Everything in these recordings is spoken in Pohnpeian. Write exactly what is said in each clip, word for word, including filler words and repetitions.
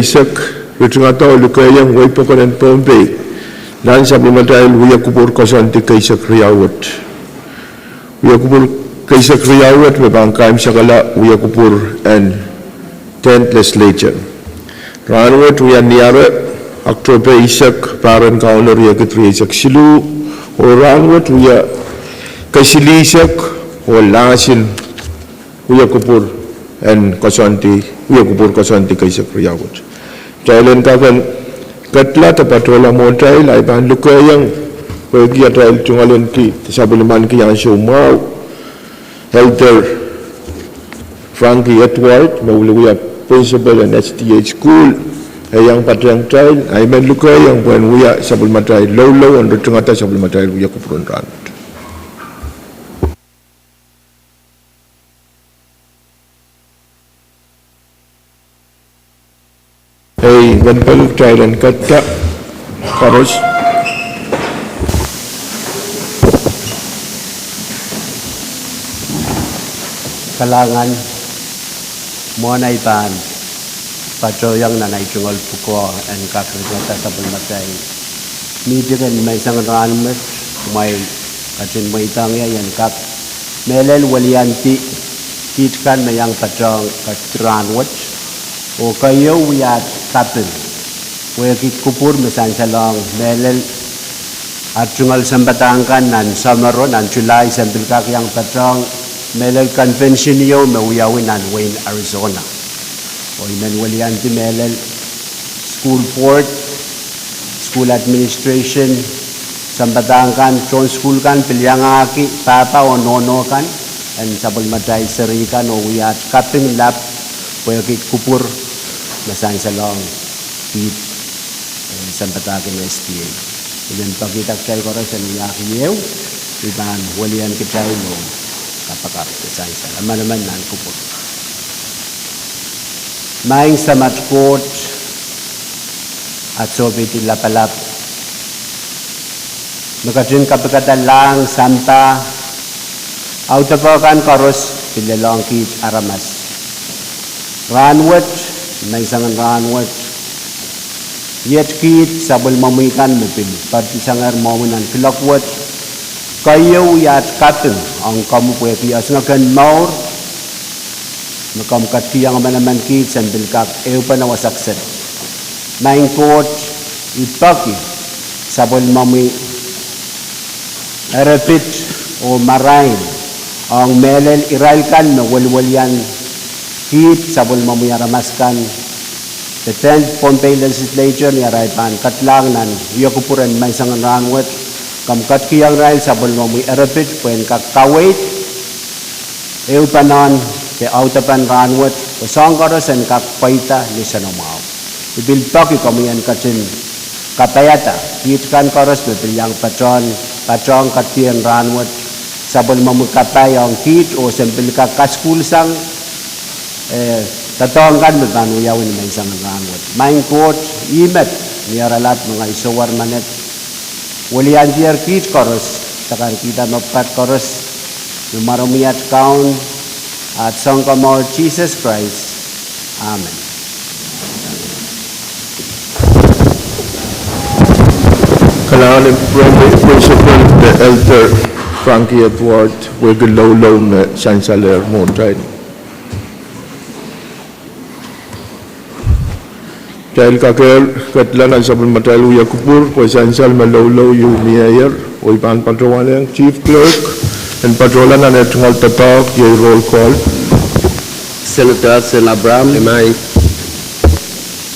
Eisek, ritingada oh lukehiong wehi pokon en Pohnpei nan sapwellimatail wia kupwur koasoandi keisek riau wet. Wia kupwur keisek riau wet me pahn kaimwisekala wia kupwur en Tenth Legislature. Rahnwet wia Niare, Oktohpe eisek, pahr en Kauno riekid rieisek siluh, oh rahnwet wia kesilihsek oh lasin wia kupwur en koasoandi, wia kupwur koasoandi keisek riau wet. Kitail en kak en ketla de patohla mwohtail, ahi pahn lukehiong pwehki atail tungoal en kihd sapwellimaniki ansou mwahu, Elder Frankie Edward, me wiliwia principal en S D A school, e iang patehng kitail, ahi men lukehiong pwehn wia sapwellimatail loulou en ritingada sapwellimatail wia kupwur en rahnwet. Ei, wen pali kitail en ketla koaros. Kalahngan, mwohn ahi pahn patohiong nan ahi tungoal pwukoa en kak ritingada sapwellimatail mihting en menseng en rahnwet, kumwail ketin mweidohng ie en kak mehlel weliandi kiht kan me iang patohng ketdi rahnwet, oh keieu wia at kaping pwehki kupwur me sansalohng mehlel at tungoal sampah kan nan samworo nan July, se pil kak iang patohng mehlel convention ieu me wiawi nan wehin Arizona. Oh I men weliandi mehlel school board, school administration, sampah kan, tohn sukuhl kan, pil iangahki pahpa oh nohno kan en sapwellimatail seri kan, oh wia at kaping lap pwehki kupwur me sansalohng kiht, eh, sampah kan S D A. I men pekihda kitail koaros en wiahki ehu, I pahn welian kitail oh kapakap de sansal. Emenemen nan kupwur. Maing Samat Koht, at sohpeidi lapalap, me ketin kapikada lahng, sampah, audepe kan koaros pil lelohng kiht aramas. Rahnwet, menseng en rahnwet, iet kiht sapwellimomwi kan me pil poadisangehr mwohmwi nan kuloak wet, keieu wia at kaping ong komwi pwehki esingek en mour me komw ketikihong emenemen kiht se pil kak ehupene wasa kiset. Maing Koht, I peki sapwellimomwi eripit oh marain ong mehlel irail kan me weliwelian kiht sapwellimomwi aramas kan, de Tenth Pohnpei Legislature, ni arail pahn ketlahng nan wia kupwur en menseng en rahnwet, komw ketikihong irail sapwellimomwi eripit pwehn kak kaweid ehupenehn de audepen rahnwet, pwe soahng koaros en kak pweida ni nsenamwahu. I pil peki komwi en ketin kapaiada kiht kan koaros me pil iang patohn, patohng ketdi en rahnwet, sapwellimomwi kapai ong kiht oh se pil kak kasukuhlsang, eh, doadoahk kan me pahn wiawi ni menseng en rahnwet. Maing Koht, ih met ni oaralap me ngehi sohwar menet. Weliandier kiht koaros, dakarkihda mepwukat koaros, ni mwaren at Kaun, at Sounkomour Sises Krais. Amen. Kalahngan en Pohnpei Principal de Elder Frankie Edward, pwehki loulou me sansalehr mwohtail. Kitail kakehr ketla nan sapwellimatail wia kupwur, pwe sansal me loulou ieu mieier, oh I pahn patohwanehng Chief Clerk en patohla nan eh tungoal doadoahk, iei roll call. Senator Hudson Abraham. Ei, maing.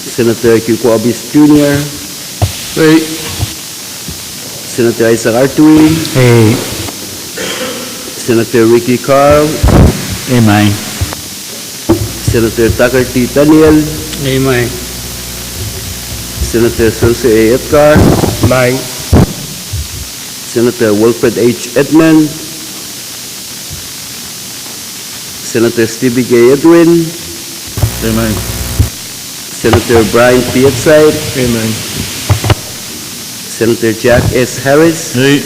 Senator Kiko Hobbs Junior. Ei. Senator Isaac Artui. Ei. Senator Ricky Carl. Ei, maing. Senator Tucker T. Daniel. Ei, maing. Senator Sose A. Edgar. Maing. Senator Wilfred H. Edmund. Senator Stevie K. Edwin. Ei, maing. Senator Brian P. Whiteside. Ei, maing. Senator Jack S. Harris. Ei.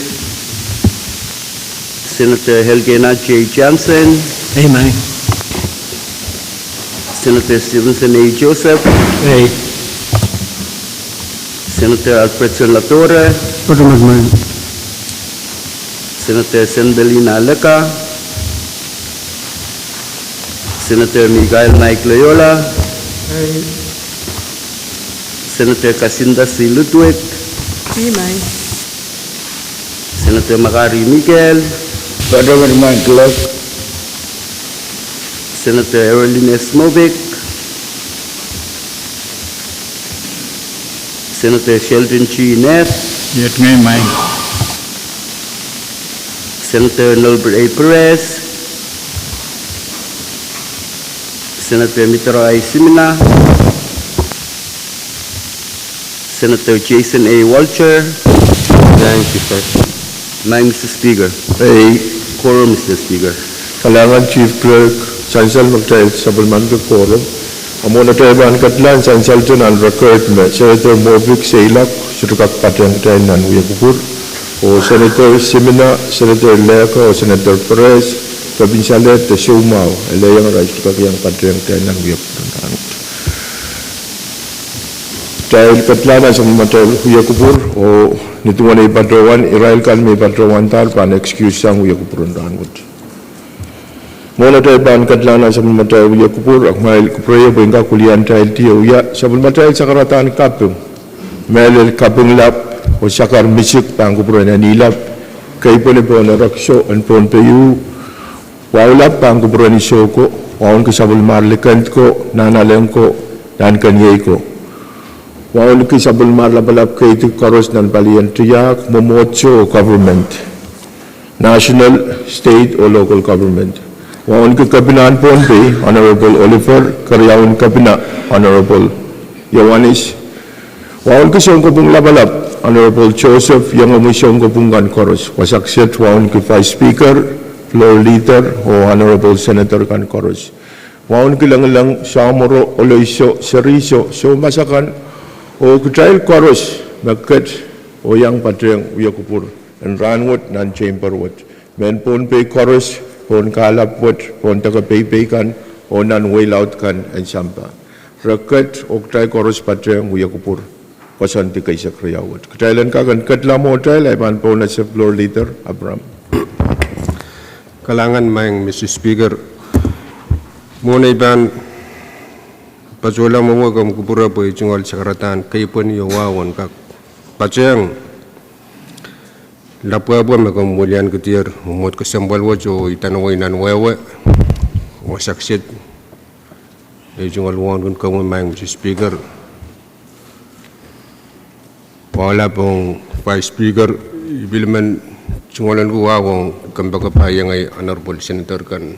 Senator Elkena J. Johnson. Ei, maing. Senator Stevenson A. Joseph. Ei. Senator Alfredson Ladore. Senator Sendelina Aleka. Senator Mikael Naik Loyola. Senator Kasinda C. Ludwig. Senator Makari Mikael. Senator Erolin S. Movic. Senator Sheldon G. Neth. Senator Nolbert A. Perez. Senator Mitro I. Simina. Senator Jason A. Walter. Thank you, Speaker. Maing Mister Speaker. Ei. Quorum, Mister Speaker. Kalahngan Chief Clerk, sansal me kitail sapwellimaniki quorum. A mwohn atail pahn kedlahng sansalda nan record me Senator Movic Seilok sohte kak patehng kitail nan wia kupwur, oh Senator Simina, Senator Leka, oh Senator Perez, kepin salehd de soumwahu, e lelohng arail sohte kak iang patehng kitail nan wia kupwur. Kitail kedlahng nan sapwellimatail wia kupwur, oh ni duwen ei patohwan, irail kan me patohwandahr pahn excuse sang wia kupwur en rahnwet. Mwohn atail pahn kedlahng nan sapwellimatail wia kupwur, a kumwail kupwurehiong pwe I en kak wiliandi atail dier wia sapwellimatail sakaradahn kaping. Mehlel kaping lap oh sakar misik pahn kupwuren Eni Lap, Keipwene pohn Erekiso en Pohnpei, Wahu Lap pahn kupwuren Isoko, wauneki sapwellimar likend ko, nahnalek ko, nahnken iei ko. Wauneki sapwellimar lapalap keidi koaros nan palien tiahk, mwomwohdiso oh government, national, state oh local government. Wauneki Kepinahn Pohnpei, Honorable Oliver, keriaun Kepina, Honorable Ioanis. Wauneki sounkopwung lapalap, Honorable Joseph, iengomwi sounkopwung kan koaros. Wasa kiset wauneki Vice Speaker, Floor Leader, oh Honorable Senator kan koaros. Wauneki Lengileng, Samoro, Oloiso, Seriso, Soumas akan, oh kitail koaros me ket oh iang patehng wia kupwur en rahnwet nan chamber wet. Mehn Pohnpei koaros, pohn kahlap wet, pohn deke peipei kan, oh nan wehi laud kan en sampah. Re ket oh kitail koaros patehng wia kupwur. Koasoandi keisek riau wet. Kitail en kak en kedla mwohtail, I pahn pohnese Floor Leader Abraham. Kalahngan Maing Mister Speaker. Mwohn ei pahn patohla mwowe komw kupwure pwe I tungoal sakaradahn keipweni oh wahu en kak patehng lapwehpwe me komw wiliandikidier mwomwohd kesempwal wet oh idanawei nan wehwe. Wasa kiset, I tungoal wauneki komwi Maing Mister Speaker. Wahu lap ong Vice Speaker, I pil men tungoal wauneki wahu ong kompoakepahi iengei Honorable Senator kan.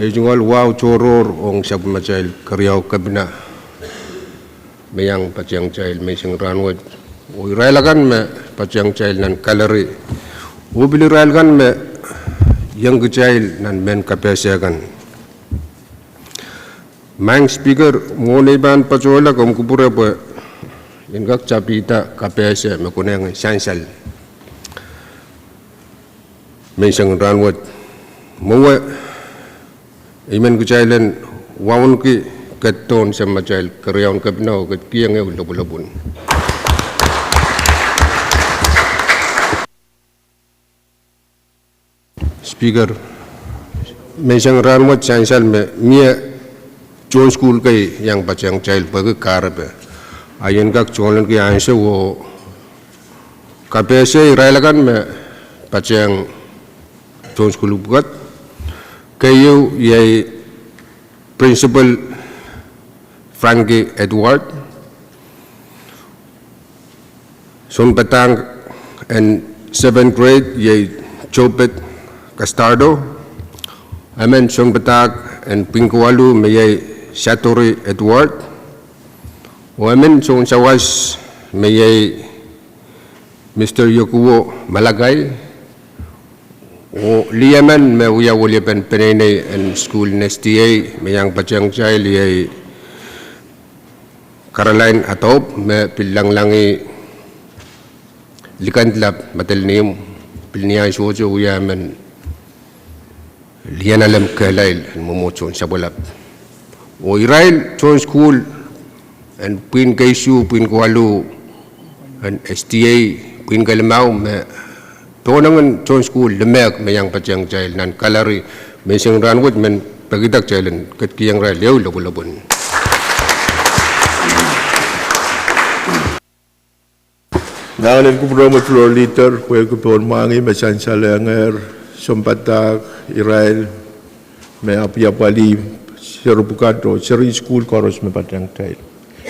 I tungoal wahu tohrohr ong sapwellimatail keriau Kepina me iang patehng kitail menseng rahnwet, oh irail akan me patehng kitail nan gallery, oh pil irail akan me iang kitail nan mehn kapehse kan. Maing Speaker, mwohn ei pahn patohla komw kupwure pwe I en kak tapihda kapehse me konehng sansal menseng rahnwet. Mwowe, I men kitail en wauneki ketidohn sapwellimatail keriaun Kepina oh ketikihong ehu lopwulopwun. Speaker, menseng rahnwet sansal me mie tohn sukuhl kei iang patehng kitail pwehki kahrepe. A I en kak tungoal wauneki ansou oh kapehse irail akan me patehng tohn sukuhl pwukat. Keieu iei Principal Frankie Edward. Sounpadahk en seventh grade iei Jobet Castardo. Emen sounpadahk en pwihn kowaluh me iei Satori Edward. Oh emen soun sawas me iei Mister Yokuwo Malakai. Oh lih emen me wia weliepen peneinei en sukuhl en S D A me iang patehng kitail iei Caroline Atop me pil lengilengih likend lap medel en ihmw, pil ni ansou wia emen lih en alem kehlail en mwomwohd soun sapwalap. Oh irail tohn sukuhl en pwihn keisuh, pwihn kawalu, en S D A, pwihn kalimau me pohnengen tohn sukuhl limek me iang patehng kitail nan gallery menseng rahnwet, men pekihda kitail en ketikihong irail ehu lopwulopwun. Nanganen kupwuromwi floor leader, pwehki pohn mwahngih me sansalehngehr sounpadahk irail me apwapwalih seri pwukat oh seri sukuhl koaros me patehng kitail.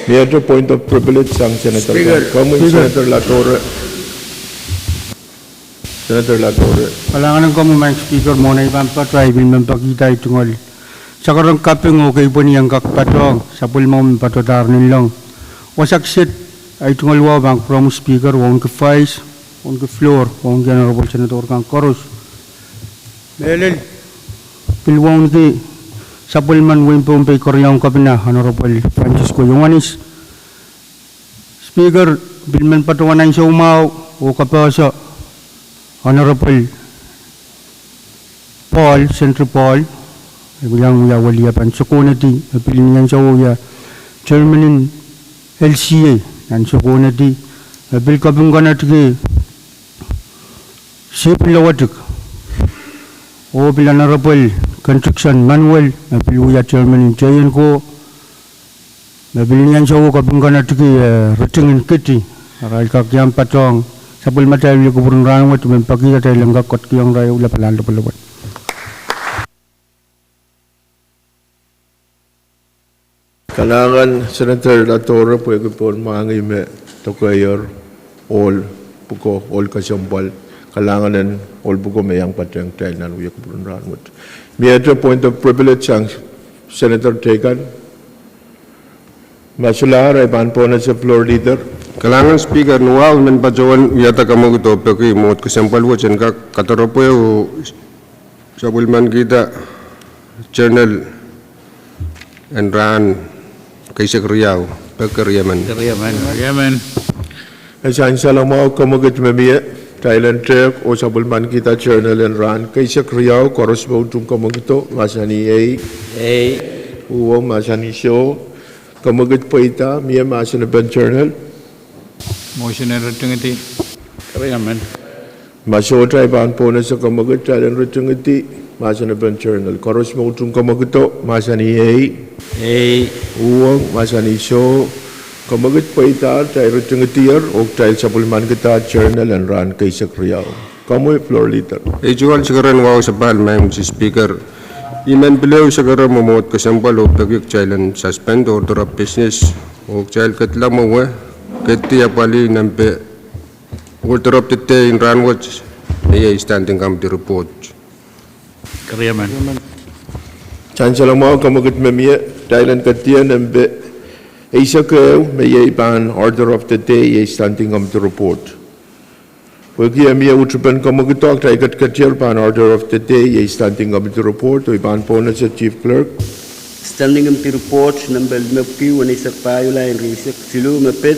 Miehte point of privilege sang Senator Speaker. Komwi Senator Latore. Senator Latore. Kalahngan en komwi Madam Speaker, mwohn ei pahn patohwan I pil men pekihda ei tungoal sakaradahn kaping oh keipweni en kak patohwan sapwellimomwi me patohdahr nanleng. Wasa kiset, ei tungoal wahu pahn kupwuromwi Speaker, wauneki Vice, wauneki floor, wauneki Honorable Senator kan koaros. Mehlel, pil wauneki sapwellimen wehin Pohnpei keriaun kepina Honorable Francisco Iohannis. Speaker, pil men patohwan ansou mwahu oh kapehse Honorable Paul, Sentri Paul, e pil iang wia weliapan Sokohnedi, e pil ni ansou wia chairman en L C A nan Sokohnedi, e pil kaping kanetiki Sipin Lowatik, oh pil Honorable Kendrickson Manuel, me pil wia chairman en J N C O, me pil ni ansou kaping kanetiki, eh, Ritingin Kiti, arail kak iang patohwan sapwellimatail wia kupwuren rahnwet, men pekihda kitail en kak ketikihong irail ehu lapalahn lopwolopwon. Kalahngan Senator Latore pwehki pohn mwahngih me dokedoke ohl pwuko, ohl kesempwal. Kalahngan en ohl pwuko me iang patehng kitail nan wia kupwuren rahnwet. Miehte point of privilege sang Senator Tekan. Ma solahr, I pahn pohnese floor leader. Kalahngan Speaker, ni wahu I men patohwan wiahda kamwekid oh peki mwohd kesempwal wet en kak kadaropwe oh sapwellimankihda journal en rahn keisek riau, peki riemen. Riemen. Riemen. E sansal mwahu kamwekid me mie, kitail en tehk oh sapwellimankihda journal en rahn keisek riau, koaros me utung kamwekido, mahsanih ei. Ei. Uhwong, mahsanih soh. Kamwekid pweida, mie mahsenepen journal. Motion en ritingidi. Riemen. Ma sohte, I pahn pohnese kamwekid, kitail en ritingidi mahsenepen journal. Koaros me utung kamwekido, mahsanih ei. Ei. Uhwong, mahsanih soh. Kamwekid pweida, kitail ritingidier oh kitail sapwellimankihda journal en rahn keisek riau. Komwi floor leader. Ei tungoal sekerehn wahu sapahl, Madam Speaker. I men pil ehu sekere mwomwohd kesempwal oh peki kitail en suspend order of business oh kitail ketila mwowe, ketiapwalih nempe order of the day en rahnwet, me iei standing committee report. Riemen. Sansal mwahu kamwekid me mie, kitail en ketier nempe eisek ehu, me iei pahn order of the day, iei standing committee report. Pwehki e mie utupen kamwekido, kitail ketiketier pahn order of the day, iei standing committee report, oh I pahn pohnese Chief Clerk. Standing committee report nempe limepwiki weneisek pahieu, lain rieisek siluh, me pid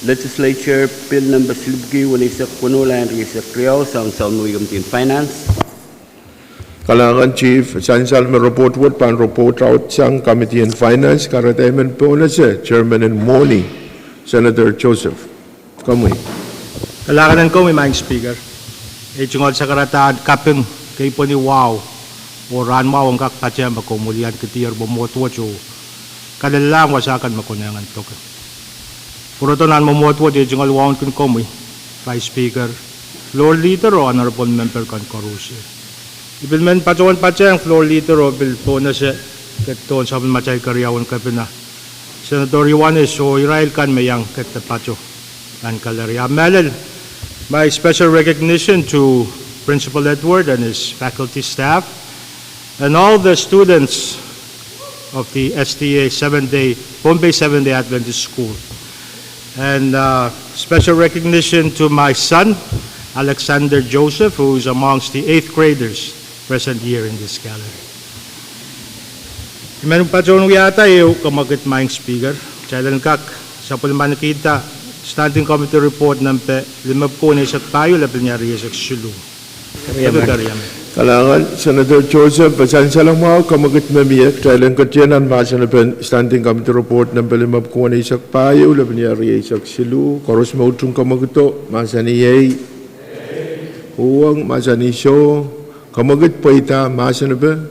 Legislature Bill nempe silipwiki weneisek weneu, lain rieisek riau, sang Sounwei Committee en Finance. Kalahngan Chief, sansal me report wet pahn report out sang Committee en Finance, kahrehda I men pohnese Chairman en Mwohni, Senator Joseph. Komwi. Kalahngan en komwi Madam Speaker. Ei tungoal sakaradahn kaping, keipweni wahu, oh rahn mwahu en kak patehng me komw welian ketier mwomwohd wet oh kalelahlahng wasa kan me konehng en pwukoa. Pwurodo nan mwomwohd wet, ei tungoal wauneki komwi Vice Speaker, Floor Leader oh Honorable Member kan koaros. I pil men patohwan patehng Floor Leader oh pil pohnese ketidohn sapwellimatail keriaun kepina, Senator Iohannis oh irail kan me iang ketido patoh nan gallery. Ah mehlel, my special recognition to Principal Edward and his faculty staff and all the students of the S D A Seventh Day, Pohnpei Seventh Day Adventist School. And, uh, special recognition to my son, Alexander Joseph, who is amongst the eighth graders present here in this gallery. I men patohwan wiahda ehu kamwekid Madam Speaker, kitail en kak sapwellimanikihda Standing Committee Report nempe limepwiki weneisek pahieu, lepin rieisek siluh. Riemen. Kalahngan, Senator Joseph, e sansal mwahu, kamwekid me mie, kitail en ketieu nan mahsen en Standing Committee Report nempe limepwukat eisek pahieu, lepin iehr rieisek siluh, koaros me utung kamwekido, mahsanih iei. Uhwong, mahsanih soh, kamwekid pweida mahsen en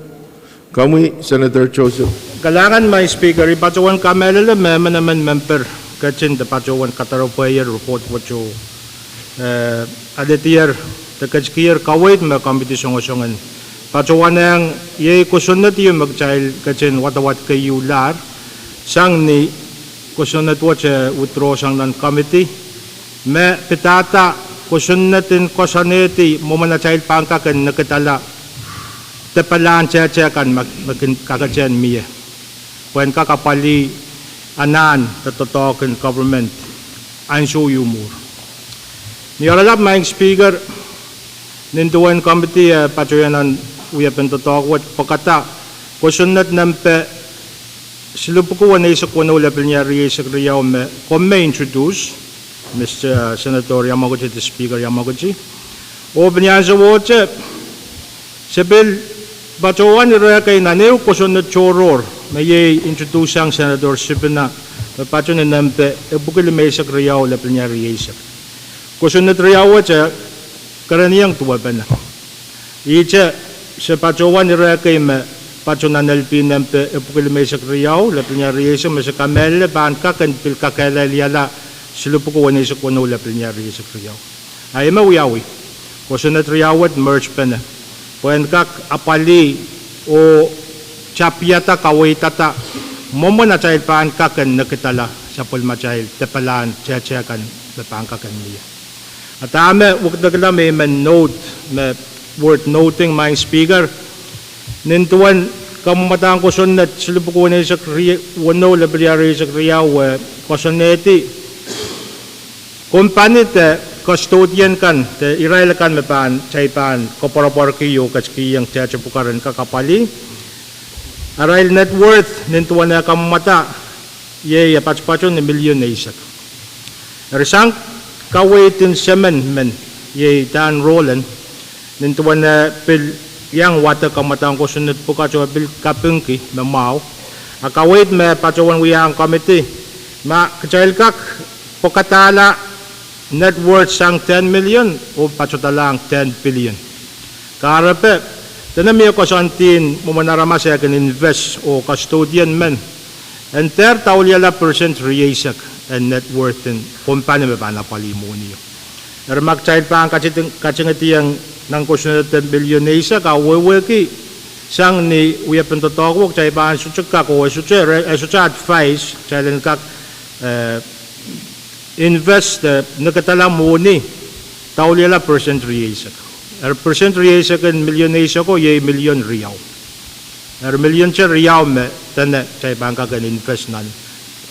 Komwi, Senator Joseph. Kalahngan, Madam Speaker, I patohwan kamehlele me emenemen memper ketin de patohwan kadaropwehier report wet oh, eh, alehdier de ketikihier kaweid me komiti songosong en patohwanehng. Iei kosonned ieu me kitail ketin wadawad keiulahr, sang ni kosonned wet e withdraw sang nan komiti, me pidada kosonned en koasoanehdi mwomwen atail pahn kak en nikidala depalahn tehte kan me, me kin kaketehn mie, pwehn kak apwalih anahn de doadoahk en government ansou ieu mwuhr. Ni oaralap, Madam Speaker, nin duwen komiti e patohwan nan wiepen doadoahk wet pwekada kosonned nempe silipwuku weneisek weneu, lepin iehr rieisek riau me komw me introduce, Mister Senator Yamaguchi, de Speaker Yamaguchi. Oh pil ni ansowohte, se pil patohwan ire kei nan ehu kosonned tohrohr me iei introduce sang Senator Sipina, me patohwan nempe epwiki limeisek riau, lepin iehr rieisek. Kosonned riau wet e kereniong duwepene. Ihte, se patohwan ire kei me patohwan nan LP nempe epwiki limeisek riau, lepin iehr rieisek, me se kamehlele pahn kak en pil kakehlailiala silipwuku weneisek weneu, lepin iehr rieisek riau. A ih me wiawi, kosonned riau wet merge pene, pwehn kak apwalih oh tapihada, kaweidada mwomwen atail pahn kak en nikidala sapwellimatail depalahn tehte kan me pahn kak en mie. A dahme wekidekla me I men note, me worth noting, Madam Speaker, nin duwen kamwamadahn kosonned silipwuku weneisek rie-, weneu, lepin iehr rieisek riau, e koasoanehdi kompani de custodian kan de irail akan me pahn, kitail pahn koapworopworki oh ketikihong tehte pwukat en kak apwalih. Arail net worth nin duwen eh kamwamwada iei e patopato ni milion eisek. Eri sang kaweid en semen men, iei Dan Rowland, nin duwen eh pil iang wadek kamwamadahn kosonned pwukat oh e pil kapingki me mwahu, a kaweid me patohwan wiahiong komiti, ma kitail kak pwekadahla net worth sang ten million oh patohdalahng ten billion. Kahrepe, dene mie koasoandi mwomwen aramas eh kin invest oh custodian men en dehr dauliala percent rieisek en net worth en kompani me pahn apwalih mwohnio. Eri ma kitail pahn kating-, katingediong nan kosonned en milion eisek a wehwehki sang ni wiepen doadoahk wet kitail pahn sohte kak, oh e sohte, e sohte advice kitail en kak, eh, invest, eh, nikidala mwohni dauliala percent rieisek. Eri percent rieisek en milion eiseko iei milion riau. Eri milion te riau me dene kitail pahn kak en invest nan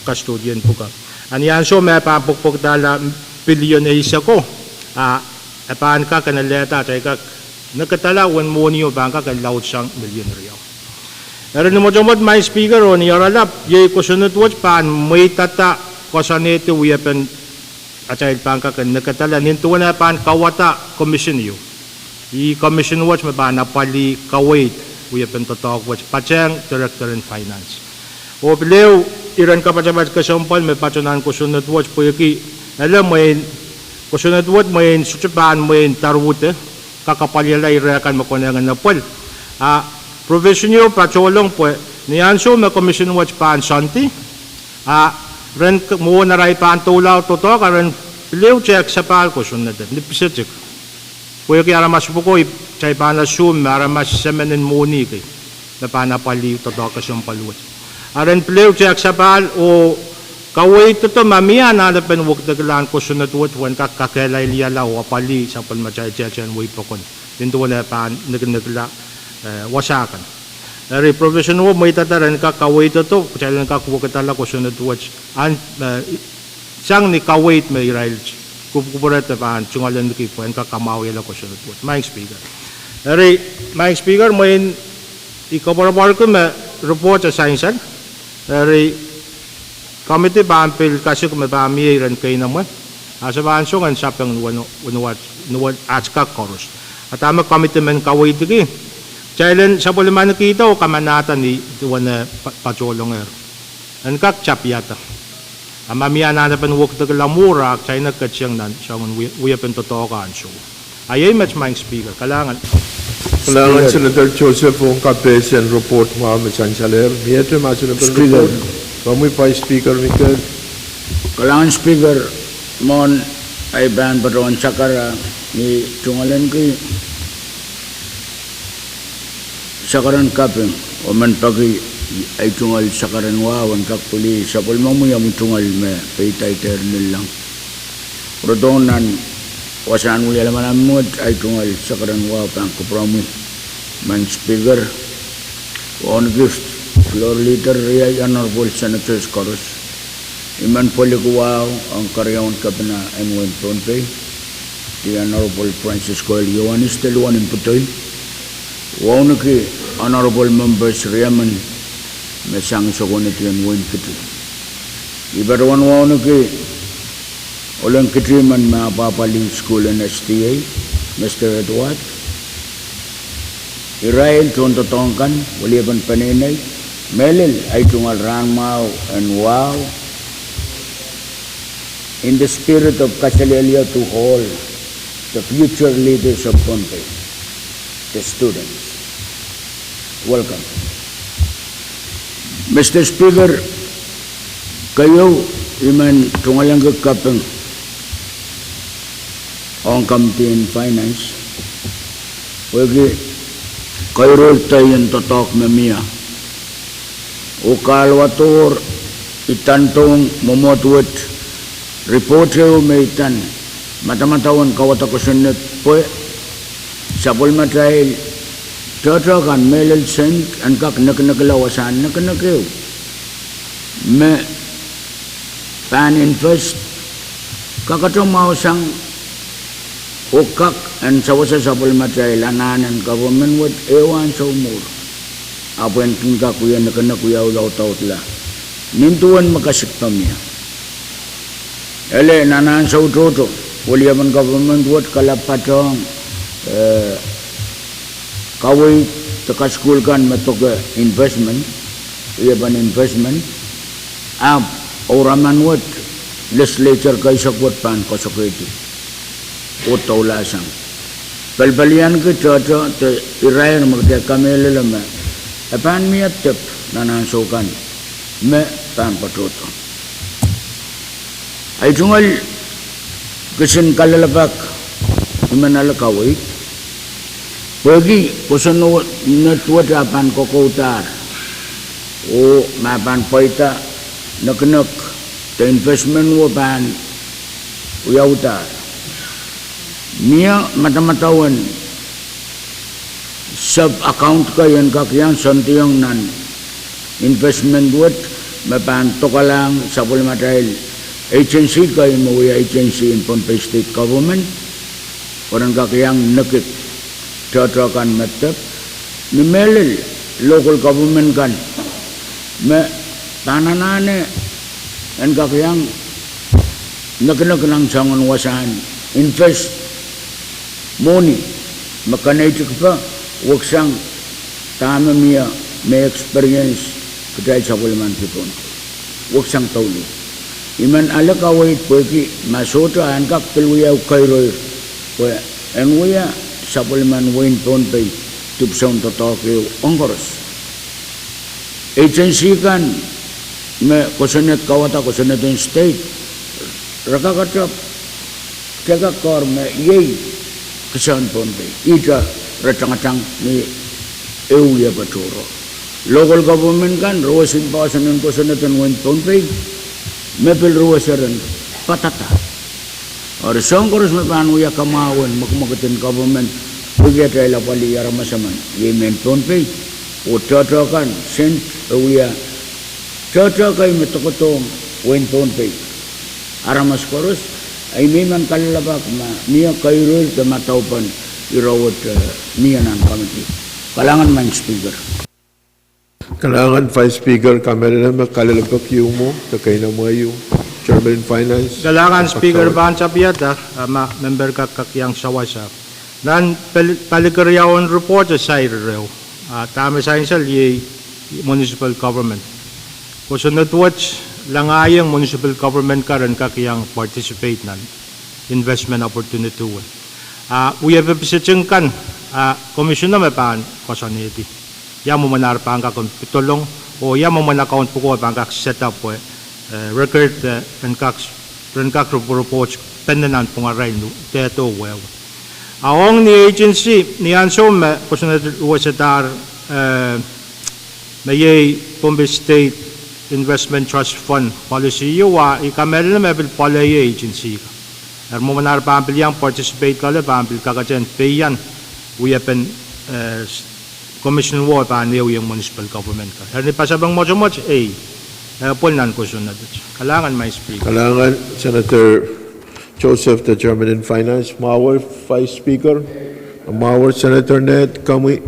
custodian pwukat. A ni ansou me e pahn pwekpwekdahla bilion eiseko, a e pahn kak en alehda atail kak nikidala uwen mwohnio pahn kak en laudsang milion riau. Eri ni mwotomwot, Madam Speaker, oh ni oaralap, iei kosonned wet pahn mweidada koasoanehdi wiepen atail pahn kak en nikidala nin duwen eh pahn kauwada commission ieu. Ih commission wet me pahn apwalih kaweid wiepen doadoahk wet, patehng Director en Finance. Oh pil ehu iren kapatapat kesempwal me patohwan nan kosonned wet pwehki ele mwein, kosonned wet mwein sohte pahn mwein daruwede, kak apwalihala ire kan me konehng en epwel. A provision ieu patohlong pwe ni ansou me commission wet pahn soandi, a ren k-, mwohn arail pahn doula doadoahk a ren pil ehu tehk sapahl kosonned ni pisetik. Pwehki aramas pwuko, kitail pahn assume me aramas semen en mwohni kei me pahn apwalih doadoahk kesempwal wet. A ren pil ehu tehk sapahl oh kaweid doadoahk ma mie anahnepen wekideklahn kosonned wet pwehn kak kakehlailiala oh apwalih sapwellimatail tehtehn wehi pokon nin duwen eh pahn nikinikla, eh, wasa kan. Eri provision wet mweidada ren kak kaweid doadoahk, kitail en kak wekidala kosonned wet, an, eh, sang ni kaweid me irail kupwukupwure de pahn tungoaleniki pwehn kak kamwahwihala kosonned wet, Madam Speaker. Eri, Madam Speaker, mwein I koapworopworki me report e sansal, eri komiti pahn pil kasik me pahn mie iren keinemwe, a se pahn song en sapeng ni wen-, ni wen-, ni wen-, at kak koaros. A dahme committee men kaweidki? Kitail en sapwellimanikihda oh kamanahda ni duwen eh pa-, patohlongehr. En kak tapihada. A ma mie anahnepen wekidekla mwuhr, a kitail en ketin nan soangen wie-, wiepen doadoahk ansou. A iei met, Madam Speaker, kalahngan. Kalahngan Senator Joseph, ong kapehse en report mwahu me sansalehr. Miehte mahsen en report? Komwi Vice Speaker Mikel. Kalahngan Speaker, mwohn ei pahn patohwan sakara ni tungoalenki sakaren kaping, oh men peki ei tungoal sakaren wahu, en kak pwili sapwellimomwi omwi tungoal me peidaidehr nillong. Rodohng nan wasahn wia lamalam wet, ei tungoal sakaren wahu pahn kupwuromwi, Madam Speaker. Wauneki Floor Leader riei, Honorable Senators koaros, I men pwilikihdi wahu ong keriaun Kepina en wehin Pohnpei, the Honorable Francisco L. Iohannis, de luhn imputoi. Wauneki Honorable Members riemen me sang sokonedi en wehin Kiti. I patohwan wauneki Olen Kiti men me apwahpwalih sukuhl en S D A, Mister Edward, irail tohndoadoahk kan, weliepen peneinei, mehlel ei tungoal rahn mwahu en wahu, in the spirit of kaselehlie to all the future leaders of Pohnpei, the students. Welcome. Mister Speaker, keieu, I men tungoalengki kaping ong Committee on Finance, pwehki keiroirdien doadoahk me mie. Oh kahlwatohr, I tandohng mwomwohd wet, report ehu me I tan madamadau en kawada kosonned pwe sapwellimatail tohtohkan mehlel sent en kak nekinekla wasahn nekinek ehu me pahn invest, kakato mwahusang, oh kak en sewese sapwellimatail anahn en government wet ehu ansou mwuhr. Ahpw en kin kak wia nekinek wiawi audaudla nin duwen me kasikpe mie. Ele nan ansou tohto, weliepen government wet kalap patohng, eh, kaweid de kasukuhl kan me doke investment, wiepen investment, ahpw ouraman wet legislature keisek wet pahn koasoakoahdi oh doulahsang, pelpelianki tohto de irair me kitail kamehlele me e pahn mie dep nan ansou kan me pahn patohdo. Ei tungoal kisin kalelapak I men ale kaweid, pwehki kosonned wet a pahn kokoudahr, oh ma pahn pweida nekinek de investment wo pahn wiawihdahr. Mie madamadawen sub-account kei en kak iang soandiong nan investment wet me pahn dokalahng sapwellimatail agency kei me wia agency en Pohnpei State Government, pwe ren kak iang nekid tohto kan me dep, ni mehlel local government kan me pahn anahne en kak iang nekinek nan soangen wasahn invest mwohni me kaneitikipe, weksang dahme mie me experience kitail sapwellimanki Pohnpei, weksang douluhl. I men ale kaweid pwehki ma sohte en kak pil wia keiroir pwe en wia sapwellimen wehin Pohnpei dipwisoun doadoahk ehu ong koaros. Agency kan me kosonned kawada, kosonned en state, re kakato, kitail kak ker me iei kisehn Pohnpei, ihte re tangatang ni ehu wiepe tohrohr. Local government kan re wesen poahsoan en kosonned en wehin Pohnpei me pil re weseren padada. Eri soahng koaros me pahn wia kamwahu en mwekimwekid en government, pwehki atail apwalih aramas emen, iei mehn Pohnpei, oh tohto kan, sent e wia tohto kei me dokedohng wehin Pohnpei, aramas koaros, I men kalelapak ma mie keiroir de madaupen ire wet mie nan committee. Kalahngan Madam Speaker. Kalahngan Vice Speaker, kamehlele me kalelapak ieu mwo de keinemwe ieu, Chairman en Finance. Kalahngan Speaker, pahn tapihada, a ma member kak kak iang sawasa. Nan pali-, palikeriaun report e sair ehu, ah, dahme sansal iei municipal government. Kosonned wet, langahieng municipal government kan en kak iang participate nan investment opportunity wet. Ah, wia pepiseting kan, ah, commissioner me pahn koasoanehdi ia mwomwen ar pahn kak en pedolong, oh ia mwomwen account pwuko pahn kak set up pwe, eh, record, eh, en kak, ren kak report pene nan pwungarail nu, dehdo wehwe. A ong ni agency, ni ansou me kosonned wet sadahr, eh, me iei Pohnpei State Investment Trust Fund policy ieu, a I kamehlele me pil pwalei agency ka. Eri mwomwen ar pahn pil iang participate loale pahn pil kaketehn peian wiepen, eh, commission wo pahn ehuiong municipal government ka. Eri ni pasapeng mwotomwot ei, eh, pwel nan kosonned. Kalahngan, Madam Speaker. Kalahngan, Senator Joseph, the Chairman in Finance, mwahu, Vice Speaker, mwahu, Senator Ned, komwi.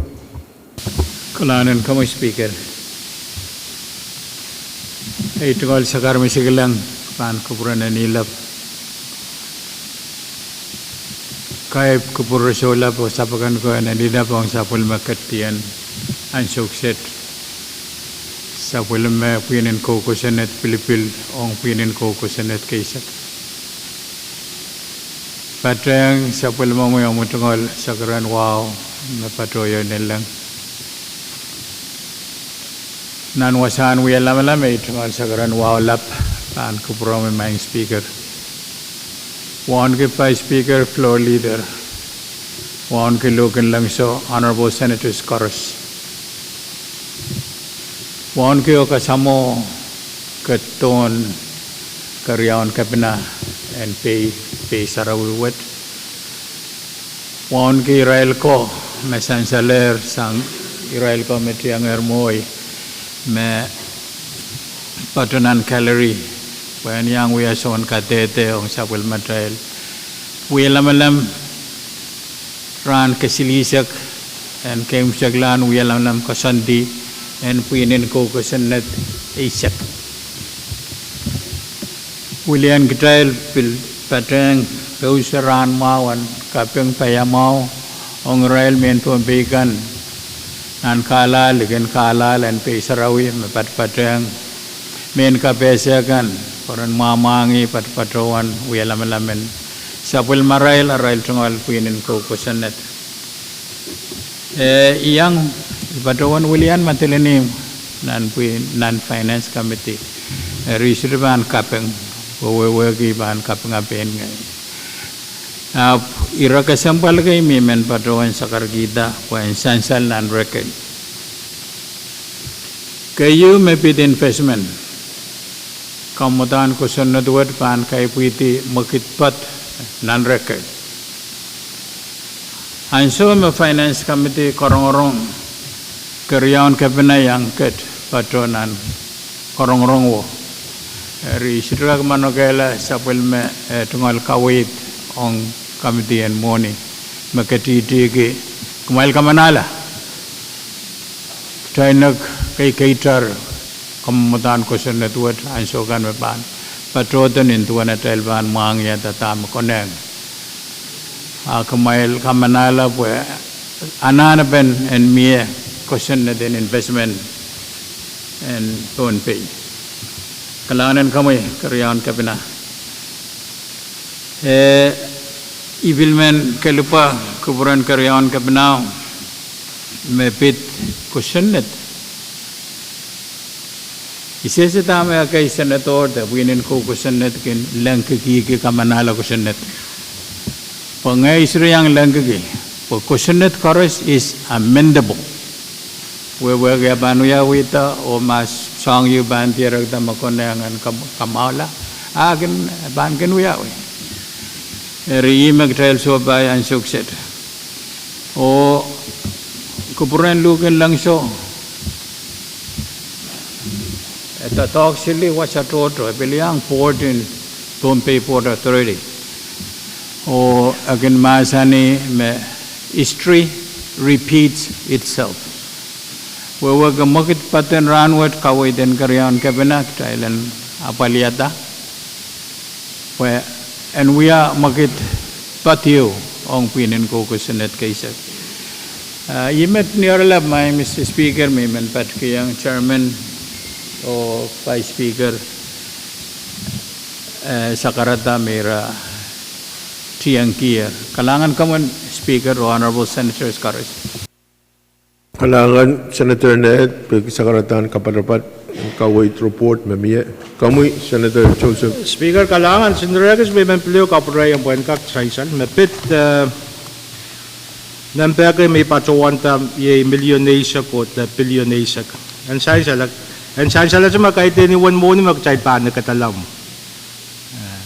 Kalahngan en komwi Speaker. Ei tungoal sakar me I sikilang pahn kupwuren en ilap. Kaipw kupwur soulap oh sapwkon ko en en ilap ong sapwellime ketien ansou kiset. Sapwellime pwihn en kou kosonned pilipil ong pwihn en kou kosonned keisek. Patehng sapwellimomwi omwi tungoal sakar en wahu me patohieu nanleng. Nan wasahn wia lamalam ei tungoal sakar en wahu lap pahn kupwuromwi Madam Speaker. Wauneki Vice Speaker, Floor Leader. Wauneki luhk en lengso, Honorable Senators koaros. Wauneki oh kasamwo ketidohn keriaun kepina en pei, pei sarawi wet. Wauneki irail ko me sansalehr sang irail ko me tiengehr mwohi me patoh nan gallery pwehn iang wia soun kadehde ong sapwellimatail. Wia lamalam rahn kesilihsek en keimwseklahn wia lamalam koasoandi en pwihn en kou kosonned eisek. Wilian kitail pil patehng pousehla rahn mwahu en kaping paiamwahu ong irail mehn Pohnpei kan nan kahlahl, likin kahlahl en pei sarawi me patpatehng mehn kapehse kan pwe ren mwamwahngih patopatohwan wia lamalam en sapwellimarail arail tungoal pwihn en kou kosonned. Eh, I iang, I patohwan wilian madelini nan pwihn, nan Finance Committee. Eri I sohte pahn kaping, pwe wehwehki I pahn kapinga pein ngehi. Ahpw ire kesempwal kei me I men patohwan sakarkihda pwehn sansal nan record. Keieu me pid investment, kamwadahn kosonned wet pahn kaipwihdi mwekid poad nan record. Ansou me Finance Committee korongorong, keriaun kepina iang ket patoh nan korongorong wo. Eri I sohte kak manokehla sapwellime, eh, tungoal kaweid ong committee en mwohni me ketihtihki, kumwail kamanahla, kitail en kak keikeitar kamwadahn kosonned wet ansou kan me pahn patohdo nin duwen atail pahn mwahngiada dahme konehng. A kumwail kamanahla pwe anahnepen en mie kosonned en investment en Pohnpei. Kalahngan en komwi keriaun kepina. Eh, I pil men kelipwa kupwuren keriaun kepina me pid kosonned. I sehse dahme ekei senator de pwihn en kou kosonned kin lengkikihki kamanahla kosonned. Pwe ngehi sohte iang lengkiki pwe kosonned koaros is amendable. Wehwehki e pahn wiawihda oh ma soahng ieu pahn dierekda me konehng en kam-, kamwahula, a kin, pahn kin wiawi. Eri ih me kitail sohpai ansou kiset. Oh kupwuren luhk en lengso, e doadoahk sili wasa tohto, e pil iang board en Pohnpei Port Authority. Oh e kin mahsanih me history repeats itself. Wehwehki mwekid poad en rahnwet kaweid en keriaun kepina kitail en apwaliada pwe en wia mwekid poad ieu ong pwihn en koukoasoanehdi keisek. Ah, I met ni oaralap, Mister Speaker, me I men patohwanohng Chairman oh Vice Speaker, eh, Sakarada me ira tiengkier. Kalahngan komwi Speaker oh Honorable Senators koaros. Kalahngan Senator Ned, peki Sakaradahn kapatapat, kaweid report me mie. Komwi Senator Joseph. Speaker, kalahngan. Senator Ekis, me I men pil kapwurehiong pwehn kak sansal me pid, eh, nempe kei me I patohwanda iei milion eisek oh de pilion eisek. En sansal, en sansal ese me kaidehn uwen mwohni me kitail pahn nekedala mwo. Eh,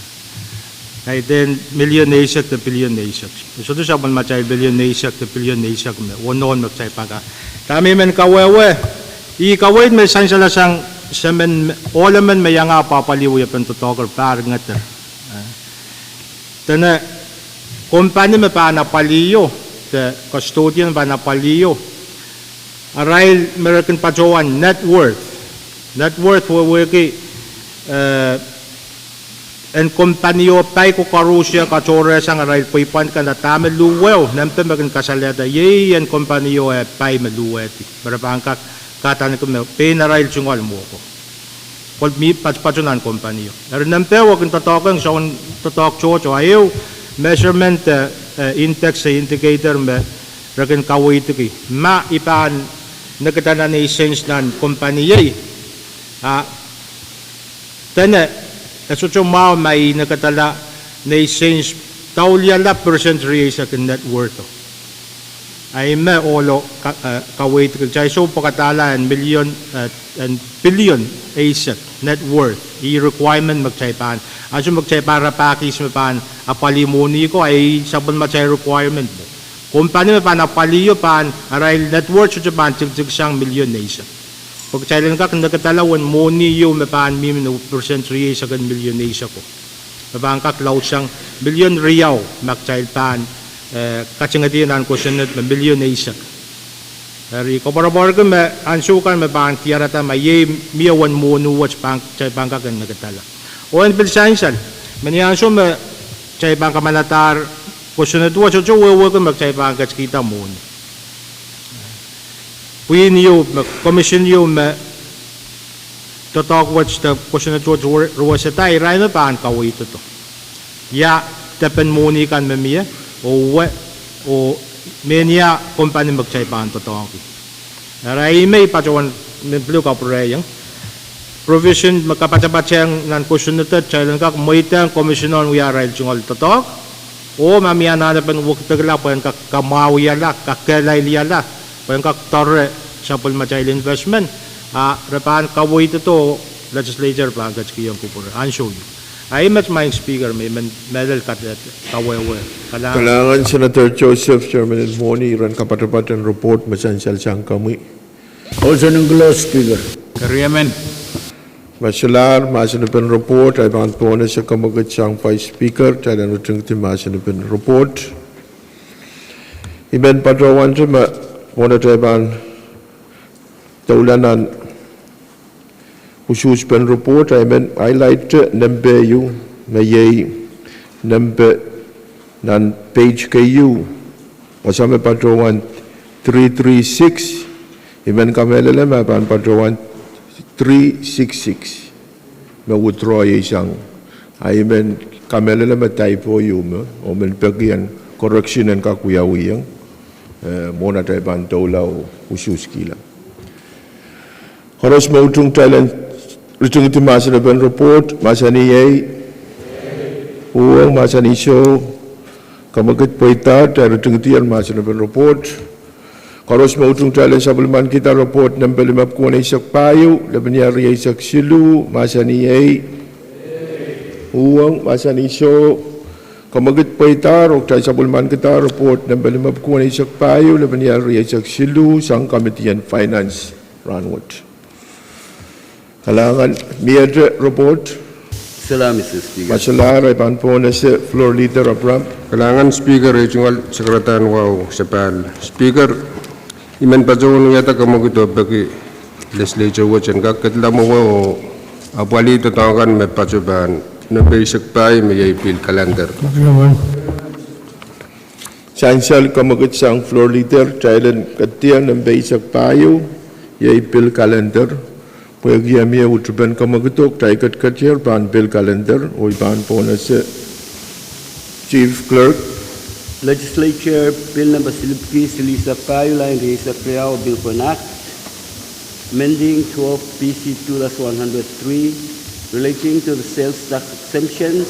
kaidehn milion eisek de pilion eisek. Sohte sapwellimatail milion eisek de pilion eisek me uwen mwohni me kitail pahn ka. Dahme I men kawehwe, ih kaweid me sansalasang semen, ohl emen me iangah apwapwalih wiepen doadoahk pahr ngeder. Eh, dene kompani me pahn apwaliho, de custodian me pahn apwaliho, arail me re kin patohwan net worth. Net worth wehwehki, eh, en kompani o pai koaros e katohrehsang arail pweipwand kan, dahme luhweho, nempe me kin kasalehda iei en kompani o eh pai me luhwehdi. Me re pahn kak, kak adaneki me pein arail tungoal mwo ko. Pwe mie patopato nan kompani o. Eri nempe o kin doadoahkehng soangen doadoahk tohto, a ehu measurement, eh, eh, index, eh, indicator me re kin kaweidki. Ma I pahn nekidala nei sens nan kompani iei, a dene, e sohte mwahu ma I nekidala nei sens dauliala percent rieisek en net worth o. A ih me ohlo ka-, eh, kaweidki. Kitail sou pwekadahla en milion, eh, en pilion eisek net worth. Ih requirement me kitail pahn, ansou me kitail pahn rapahkis me pahn apwalih mwohni ko, a ih sapwellimatail requirement mwo. Kompani me pahn apwaliho pahn arail net worth sohte pahn tikitik sang milion eisek. Pwe kitail en kak nekidala uwen mwohni ieu me pahn mihmi nan percent rieisek en milion eisek o. Me pahn kak laudsang milion riau ma kitail pahn, eh, katingedi nan kosonned me milion eisek. Eri koapworopworki me ansou kan me pahn diarada ma iei mie uwen mwohni wet pahn, kitail pahn kak en nekidala. Oh en pil sansal, me ni ansou me kitail pahn kamaladahr kosonned wet, sohte wehwehki me kitail pahn ketikihda mwohni. Pwihn ieu me, commission ieu me doadoahk wet de kosonned wet ruweseda, irail me pahn kaweidodo ia depen mwohni kan me mie, oh wia, oh mehnia kompani me kitail pahn doadoahngki. Eri ih me I patohwan men pil kapwurehiong. Provision me kapatapatehng nan kosonned, kitail en kak mweidehng commission en wia arail tungoal doadoahk. Oh ma mie anahnepen wekidekla pwehn kak kamwahuiala, kakehlailiala, pwehn kak doare sapwellimatail investment, a re pahn kaweidodo, legislature pahn ketikihong kupwure. Ansou ieu. A ih met, Madam Speaker, me I men mehlel kadehde kawehwe. Kalahngan. Kalahngan Senator Joseph, Chairman en mwohni, iren kapatapat en report me sansal sang komwi. Olson Ingilo, Speaker. Keriemen. Ma solahr mahsen en report, I pahn pohnese kamwekid sang Vice Speaker, kitail en ritingdi mahsen en report. I men patohwante me pwonete I pahn doula nan usuhspen report, I men highlight nempe ieu, me iei nempe nan page keieu, wasa me patohwan three three six, I men kamehlele me pahn patohwan three six six, me withdraw iei sang. A I men kamehlele me typo ieu me, oh men peki en correction en kak wiawihong, eh, mwohn atail pahn doula oh usuhskihla. Koaros me utung kitail en ritingdi mahsen en report, mahsanih iei, uhwong, mahsanih soh, kamwekid pweidahr, kitail ritingdi mahsen en report. Koaros me utung kitail en sapwellimankihda report nempe limepwuko eisek pahieu, lepin iar rieisek siluh, mahsanih iei, uhwong, mahsanih soh, kamwekid pweidahr, oh kitail sapwellimankihda report nempe limepwuko eisek pahieu, lepin iar rieisek siluh, sang Committee en Finance rahnwet. Kalahngan, miehte report. Solahr, Mister Speaker. Ma solahr, I pahn pohnese Floor Leader Abraham. Kalahngan Speaker, ei tungoal sakaradahn wahu sapahl. Speaker, I men patohwan wiahda kamwekid oh peki Legislature wet en kak kedila mwowe oh apwalih doadoahk kan me patohwan nempe eisek pahieu me iei pihl calendar. Sansal kamwekid sang floor leader, kitail en ketido nempe eisek pahieu, iei bill calendar. Pwehki mie utupen kamwekido, kitail ketiketier pahn bill calendar, oh I pahn pohnese Chief Clerk. Legislature Bill number silipwki silihsek pahieu, lain rieisek riau, a Bill for an Act amending twelve P C two dash one hundred three, relating to the sales tax exemptions,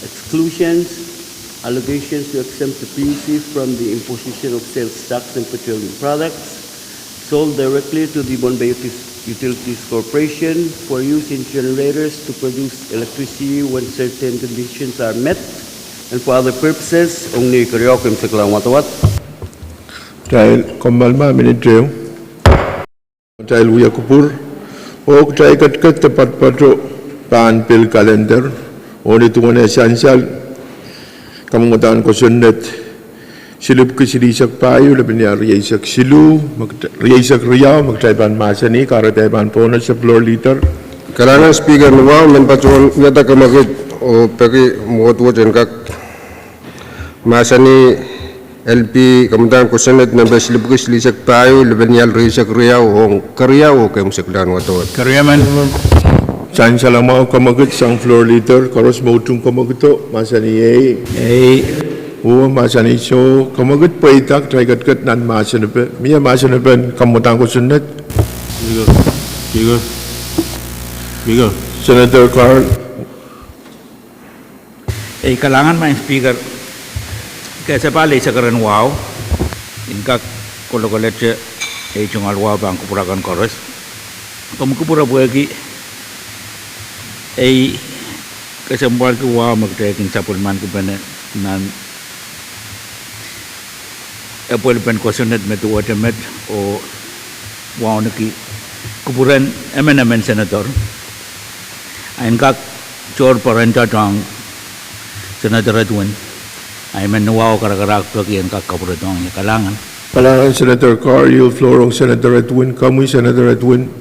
exclusions, obligations to exempt the P U C from the imposition of sales tax on petroleum products sold directly to the Pohnpei Utis-, Utilities Corporation for use in generators to produce electricity when certain conditions are met and for other purposes. Ong ni keriau, keimwseklahng wadawad. Kitail kommoal ma minit ehu. Kitail wia kupwur, oh kitail ketiket de poatopoat pahn bill calendar, oh ni duwen eh sansal kamwadahn kosonned silipwki silihsek pahieu, lepin ial rieisek siluh, me kit-, rieisek riau, me kitail pahn mahsanih, kahrehda I pahn pohnese floor leader. Kalahngan Speaker, ni wahu men patohwan wiahda kamwekid oh peki mwohd wet en kak mahsanih L P kamwadahn kosonned nempe silipwki silihsek pahieu, lepin ial rieisek riau, ong keriau, oh keimwseklahng wadawad. Keriau men. Sansal mwahu kamwekid sang floor leader, koaros me utung kamwekido, mahsanih ei. Ei. Oh, mahsanih soh, kamwekid pweida, kitail ketiket nan mahsen epe. Mie mahsen epen kamwadahn kosonned? Speaker, Speaker, Speaker. Senator Carl. Ei, kalahngan Madam Speaker, kesepahl eisek ren wahu, I en kak kolokolete ei tungoal wahu pahn kupwur akan koaros. Komw kupwure pwehki ei kesempwalki wahu me kitail kin sapwellimaniki pene nan epwelipen kosonned me duwehte met oh wauneki kupwuren emenemen senator. I en kak tohr pwarada ong Senator Edwin. I men wahu karakarahk pwehki I en kak kapwuredohng ie. Kalahngan. Kalahngan Senator Carl, yield floor ong Senator Edwin. Komwi Senator Edwin.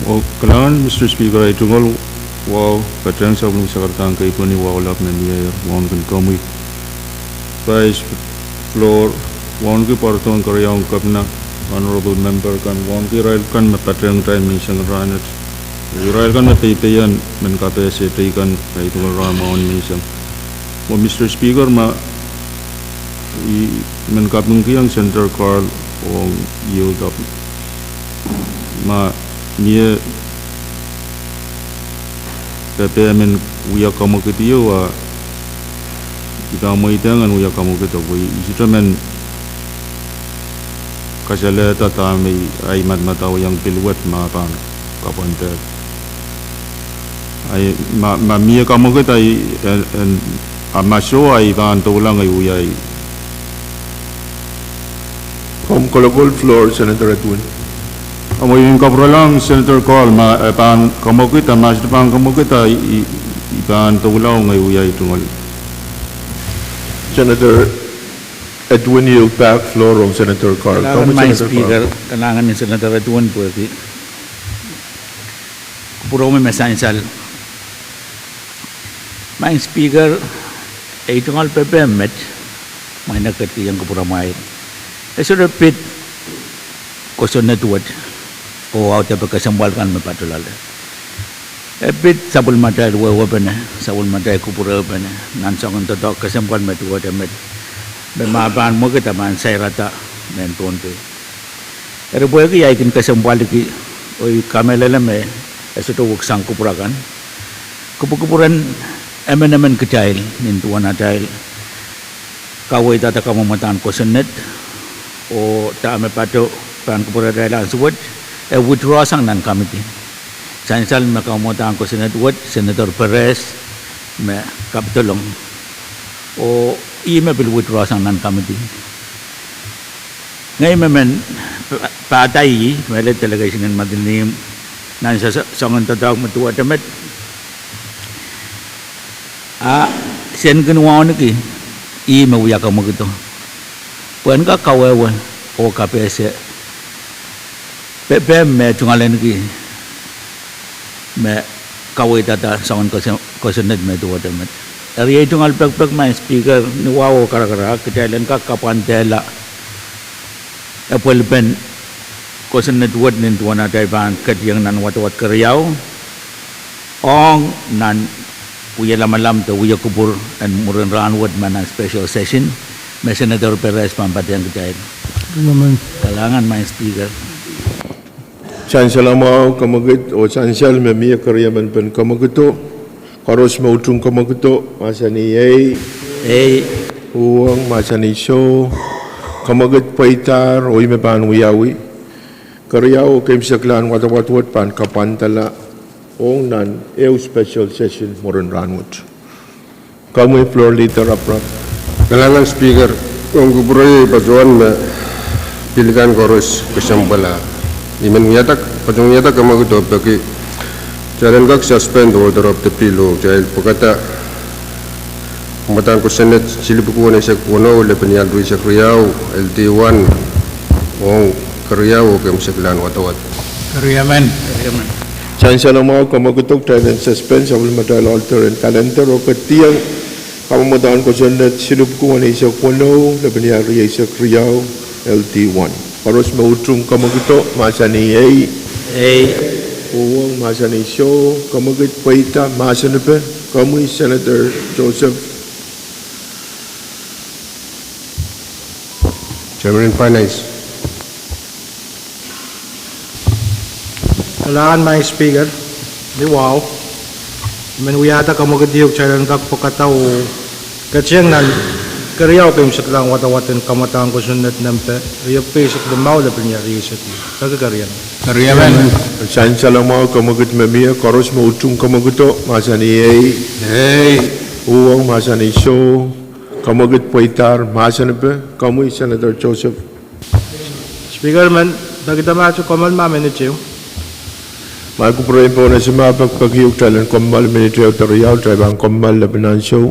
Oh, kalahngan Mister Speaker, ei tungoal wahu patehng sapwellime sakaradahn keipweni wahu lap me mieier, wauneki komwi Vice Floor, wauneki pwarada en keriaun Kepina, honorable member kan, wauneki irail kan me patehng kitail menseng rahnwet, irail kan me peipeien men kapehse teikan me ei tungoal rahn mwahu menseng. Oh Mister Speaker, ma I men kapingkihong Senator Carl ong yield up, ma mie pepehm en wia kamwekido, a I pahn mweidehng en wia kamwekido pwe I sohte men kasalehda dahme ahi madamadau iang bill wet ma pahn kapwandehda. Ahi, ma, ma mie kamwekid ahi, en, en, a ma soh ahi pahn doula ngehi wiahi. Komw kolokol floor, Senator Edwin. Komwi, I en kapwurelahng Senator Carl, ma e pahn kamwekid, a ma sohte pahn kamwekid ahi, I, I pahn doula ngehi wiahi tungoal. Senator Edwin, yield back floor ong Senator Carl. Kalahngan Madam Speaker, kalahngan en Senator Edwin pwehki kupwuromwi me sansal. Madam Speaker, ei tungoal pepehm met, ma I en ketikihong kupwuramwail, e sohte pid kosonned wet oh audepe kesempwal kan me patoh loale. E pid sapwellimatail wehwehpene, sapwellimatail kupwurepene nan soangen doadoahk kesempwal me duwehte met, me ma pahn mwekid a pahn sairada mehn Pohnpei. Eri pwehki ahi kin kesempwaliki, oh I kamehlele me e sohte weksang kupwur akan, kupwukupwuren emenemen kitail nin duwen atail kaweidada kamwomwdahn kosonned, oh dahme patoh pahn kupwuratail ansou wet, e withdraw sang nan committee. Sansal me kamwomwdahn kosonned wet, Senator Perez me kapidolong, oh ih me pil withdraw sang nan committee. Ngehi me men pa-, pahda ih, mehlel delegation en Madinihmw, nan sa-, sa-, soangen doadoahk me duwehte met, a sen kin wauneki ih me wia kamwekido pwehn kak kawehwe oh kapehse pepehm me tungoal ahneki me kaweidada soangen kos-, kosonned me duwehte met. Eri ei tungoal pekpek, Madam Speaker, ni wahu oh karakarahk kitail en kak kapwandehla epwelpen kosonned wet nin duwen atail pahn ketieng nan wadawad keriau ong nan wia lamalam de wia kupwur en mwurin rahnwet me nan special session me Senator Perez pahn patehng kitail. Kalahngan, Madam Speaker. Sansal mwahu, kemwekid, oh sansal me mie keriemen pen kemwekido. Koaros me utung kemwekido, mahsanih ei. Ei. Uhwong, mahsanih soh. Kemwekid pweidahr, oh ih me pahn wiawi. Keriau oh keimwseklahn wadawad wet pahn kapwandala ong nan ehu special session mwurin rahnwet. Komwi Floor Leader Abraham. Kalahngan Speaker, ong kupwurei patohwan me pil kan koaros kesempwal. I men wiahda, patohwan wiahda kemwekid oh peki kitail en kak suspend order of the bill oh kitail pwekada mwomwdahn kosonned silipwuki weneisek weneu, lepin ial rieisek riau, L D one, ong keriau oh keimwseklahn wadawad. Sansal mwahu, kemwekido, kitail en suspend sapwellimatail alter en calendar oh ketieng kamwomwdahn kosonned silipwuki weneisek weneu, lepin ial rieisek riau, L D one. Koaros me utung kemwekido, mahsanih ei. Ei. Uhwong, mahsanih soh. Kemwekid pweida, mahsanipe. Komwi Senator Joseph. Chairman Finance. Kalahngan Madam Speaker, ni wahu I men wiahda kemwekid ieu kitail en kak pwekada oh ketieng nan keriau keimwseklahn wadawad en kamwomwdahn kosonned nempe riepwuki eisek limau, lepin ial rieisek. Peki keriemen. Sansal mwahu, kemwekid me mie, koaros me utung kemwekido, mahsanih ei. Ei. Uhwong, mahsanih soh. Kemwekid pweidahr, mahsanipe. Komwi Senator Joseph. Speaker, I men peki tamati kommoal ma minit ehu. Ma kupwurein pohnese me pekpeki, kitail en kommoal minit ehu de riau, kitail pahn kommoal lepin ansou.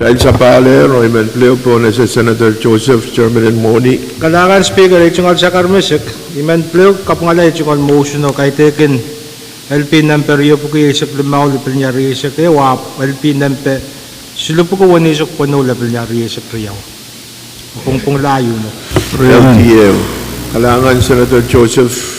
Kitail sapahl oh I men pil ehu pohnese Senator Joseph, Chairman en Mwohni. Kalahngan Speaker, ei tungoal sakar mesik, I men pil ehu kapwungala ei tungoal motion oh kaidehkin L P nempe riepwuki eisek limau, lepin ial rieisek ehu, ahpw L P nempe silipwuki weneisek weneu, lepin ial rieisek riau. Pwungpwungla ieu mwo. L T A. Kalahngan Senator Joseph.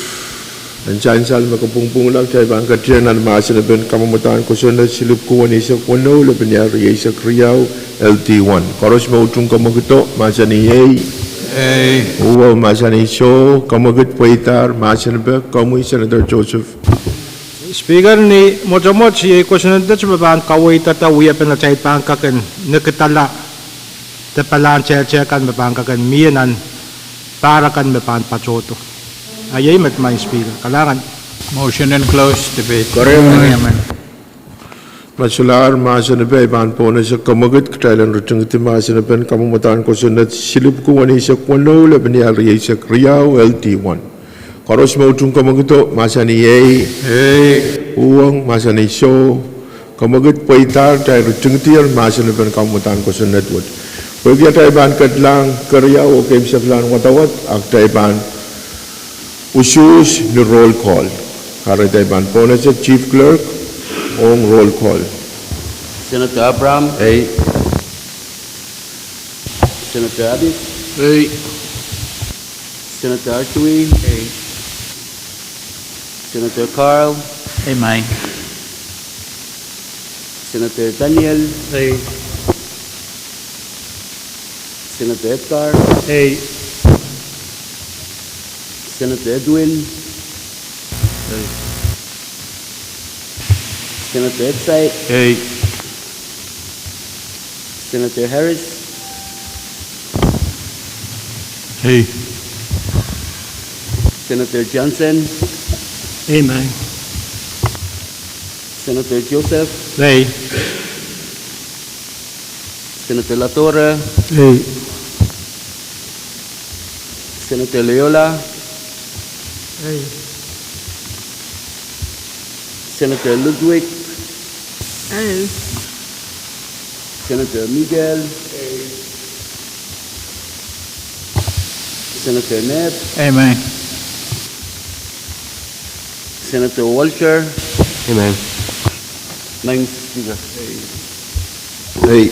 En sansal me ke pwungpwungla, kitail pahn ketieng nan mahsen en kamwomwdahn kosonned silipwuki weneisek weneu, lepin ial rieisek riau, L T one. Koaros me utung kemwekido, mahsanih ei. Ei. Uhwong, mahsanih soh. Kemwekid pweidahr, mahsanipe. Komwi Senator Joseph. Speaker, ni mwotomwot iei kosonned me pahn kaweidada wiepen atail pahn kak en nikidala de palahn tehteh kan me pahn kak en mie nan pahr akan me pahn patohdo. A iei met, Madam Speaker. Kalahngan. Motion en close debate. Koaros me solahr mahsen pahn pohnese kemwekid, kitail en ritingidi mahsen en kamwomwdahn kosonned silipwuki weneisek weneu, lepin ial rieisek riau, L T one. Koaros me utung kemwekido, mahsanih ei. Ei. Uhwong, mahsanih soh. Kemwekid pweidahr, kitail ritingidier mahsen en kamwomwdahn kosonned wet. Pwehki atail pahn kedlahng keriau oh keimwseklahn wadawad, a kitail pahn usuhs ni roll call. Eri kitail pahn pohnese Chief Clerk ong roll call. Senator Abraham. Ei. Senator Abis. Ei. Senator Artui. Ei. Senator Carl. Ei, Madam. Senator Daniel. Ei. Senator Edgar. Ei. Senator Edwin. Ei. Senator Etsai. Ei. Senator Harris. Ei. Senator Johnson. Ei, Madam. Senator Joseph. Ei. Senator Latore. Ei. Senator Leola. Ei. Senator Ludwig. Ei. Senator Miguel. Ei. Senator Ned. Amen. Senator Walter. Amen. Madam Speaker. Ei.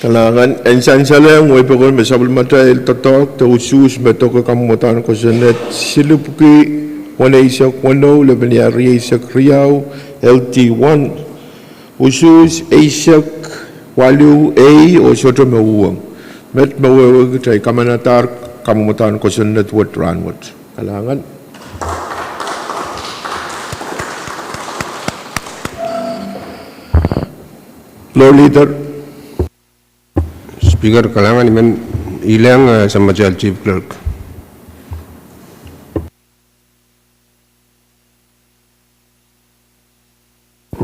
Kalahngan. En sansal ong wei pokon me sapwellimatail doadoahk de usuhs me doke kamwadahn kosonned silipwiki weneisek weneu, lepenial rieisek riau, L D one. Usuhs eisek waluh A oh sohte me uhwong. Met me wehwehki kitail kamanadahr kamwadahn kosonned wet rahnwet. Kalahngan. Floor Leader. Speaker, kalahngan, I men ilehiong, eh, samatail Chief Clerk.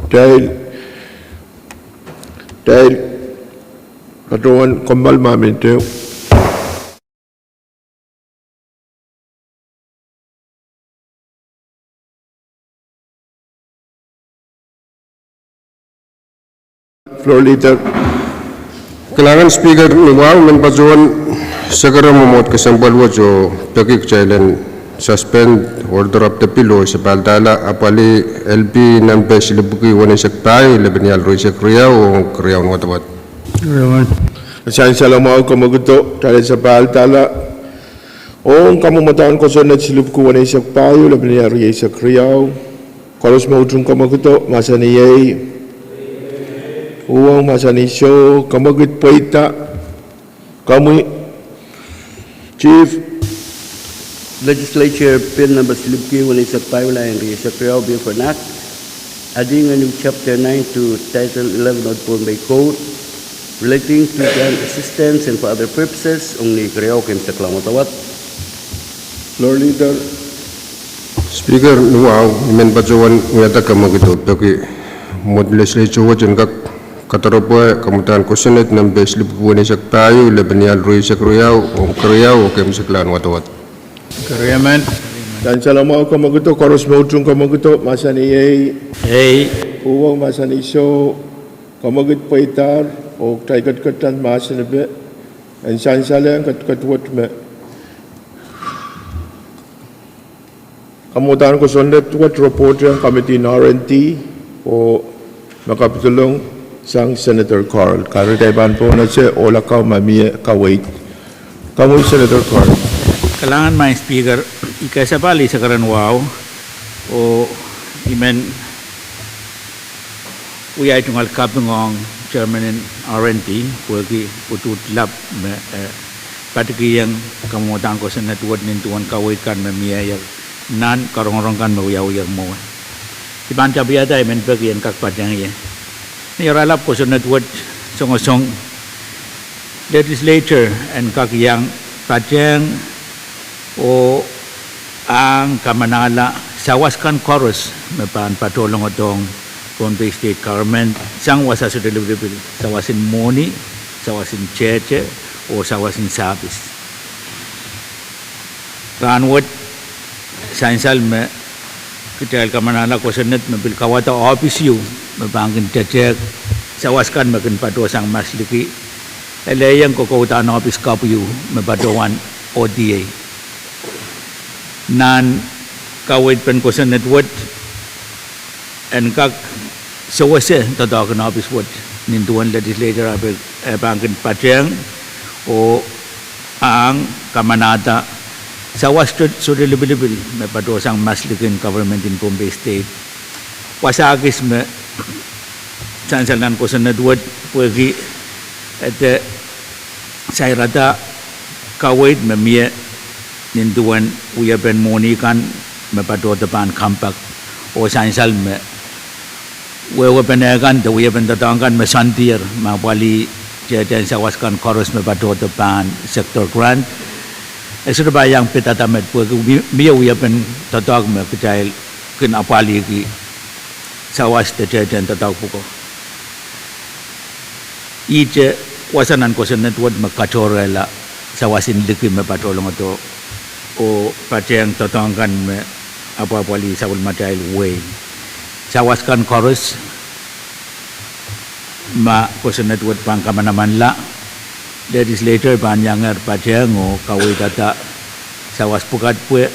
Dahil, dahil, patohwan kommoal ma minte. Floor Leader. Kalahngan Speaker, ni wahu men patohwan sekere mwomwohd kesempwal wet oh peki kitail en suspend, order of the bill oh sapahl dahla apwalih L P nempe silipwiki weneisek pahieu, lepenial rieisek riau, ong keriaun wadawad. Sansal mwahu, kamwekid oh kitail sapahl dahla ong kamwadahn kosonned silipwiki weneisek pahieu, lepenial rieisek riau. Koaros me utung kamwekid oh mahsanih ei. Uhwong mahsanih soh, kamwekid pweida. Komwi, Chief. Legislature Bill Number silipwiki weneisek pahieu, laien rieisek riau, Bill for an Act adding a new Chapter nine to Title eleven of Pohnpei Code relating to grant assistance and for other purposes, ong ni keriau, keimwsek lahng wadawad. Floor Leader. Speaker, ni wahu I men patohwan wiahda kamwekid oh peki mwomwohd Legislature wet en kak kadaropwe kamwadahn kosonned nempe silipwiki weneisek pahieu, lepenial rieisek riau, ong keriau, oh keimwsek lahng wadawad. Keriamen. Sansal mwahu, kamwekid oh koaros me utung kamwekid oh mahsanih ei. Ei. Uhwong mahsanih soh, kamwekid pweidahr, oh kitail ketiket nan mahsen epe. En sansalehng ketiket wet me kamwadahn kosonned wet report ong committee en R and D oh me kapidolong sang Senator Carl. Kahrehda I pahn pohnese ohl akau ma mie kaweid. Komwi Senator Carl. Kalahngan Madam Speaker, I kasapahl eisek ren wahu, oh I men wiahda tungoal kaping ong Chairman en R and D pwehki uduhd lap me, eh, padikihong kamwadahn kosonned wet nin duwen kaweid kan me mie nan karongorong kan me wiawiher mwowe. I pahn tapihada I men peki en kak patehng ie. Ni oaralap kosonned wet songosong Legislature en kak iang patehng oh ahng kamanahla sawas kan koaros me pahn patohlongodohng Pohnpei State Government sang wasa sohte lipilipil, sawas en mwohni, sawas en tehte, oh sawas en sahpis. Rahnwet sansal me kitail kamanahla kosonned me pil kauwada ohpis ieu me pahn kin tetehk sawas kan me kin patohsang masliki, e lelohng kokoudahn ohpis kapw ieu me patohwan O D A. Nan kaweidpen kosonned wet en kak sewese doadoahk en ohpis wet nin duwen Legislature e pahn kin patehng oh ahng kamanahda sawas sohte lipilipil me patohsang maslikin government en Pohnpei State. Wasa kis me sansal nan kosonned wet pwehki e de sairada kaweid me mie nin duwen wiepen mwohni kan me patohdo pahn compact, oh sansal me wehwehpen eh kan de wiepen doadoahk kan me soandier me apwalih tehtehn sawas kan koaros me patohdo pahn sector grant. E sohte pahn iang pidada met pwehki mie wiepen doadoahk me kitail kin apwalihki sawas de tehtehn doadoahk pwuko. Ihte wasa nan kosonned wet me katohrehla sawas en liki me patohlongodo oh patehng doadoahk kan me apwapwalih sapwellimatail wehi. Sawas kan koaros ma kosonned wet pahn kamanamanla, legislator pahn iangehr patehng oh kaweidada sawas pwukat pwe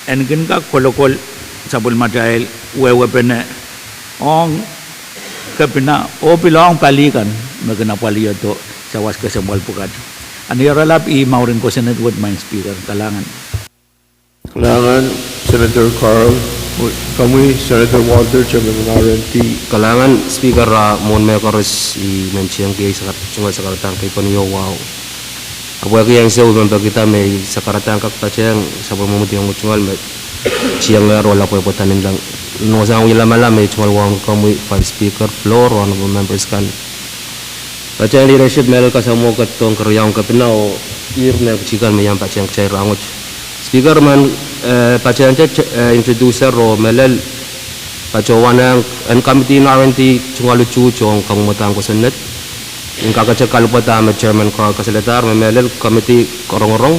en kin kak kolokol sapwellimatail wehwehpene ong kepina oh pil ong pali kan me kin apwaliado sawas kesempwal pwukat. A ni oaralap ih mauren kosonned wet, Maing Speaker. Kalahngan. Kalahngan, Senator Carl. Komwi, Senator Walter, Chairman en R and D. Kalahngan Speaker, a mwohn me koaros I mentionki, tungoal sakaradahn keiponio wahu. A pwehki ansou I men pekida me I sakaradahn kak patehng sapwellimomwi ong tungoal me tiengehr oh lapwehpwe daninleng. Nohsang wia lamalam me tungoal wahu komwi, Vice Speaker, floor, honorable members kan, patehng leadership mehlel kasamwo ketidohng keriaun kepina oh ire me kitikan me iang patehng kitail rahnwet. Speaker, I men, eh, patehng te, eh, introducer oh mehlel patohwanohng en committee en R and D tungoal utuht ong kamwadahn kosonned. I en kakete kalapw dahme Chairman Carl kasalehdahr me mehlel committee rongorong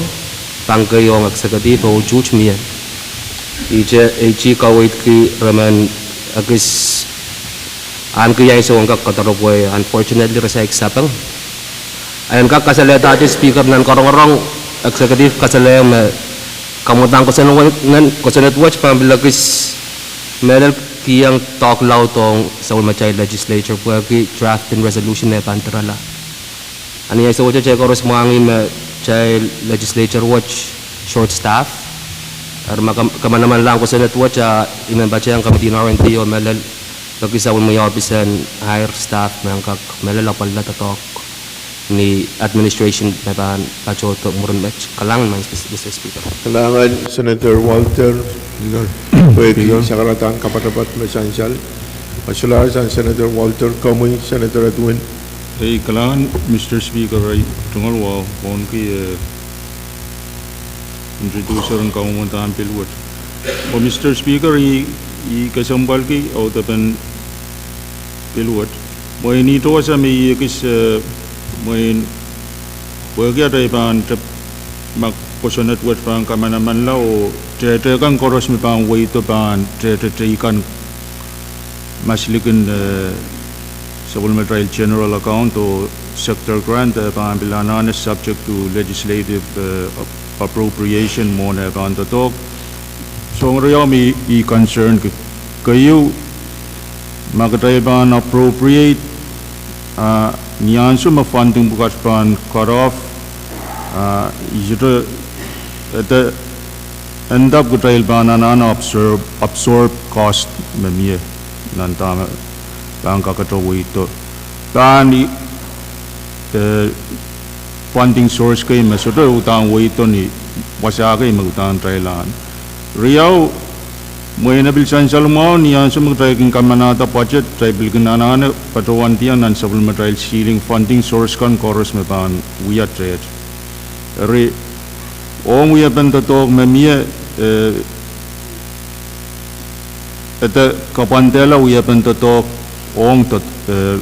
pahn keiong executive oh utuht mie. Ihte AG kaweidki re men ekis ahneki ansou en kak kadaropwe, unfortunately re saik sapeng. I en kak kasalehdahte Speaker, nan karongorong executive kasalehiong me kamwadahn kosonned wet pahn pil ekis mehlel kihong doadoahk ong sapwellimatail legislature pwehki draft en resolution me pahn dirala. A ni ansou wet kitail koaros mwahngih me kitail legislature wet short staff. Eri ma kamanamanlahng kosonned wet, a I men patehng committee en R and D oh mehlel peki sapwellime ohpis en hire staff me en kak mehlel apwalih doadoahk ni administration me pahn patohdo mwurin met. Kalahngan, Mister Speaker. Kalahngan, Senator Walter. Pwehki sakaradahn kapatapat me sansal, a solahr sang Senator Walter, komwi, Senator Edwin. Ei, kalahngan, Mister Speaker, ei, tungoal wahu, pwonki, eh, introducer en kamwadahn pil wet. Oh Mister Speaker, I, I kesempwalki audepen pil wet. Mwein ihte wasa me I ekis, eh, mwein pwehki atail pahn tep, ma kosonned wet pahn kamanamanla oh tehte kan koaros me pahn wehdo pahn tehte teikan maslikin, eh, sapwellimatail general account oh sector grant, eh, pahn pil anahne subject to legislative, eh, ap-, appropriation mwohn eh pahn doadoahk. Soahng riau me I concern ki, keieu, ma kitail pahn appropriate, a ni ansou me funding pwukat pahn cut off, a I sohte, e de, end up kitail pahn anahne absorb, absorb cost me mie nan dahme pahn kakete wehdo. Pahn, eh, funding source kei me sohte uhdahn wehdo ni wasa kei me uhdahn kitail ahn. Riau, mwein e pil sansal mwahu ni ansou me kitail kin kamanahda budget, kitail pil kin anahne patohwandiong nan sapwellimatail ceiling funding source kan koaros me pahn wia teht. Eri, ong wiepen doadoahk me mie, eh, e de kapwandehla wiepen doadoahk ong doad-, eh,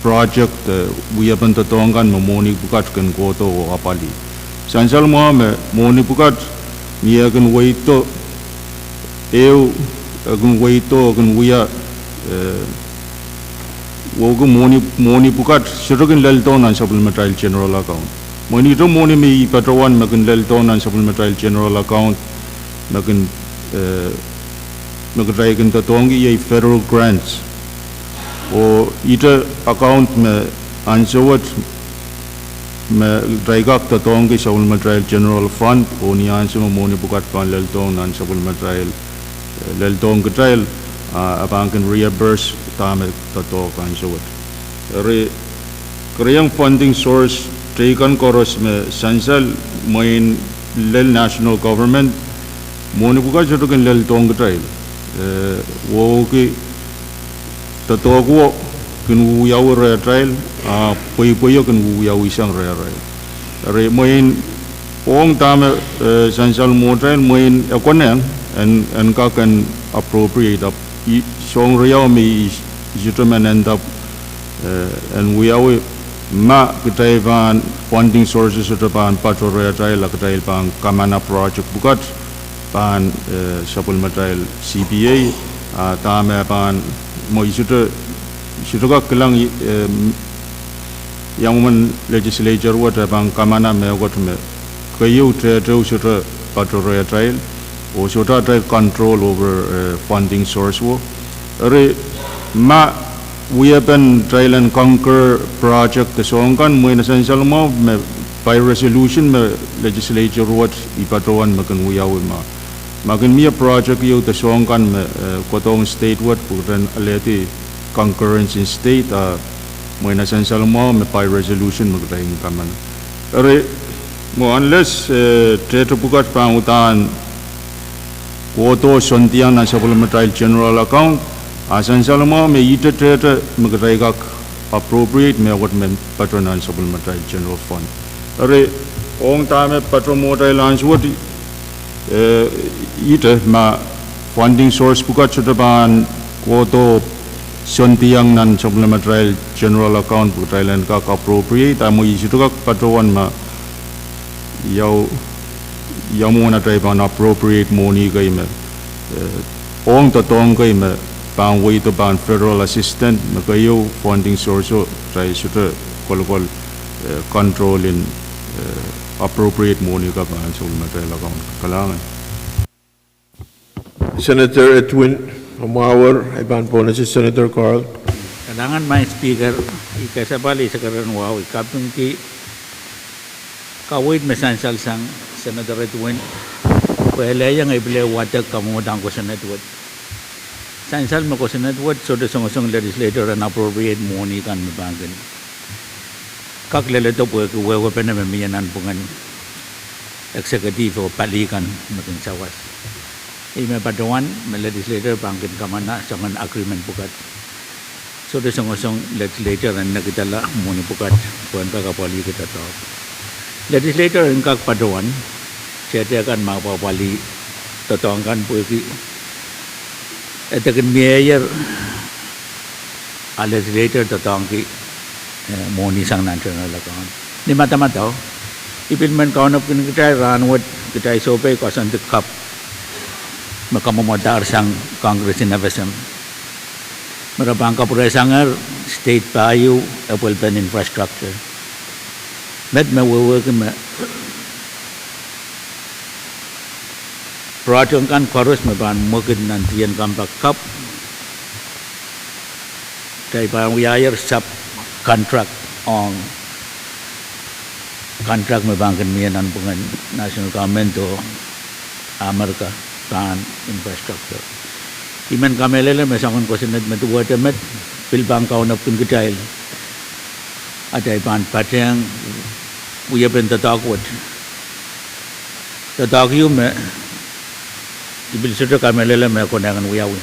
project, eh, wiepen doadoahk kan me mwohni pwukat kin kohdo oh apwalih. Sansal mwahu me mwohni pwukat ni e kin wehdo, ehu, e kin wehdo, e kin wia, eh, wehwehki mwohni, mwohni pwukat sohte kin leldohng nan sapwellimatail general account. Mwein ihte mwohni me I patohwan me kin leldohng nan sapwellimatail general account me kin, eh, me kitail kin doadoahngki iei federal grants. Oh ihte account me ansou wet me kitail kak doadoahngki sapwellimatail general fund, oh ni ansou me mwohni pwukat pahn leldohng nan sapwellimatail, eh, leldohng kitail, a, a pahn kin reimburse dahme doadoahk ansou wet. Eri, keriau funding source teikan koaros me sansal mwein lel national government, mwohni pwukat sohte kin leldohng kitail. Eh, wehwehki doadoahk wo, kin wiawi rehtail, a pweipwei o kin wiawi sang rehrail. Eri mwein ong dahme, eh, sansal mwohtail mwein e konehng en, en kak en appropriate ahpw i, soahng riau me i, i sohte men end up, eh, en wiawi ma kitail pahn funding sources sohte pahn patoh rehtail a kitail pahn kamana project pwukat pahn, eh, sapwellimatail C P A, a dahme pahn, mwo i sohte, sohte kak kilang, eh, iang mwomwen legislature wet e pahn kamana mehkot me keieu tehteo sohte patoh rehtail, oh sohte atail control over, eh, funding source wo. Eri ma wiepen tail en concur project de soahng kan mwein e sansal mwahu me by resolution me legislature wet i patohwan me kin wiawi ma. Ma kin mie project ieu de soahng kan me, eh, kohdohng state wet pwe ren alehdi concurrence in state, a mwein e sansal mwahu me by resolution me kitail kin kamana. Eri, mwo unless, eh, tehte pwukat pahn uhdahn kohdo soandiong nan sapwellimatail general account, a sansal mwahu me ihte tehte me kitail kak appropriate mehkot me patoh nan sapwellimatail general fund. Eri, ong dahme patoh mwohtail ansou wet, eh, ihte ma funding source pwukat sohte pahn kohdo soandiong nan sapwellimatail general account pwe kitail en kak appropriate, a mwo i sohte kak patohwan ma ia, ia mwomwen atail pahn appropriate mwohni kei me, eh, ong doadoahk kei me pahn wehdo pahn federal assistance me keieu funding source o kitail sohte kolokol, eh, control in, eh, appropriate mwohni kan pahn sapwellimatail account. Kalahngan. Senator Edwin, mwahuer, I pahn pohnese Senator Carl. Kalahngan Madam Speaker, I kesempwal, I sehse keren wahu, I kapingki kaweid me sansal sang Senator Edwin, pwe ele iang e pil wadek kamwadang kosonned wet. Sansal me kosonned wet sohte songosong legislature en appropriate mwohni kan me pahn kin kak leledo pwehki wehwehpene me mie nanpwungen executive oh pali kan me kin sawas. Ih me patohwan me legislature pahn kin kamana soangen agreement pwukat. Sohte songosong legislature en nekidala mwohni pwukat pwehn kak apwalih doadoahk. Legislature en kak patohwan tehte kan me apwalih doadoahk kan pwehki e de kin mieier a legislature doadoahngki, eh, mwohni sang nan general account. Ni madamadau, I pil men kaunop kin kitail rahnwet, kitail sohpei koasoandi kapw me kamwomwadahr sang Congress en F S M me re pahn kapwuresangehr state pahieu epwelpen infrastructure. Met me wehwehki me project kan koaros me pahn mwekid nan D N Compact kapw, kitail pahn wiaier sub contract ong contract me pahn kin mie nanpwungen national government oh America pahn infrastructure. I men kamehlele me soangen kosonned me duwehte met pil pahn kaunop kin kitail, atail pahn patehng wiepen doadoahk wet. Doadoahk ieu me I pil sohte kamehlele me konehng en wiawi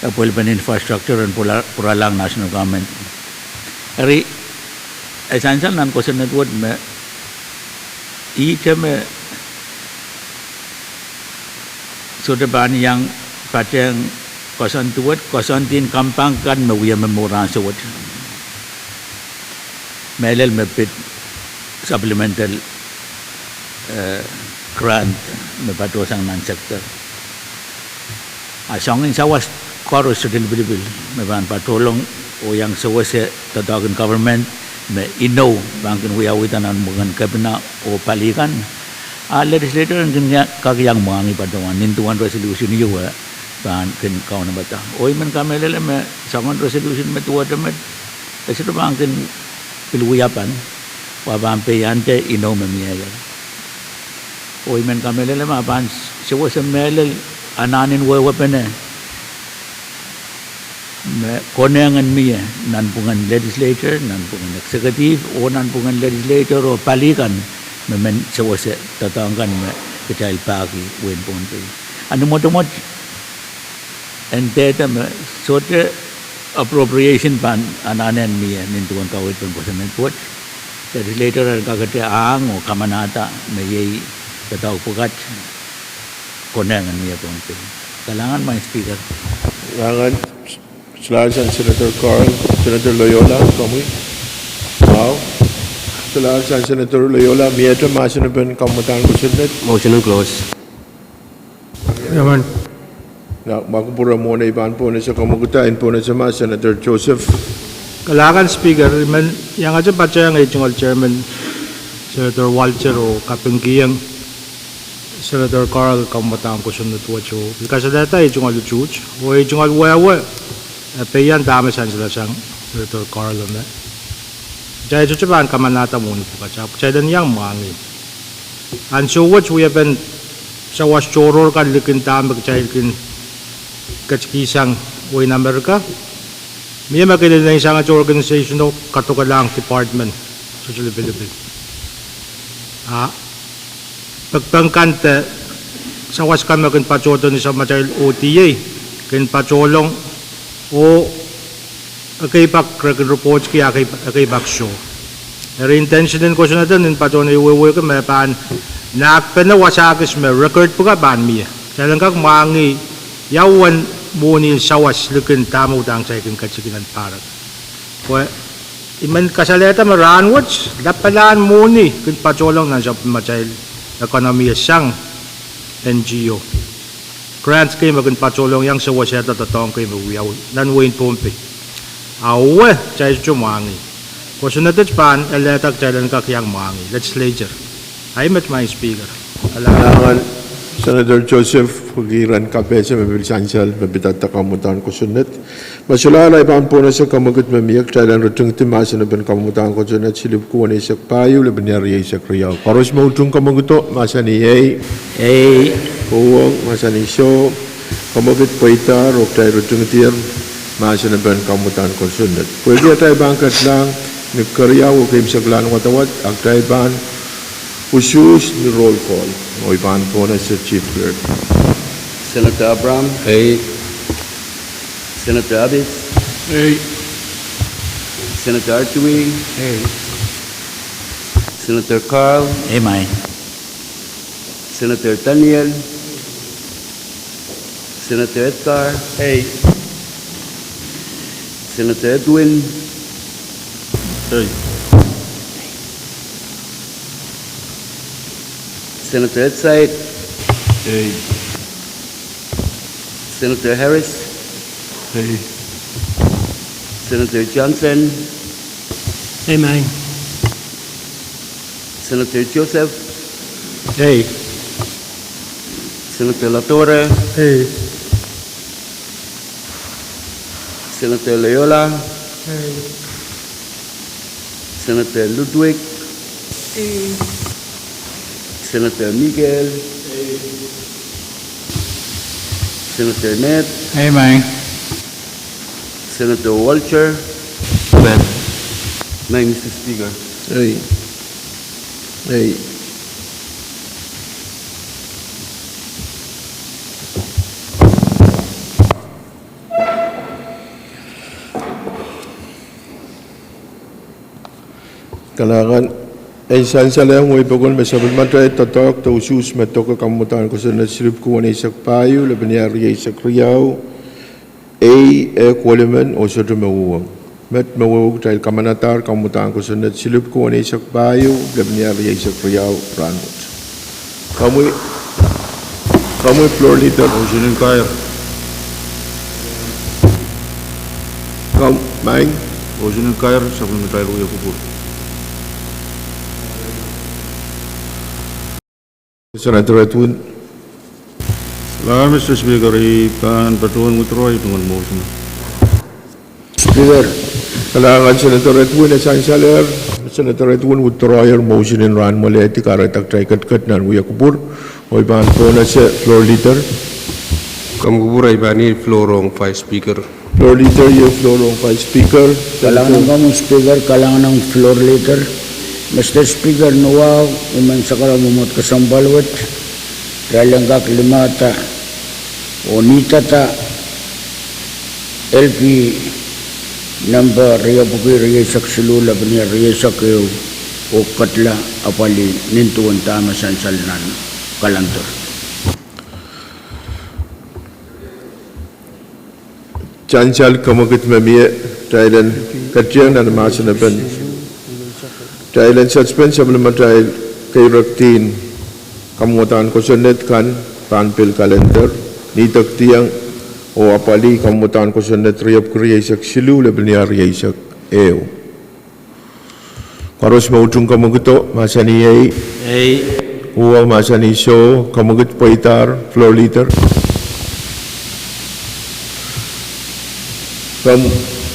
epwelpen infrastructure en pwura-, pwuralahng national government. Eri, e sansal nan kosonned wet me ihte me sohte pahn iang patehng koasoandi wet, koasoandien Compact kan me wia me mour ansou wet. Mehlel me pid supplemental, eh, grant me patohsang nan sector. A soangen sawas koaros sohte lipilipil me pahn patohlong oh iang sewese doadoahk en government me inou pahn kin wiawihda nanpwungen kepina oh pali kan. A legislature en kin kak iang mwahngih patohwan nin duwen resolution ieu e pahn kin kaunopada. Oh I men kamehlele me soangen resolution me duwehte met e sohte pahn kin pil wia pahn, wa pahn pehiangte inou me mieier. Oh I men kamehlele me a pahn sewese mehlel anahnen wehwehpene me konehng en mie nanpwungen legislature, nanpwungen executive, oh nanpwungen legislature oh pali kan me men sewese doadoahk kan me kitail pahki wehin Pohnpei. A ni mwotomwot en dehde me sohte Appropriation pahn anahne mie nin duwen kaweid pohn kosonned wet. Legislator en kakete ahng oh kamanahda me iei doadoahk pwukat konehng en mie pohn pei. Kalahngan, Madam Speaker. Kalahngan. Solahr sang Senator Carl, Senator Loyola, komwi. Wow. Solahr sang Senator Loyola, miehte mahsen en kamwadahn kosonned. Motion en close. Chairman. Na, ma kupwure mwohn ei pahn pohnese kamwekid, en pohnese ma Senator Joseph. Kalahngan Speaker, I men iangete patehng ei tungoal Chairman Senator Walter oh kapingkihong Senator Carl kamwadahn kosonned wet oh pil kasalehda ei tungoal utuht oh ei tungoal wehwe, eh, peian dahme sansal sang Senator Carl me kitail sohte pahn kamanahda mwohni pwukat, ahpw kitail en iang mwahngih. Ansou wet wiepen sawas tohrohr kan likin dahme kitail kin ketikihsang wehin Amerika, mie me kin inengisangehr organisation oh kadokelahng department sohte lipilipil. A pekpek kan de sawas kan me kin patohdo ni samatail O D A kin patohlong oh ekei pak re kin report ki, a ekei pak soh. Eri intention en kosonned en patohwan ei wehwehki me pahn nahkpene wasa kis me record pwukat pahn mie. Kitail en kak mwahngih ia uwen mwohni en sawas likin dahme udahn kitail kin ketikihong pahrek. Pwe I men kasalehda me rahnwet lapalahn mwohni kin patohlong nan sapwellimatail economy sang N G O grants kei me kin patohlong iang sewesehda doadoahk kei me wiawi nan wehin Pohnpei. A uwe kitail sohte mwahngih. Kosonned et pahn elehda kitail en kak iang mwahngih, legislature. Ahi met, Madam Speaker. Kalahngan. Kalahngan Senator Joseph, pwehki ren kapehse me pil sansal me pidada kamwadahn kosonned. Ma solahr ahi pahn pohnese kamwekid me mie, kitail en ritingdi mahsen en kamwadahn kosonned silip kuwen eisek pahieu, lepin ehu rieisek riau. Koaros me utung kamwekido, mahsanih ei. Ei. Uhwong, mahsanih soh. Kamwekid pweidahr oh kitail ritingdier mahsen en kamwadahn kosonned. Pwehki atail pahn kedlahng ni keriau oh keimwseklahn wadawad, a kitail pahn usuhs ni roll call, oh I pahn pohnese Chief Clerk. Senator Abraham. Ei. Senator Abis. Ei. Senator Artui. Ei. Senator Carl. Ei, Madam. Senator Daniel. Senator Edgar. Ei. Senator Edwin. Ei. Senator Hetsaid. Ei. Senator Harris. Ei. Senator Johnson. Ei, Madam. Senator Joseph. Ei. Senator Latore. Ei. Senator Loyola. Ei. Senator Ludwig. Ei. Senator Miguel. Ei. Senator Ned. Ei, Madam. Senator Walter. Ei, Madam. Madam, Mister Speaker. Ei. Ei. Kalahngan. En sansalehng wehi pokon me sapwellimatail doadoahk de usuhs me doke kamwadahn kosonned silip kuwen eisek pahieu, lepin ehu rieisek riau, ei, eh, kwelimen oh sohte me uhwong. Met me wehwehki kitail kamanadahr kamwadahn kosonned silip kuwen eisek pahieu, lepin ehu rieisek riau rahnwet. Komwi, komwi Floor Leader. Motion en kair. Kom, Madam. Motion en kair, sapwellimatail wia kupwur. Senator Edwin. Kalahngan, Mister Speaker, I pahn patohwan withdraw ei tungoal motion. Speaker. Kalahngan Senator Edwin, e sansalehr, Senator Edwin withdrawyer motion en rahn mwalehdi, kahrehda kitail ketiket nan wia kupwur, oh I pahn pohnese Floor Leader. Komw kupwur, I pahn iei floor ong Vice Speaker. Floor Leader, iei floor ong Vice Speaker. Kalahngan ong komwi Speaker, kalahngan ong Floor Leader. Mister Speaker, ni wahu, I men sakarawih mwomwohd kesempwal wet, kitail en kak limehda oh nidada L P Nempe riepwiki rieisek siluh, lepenier rieisek ehu, oh ketla apwalih nin duwen dahme sansal nan calendar. Sansal kemwekid me mie, kitail en ketieng nan mahsen en, kitail en suspense sapwellimatail keirekdihn kamwadahn kosonned kan pahn pil calendar, ni dekdiong oh apwalih kamwadahn kosonned riepwiki rieisek siluh, lepenier rieisek ehu. Koaros me utung kemwekido, mahsanih ei. Uwe, mahsanih soh. Kemwekid pweidahr, floor leader.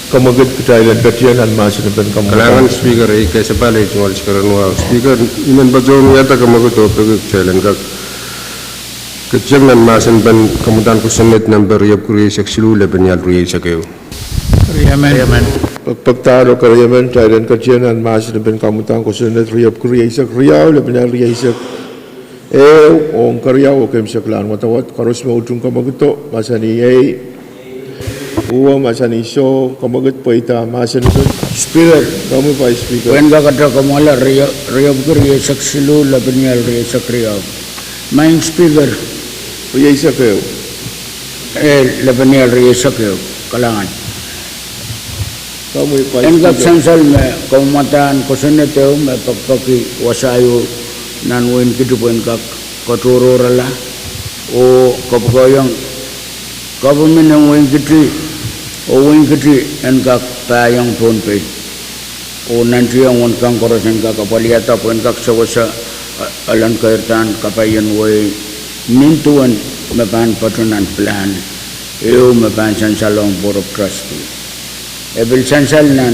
Kemwekid, kitail en ketieng nan mahsen en. Kalahngan Speaker, ei kasapahl ei tungoal sakaradahn wahu. Speaker, I men patohwan wiahda kemwekid oh peki kitail en kak ketieng nan mahsen en kamwadahn kosonned nempe riepwiki rieisek siluh, lepenier rieisek ehu. Pekpekdahr oh keriemen, kitail en ketieng nan mahsen en kamwadahn kosonned riepwiki rieisek riau, lepenier rieisek ehu, ong keriau oh keimwseklahn wadawad. Koaros me utung kemwekido, mahsanih ei. Uwe, mahsanih soh. Kemwekid pweidahr, mahsen en. Speaker, komwi Vice Speaker. Pwehn kakete komwala, riepwiki rieisek siluh, lepenier rieisek riau. Maing Speaker. Rieisek ehu. Eh, lepenier rieisek ehu. Kalahngan. En kak sansal me kamwadahn kosonned ehu me pekpeki wasa ieu nan wein Kiti pwehn kak katohrohrala oh kapwukoahiong government en wein Kiti, oh wein Kiti en kak pahiong Pohnpei oh nantihong wehi kan koaros en kak apwalihada pwehn kak sewese, eh, elen keirdahn kapaien wehi nin duwen me pahn patoh nan plan ehu me pahn sansalohng Board of Trustee. E pil sansal nan,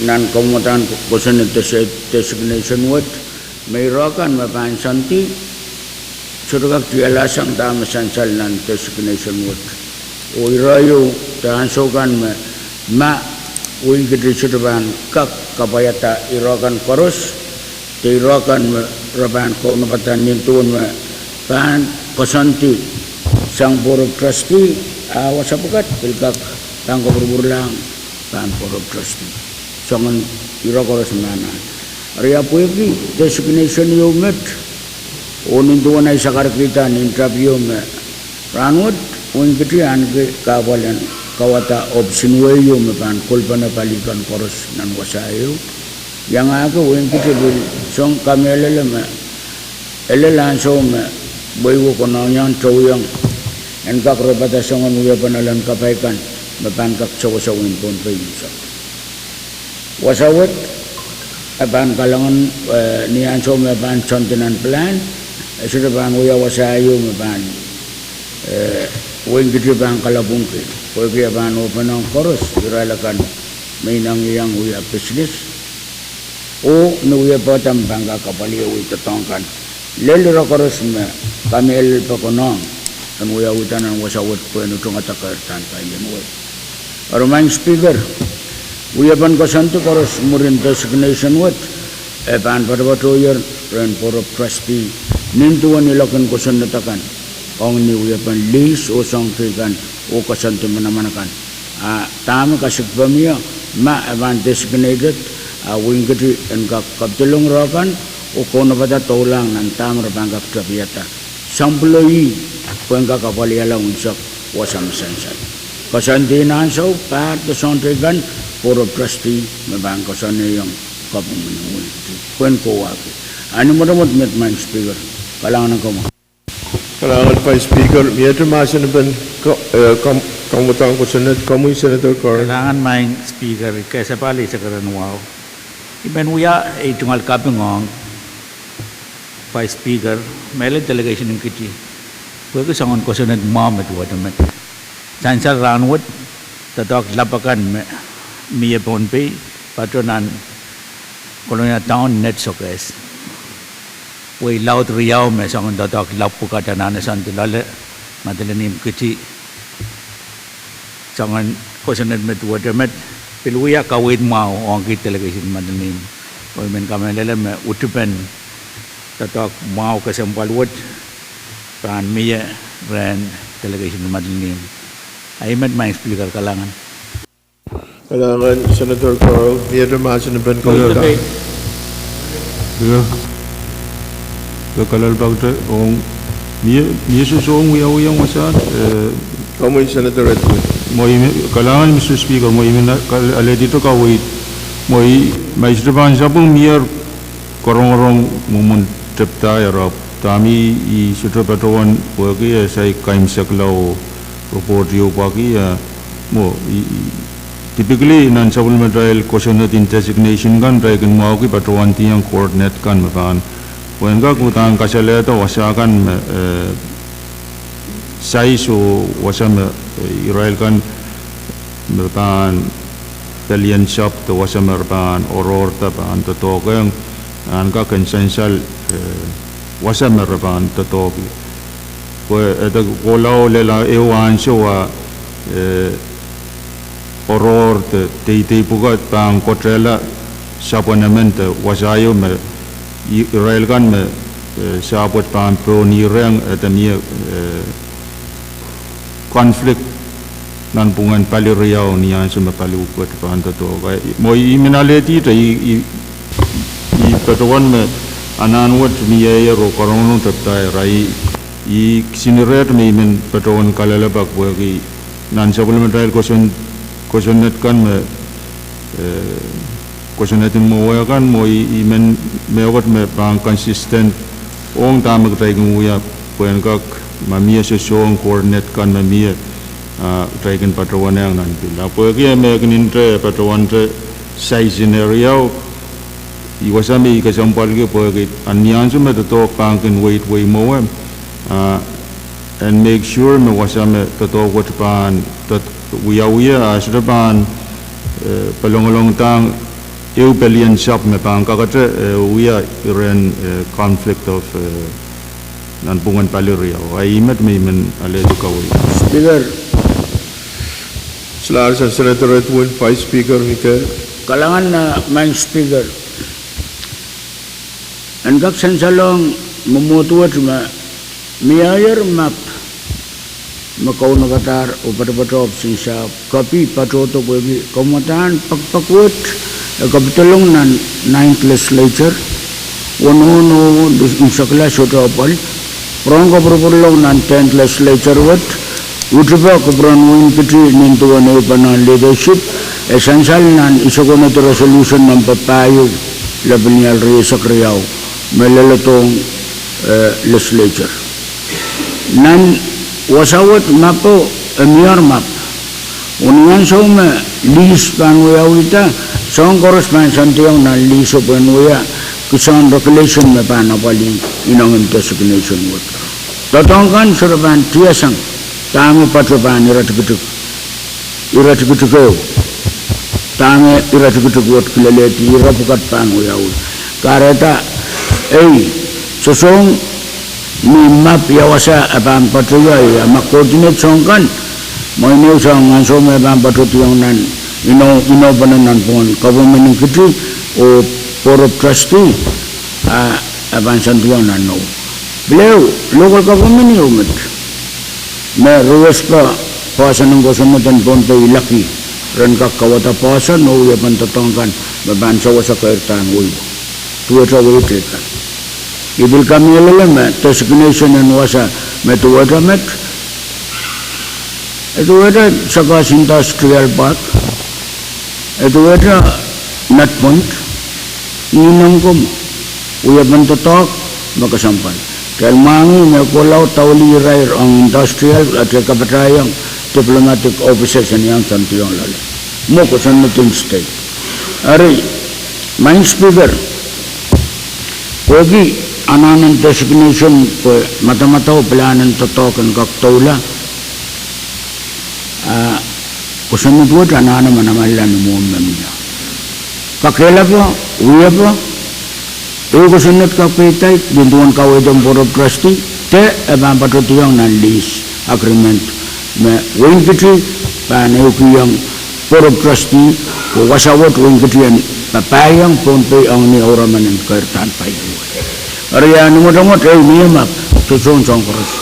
nan kamwadahn kosonned designation wet, me ire kan me pahn soandi sohte kak diaralahsang dahme sansal nan designation wet. Oh ire ieu de ansou kan me ma wein Kiti sohte pahn kak kapwaiada ire kan koaros, de ire kan me re pahn kaunopada nin duwen me pahn koasoandi sang Board of Trustee, a wasa pwukat pil kak pahn kapwurpwurlahng pahn Board of Trustee soangen ire koaros me anahne. Eri ahpw pwehki designation ieu met, oh nin duwen ahi sakarkihda nin tapio me rahnwet, wein Kiti ahneki kahpwal en kauwada option wet ieu me pahn kolpene pali kan koaros nan wasa ieu. Iangahki wein Kiti pil song kamehlele me e lel ansou me wehi wet konehng iang tohng en kak ropada soangen wiepen elen kapai kan me pahn kak sewese wehin Pohnpei unsek. Wasa wet, e pahn kalahngan, eh, ni ansou me pahn soandi nan plan, e sohte pahn wia wasa ieu me pahn, eh, wein Kiti pahn kalapwungki, pwehki e pahn ohpene ong koaros irail akan me inengieng wia business oh ni wiepe kan me pahn kak apwalih wehi doadoahk kan. Lel ire koaros me kamehlele pwe konehng en wiawihda nan wasa wet pwehn utungada keirdahn paien wehi. Eri Maing Speaker, wiepen koasoandi koaros mwurin designation wet, e pahn poatopoatohier rehn Board of Trustee nin duwen iloak en kosonned akan, ong ni wiepen lease oh soang teikan oh koasoandi manaman akan. A dahme kasikpe mie, ma e pahn designated, a wein Kiti en kak kapwdolong ire kan oh kaunopada doulahng nan dahme re pahn kak tapiada sampwulo ih pwehn kak apwalihala unsek wasa me sansal. Koasoandi en ansou, pahr de soang teikan, Board of Trustee me pahn koasoanehdi ong government en wein Kiti pwehn kohwahki. A ni mwotomwot met Maing Speaker, kalahngan en komwi. Kalahngan Vice Speaker, miehte mahsen en, eh, kamwadahn kosonned, komwi Senator Curran. Kalahngan Maing Speaker, I kasapahl ei sakaradahn wahu. I men wia ei tungoal kapinga ong Vice Speaker, mehlel delegation en Kiti, pwehki soangen kosonned mwahu me duwehte met. Sansal rahnwet, doadoahk lap akan me mie Pohnpei, patoh nan Kolonia Town Net Sokehs. Wehi laud riau me soangen doadoahk lap pwukat anahne soandi loale Madolenihmw Kiti. Soangen kosonned me duwehte met, pil wia kaweid mwahu ong kid delegation Madolenihmw. Oh I men kamehlele me utupen doadoahk mwahu kesempwal wet pahn mie rehn delegation Madolenihmw. A ih met Maing Speaker, kalahngan. Kalahngan Senator Carl, mie mahsen en pen kaunda? Ia, ia, kalelapak te ong, mie, mie sohte wiawi ong wasaht, eh, Komwi Senator Edwin. Mwo I men, kalahngan Mister Speaker, mwo I men, kal-, alehdi te kaweid. Mwo I, ma I sohte pahn sapwung mie korongorong mwomwen tepda ira, dahme I sohte patohwan pwehki, eh, sai kaimwisekla oh report ieu pwehki, eh, mwo I, I, typically nan sapwellimatail kosonned en designation kan, kitail kin mwahuki patohwan diong coordinate kan me pahn, pwehn kak uhdahn kasalehda wasa kan me, eh, size oh wasa me, eh, irail kan me pahn pelian sahpw de wasa me re pahn oaroahrda pahn doadoahk ong, ahn kak en sansal, eh, wasa me re pahn doadoahki. Pwe, eh, de kohla oh lella ehu ansou a, eh, oaroahr de deidei pwukat pahn kotehla sapwen emen de wasa ieu me i-, irail kan me, eh, sahpwet pahn pohn ihreng, eh, de mie, eh, conflict nanpwungen pali riau ni ansou me pali wet pahn doadoahk. Eh, mwo I men alehdi te I, I, I patohwan me anahn wet mieier oh korongorong tepda ira, I, I kisin ire me I men patohwan kalelapak pwehki nan sapwellimatail koson-, kosonned kan me, eh, kosonned en mwowe kan, mwo I, I men mehkot me pahn consistent ong dahme kitail kin wia, pwehn kak ma mie sosohn coordinate kan me mie, ah, kitail kin patohwan ong nan pil. Ah pwehki e me kin nte patohwan te size en area, I wasa me I kesempwalki pwehki a ni ansou me doadoahk pahn kin weid wei mwowe, ah, en make sure me wasa me doadoahk wet pahn dod-, wiawia, ah, sohte pahn, eh, pelongolongdahng ehu pelian sahpw me pahn kakete, eh, wia iren, eh, conflict of, eh, nanpwungen pali riau. Ah ih met me I men alehdi kaweid. Speaker. Solahr sang Senator Edwin, Vice Speaker, mie ke. Kalahngan, ah, Madam Speaker. En kak sansalohng mwomwohd wet me mieier map me kaunopadahr oh patopato option sahpw, kapi patohdo pwehki kamwadahn pekipek wet e kapidolong nan ninth legislature, oh nohno, imwisekla sohte apwal, pwurehng kapwurpwurlong nan tenth legislature wet, uhtipe kupwuren Wein Kiti nin duwen ehu pahn leadership, e sansal nan isokonedi resolution nempe pahieu, lepin ial rieisek riau, me leledohng, eh, legislature. Nan wasa wet mapo, e mieier map. Oh ni ansou me lease pahn wiawihda, soahng koaros pahn sandiong nan lease oh pwehn wia, kisehn regulation me pahn apwalih inengen designation wet. Doadoahk kan sohte pahn tiasang, dahme pato pahn iretikitik, iretikitik ehu. Dahme iretikitik wet kilelehdi, ire pwukat pahn wiawi. Kahrehda, ei, sosohng ni map ia wasa e pahn pato ia, ia ma coordinate soahng kan, mwein ehu soahng ansou me e pahn patodiong nan inou, inoupene nanpwungen government en Kiti oh Board of Trustee, ah, e pahn sandiong nan nou. Pil ehu, local government ieu met me ruwespa poahsoan en kosonned en Pohnpei ilaki, ren kak kawada poahsoan oh wiepen doadoahk kan me pahn sewese keirdahn wei, duwehte wehi teikan. I pil kamehlele me designation en wasa me duwehte met, e duwehte Circus Industrial Park, e duwehte Nut Point, ih noumw komw, wiepen doadoahk me kesempwal. Kitail mwahngih me kohla doulih irair ong industrial, atail kapatahiong diplomatic offices en iang sandiong loale. Mwo kosonned en state. Eri, Madam Speaker, pwehki anahnen designation pwe madamadau pilahn en doadoahk en kak doula, ah, kosonned wet anahne manamanla ni mwohmw me mie. Kakehlaka, wiepe, ehu kosonned kak peidek, nin duwen kaweid en Board of Trustee, de e pahn patodiong nan lease agreement me Wein Kiti pahn ehukihong Board of Trustee, oh wasa wet Wein Kiti en papahiongo Pohnpei ong ni ouraman en keirdahn pahieu. Eri ia ni mwotomwot, ei, mie map, sosohng soahng koaros,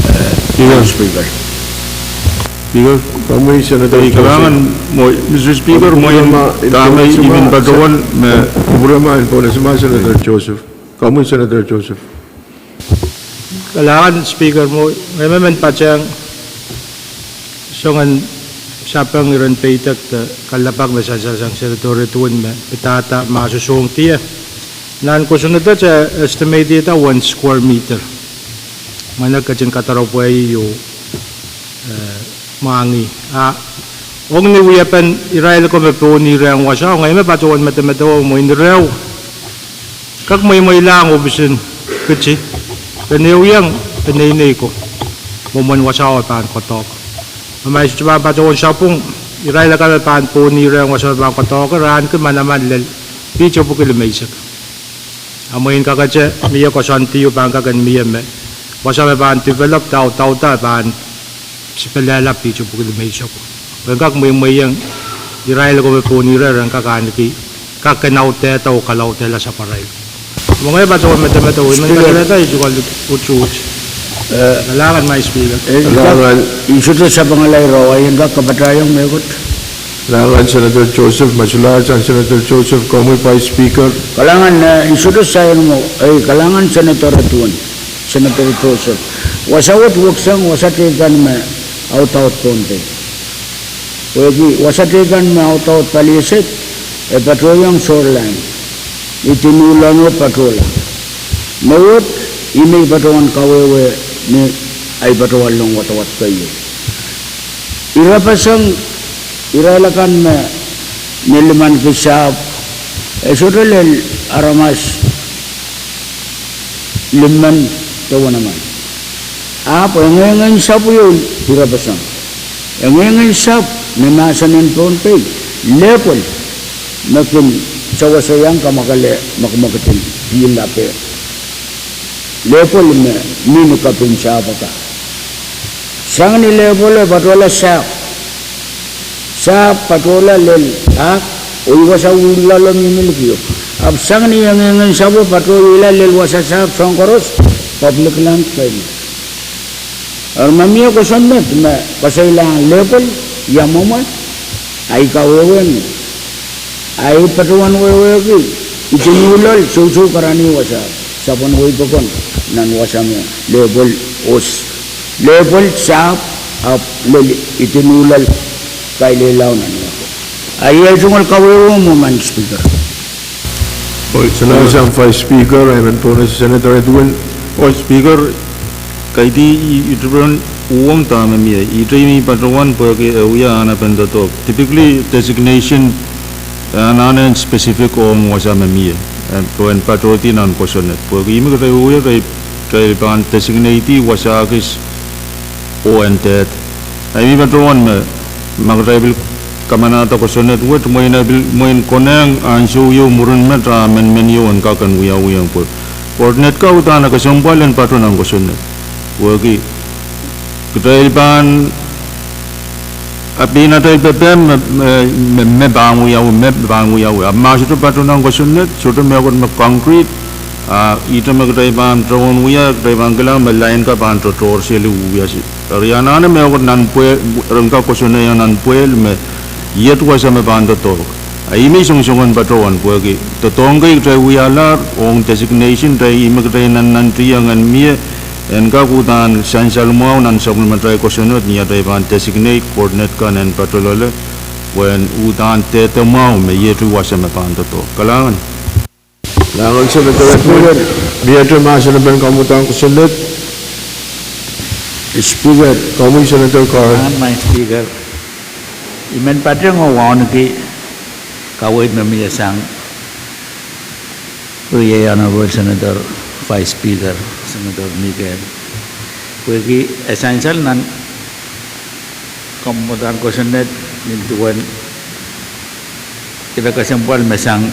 eh, Madam Speaker. Speaker, komwi Senator Joseph. Kalahngan, Mister Speaker, mwein dahme I men patohwan me. Kupwurama en Pohnpei, Senator Joseph. Komwi Senator Joseph. Kalahngan Speaker, mwein I men patehng soangen sapeng iren peidek de kalelapak me sansalsang Senator Edwin me pidada ma sosohng die. Nan kosonned e estimate-da one square meter. Mwein e ketin kadaropwe ieu mwahngih. A ong ni wiepen irail ko me pohnirehng wasao, ngehi me patohwan medemedewe mwein irail kak mweimweilahng ohpis en kiti, peneinei ko, mwomwen wasao e pahn koadoak. Ma I sohte pahn patohwan sapwung, irail akan me pahn pohnirehng wasao me pahn koadoak, re ahneki manaman lel pitohn pwuki limeisek. A mwein kakete mie koasoandi o pahn kak en mie me wasao me pahn develop, audaudla pahn sipelehla pitohn pwuki limeisek. Pwe en kak mweimweiong irail ko me pohnirehng, re en kak ahneki, kak kin audehda oh kalaudehla sapwarail. Mwein ngehi patohwan medemedewe, I men kasalehda I sohte kak utuht. Kalahngan, Mister Speaker. I sohte sapengalahr, I en kak kapatahiong mehkot. Kalahngan Senator Joseph, ma solahr sang Senator Joseph, komwi Vice Speaker. Kalahngan, I sohte sair mwo, eh, kalahngan Senator Edwin, Senator Joseph. Wasa wet weksang wasa teikan me audaud Pohnpei. Pwehki wasa teikan me audaud Paliaset, e patohiong shoreline. Idin uhlelo patohla. Me wet, I men patohwan kawehwe ni ahi patohwanohng wadawad keieu. Irapasang, irail akan me, me limanki sahpw, e sohte lel aramas limen de wenemen. Ahpw engehngen sahpw ieu irapasang. Engehngen sahpw me mahsen en Pohnpei, lehpwel, me kin sewese iang kamwakele mwekimwekid en pihl ape. Lehpwel me mihmi kapin sahpw akan. Sang ni lehpwel e patohla sahpw. Sahpw patohla lel ahk, oh I wasa uhlelo mihmi likio. Ahpw sang ni engehngen sahpw patohla lel wasa sahpw soahng koaros, public land kei. Eri ma mie kosonned me kasalehng lehpwel, ia mwomwe, ahi kawehwe ni ahi patohwan wehwehki, idin uhlelo sohso karanih wasa, sapwen wehi pokon nan wasa me lehpwel os, lehpwel sahpw, ahpw lel idin uhlelo kailehlau nan wasa. Ahi tungoal kawehwe mwo, Madam Speaker. Oi, Senator Vice Speaker, I men pohnese Senator Edwin. Oi, Speaker, kaidehn I, I tepin uhwong dahme mie. I tepin mie patohwan pwehki e wia anahnepen doadoahk. Typically, designation, eh, anahne en specific ong wasa me mie. Eh, pwe en patohdi nan kosonned. Pwehki ihme kitail wia, kitail, kitail pahn designate wasa kis oh en dehr. Ahi mie patohwan me, ma kitail pil kamanahda kosonned wet, mwein e pil, mwein konehng ansou ieu mwurin met a men men ieu en kak en wiawihong pwe. Coordinate ka uhdahn kesempwal en patohwan kosonned. Pwehki, kitail pahn, a pil atail pepehm me, me, me, me pahn wiawi, me pahn wiawi. A ma sohte patohwan kosonned, sohte mehkot me concrete, a ihte me kitail pahn patohwan wia, kitail pahn kilang me lain ka pahn tohtohr seli wiawi. Eri anahne mehkot nan pwe, ren kak kosonnehiong nan pwehl me iet wasa me pahn doadoahk. A ihme I songosong en patohwan pwehki doadoahk kei kitail wialahr, ong designation, kitail ihme kitail nannantiong en mie, en kak uhdahn sansal mwahu nan sapwellimatail kosonned ni atail pahn designate coordinate kan en patohloale, pwe en uhdahn dehde mwahu me iet wasa me pahn doadoahk. Kalahngan. Kalahngan Senator Edwin. Miehte mahsen en pahn kamwadang kosonned. Speaker, komwi Senator Carr. Kalahngan, Madam Speaker. I men patehng oh wauneki kaweid me mie sang riei Honorable Senator Vice Speaker, Senator Mikel. Pwehki e sansal nan kamwadang kosonned nin duwen ire kesempwal me sang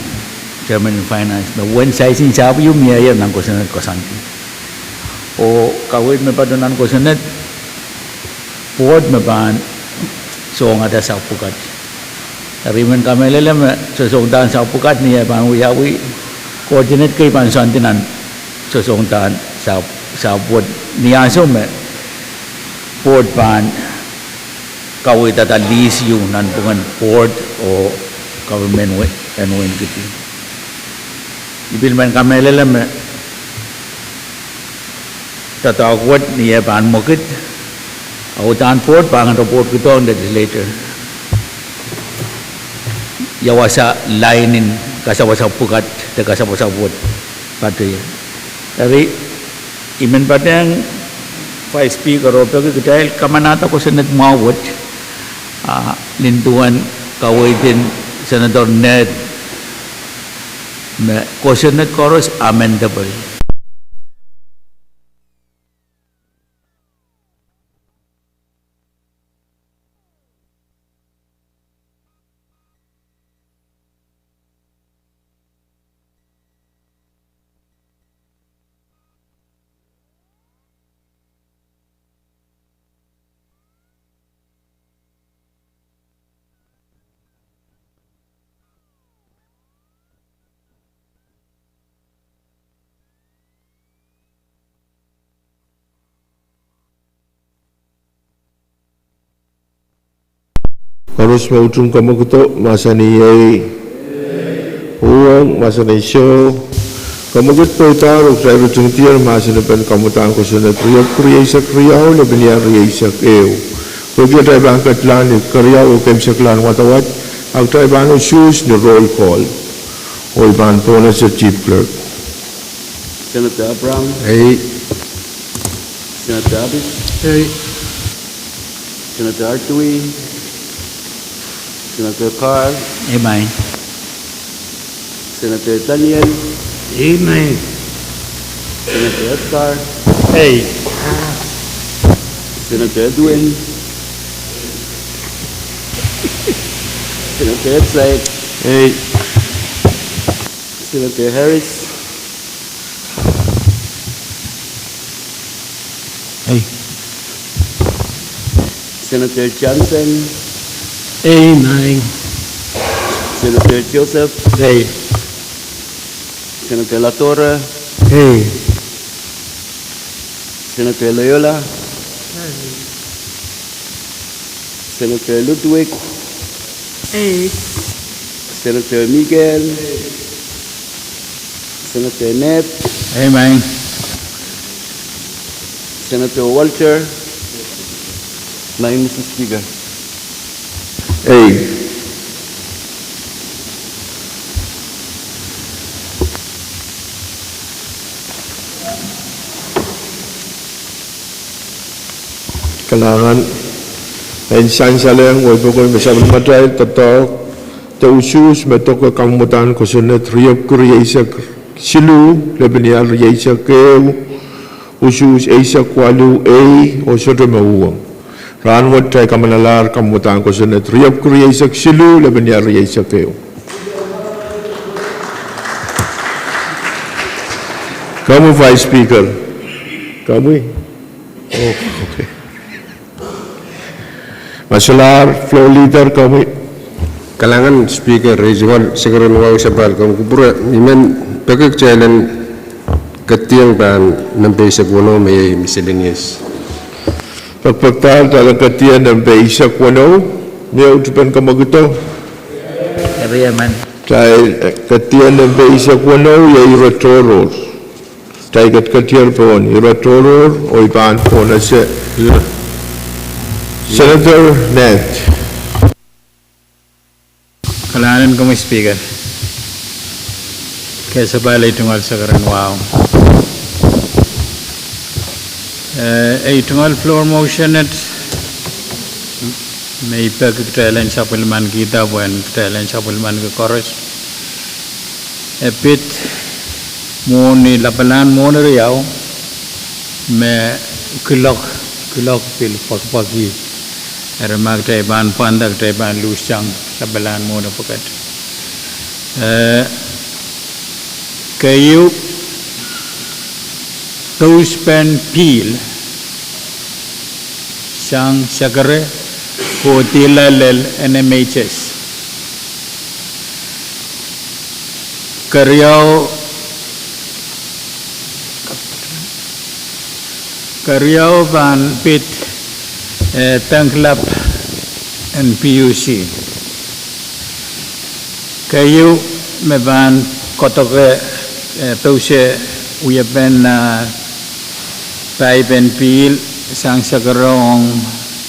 Chairman en Finance me uwen size en sahpw ieu mieier nan kosonned koasoandi. Oh kaweid me patohwan kosonned, board me pahn songada sahpw pwukat. Eri I men kamehlele me sosohngdahn sahpw pwukat ni eh pahn wiawi, coordinate kei pahn soandi nan sosohngdahn sahpw, sahpw wet ni ansou me board pahn kaweidada lease ieu nanpwungen board oh government en wein Kiti. I pil men kamehlele me doadoahk wet ni eh pahn mwekid, a uhdahn board pahn report kidohng legislature ia wasa lain en kasapwasapw pwukat de kasapwasapw wet patohwan. Eri, I men patehng Vice Speaker oh peki kitail kamanahda kosonned mwahu wet, ah, nin duwen kaweid en Senator Ned me kosonned koaros amendable. Koaros me utung kamwekid mahsanih ei. Uhwong mahsanih soh. Kamwekid pweidahr oh kitail ritingdier mahsen en pahn kamwadahn kosonned riepwuki rieisek riau, lepin iar rieisek ehu. Pwehki atail pahn ketilahng ni keriau oh keimwseklahn wadawad, a kitail pahn usuhs ni roll call. Oh I pahn pohnese Chief Clerk. Senator Abraham. Ei. Senator Abis. Ei. Senator Artui. Senator Carl. Ei, maing. Senator Daniel. Ei, maing. Senator Edgar. Ei. Senator Edwin. Senator Epsait. Ei. Senator Harris. Ei. Senator Johnson. Ei, maing. Senator Joseph. Ei. Senator Latorre. Ei. Senator Loyola. Ei. Senator Ludwig. Ei. Senator Miguel. Senator Ned. Ei, maing. Senator Walter. Maing, Mister Speaker. Ei. Kalahngan. En sansalehng oh pwekoi me sapwellimatail doadoahk de usuhs me doke kamwadahn kosonned riepwuki rieisek siluh, lepin iar rieisek ehu, usuhs eisek waluh ei, oh sohte me uhwong. Rahnwet kitail kamanalahr kamwadahn kosonned riepwuki rieisek siluh, lepin iar rieisek ehu. Komwi Vice Speaker. Komwi. Oh, okay. Masalahr, Floor Leader, komwi. Kalahngan Speaker, Rieisek Waluh, Sekeren Wahu, Sapahl, komwi kupwure. I men peki kitail en ketieng pahn nempe eisek weneu me iei miscellaneous. Pekpekdahr kitail en ketieng nempe eisek weneu, me iei tipen kamwekido. Kitail, eh, ketieng nempe eisek weneu, iei ire tohrohr. Kitail ketiketier pohn ire tohrohr, oh I pahn pohnese Senator Ned. Kalahngan en komwi Speaker. Kesepahl ei tungoal Sekeren Wahu. Eh, ei tungoal floor motion et, me I peki kitail en sapwellimankihda pwehn kitail en sapwellimanki koaros. E pid mwohni lapalahn mwohni riau me kilok, kilok pil pwakipwaki. Eri ma kitail pahn pwanda kitail pahn luhssang lapalahn mwohni pwukat. Eh, keieu, kouspene pihl sang sekere kohdihla lel N M H S. Keriau, keriau pahn pid, eh, dengklap en P U C. Keieu me pahn koadoke, eh, pousehla wiepen, ah, paipen pihl sang sakaro ong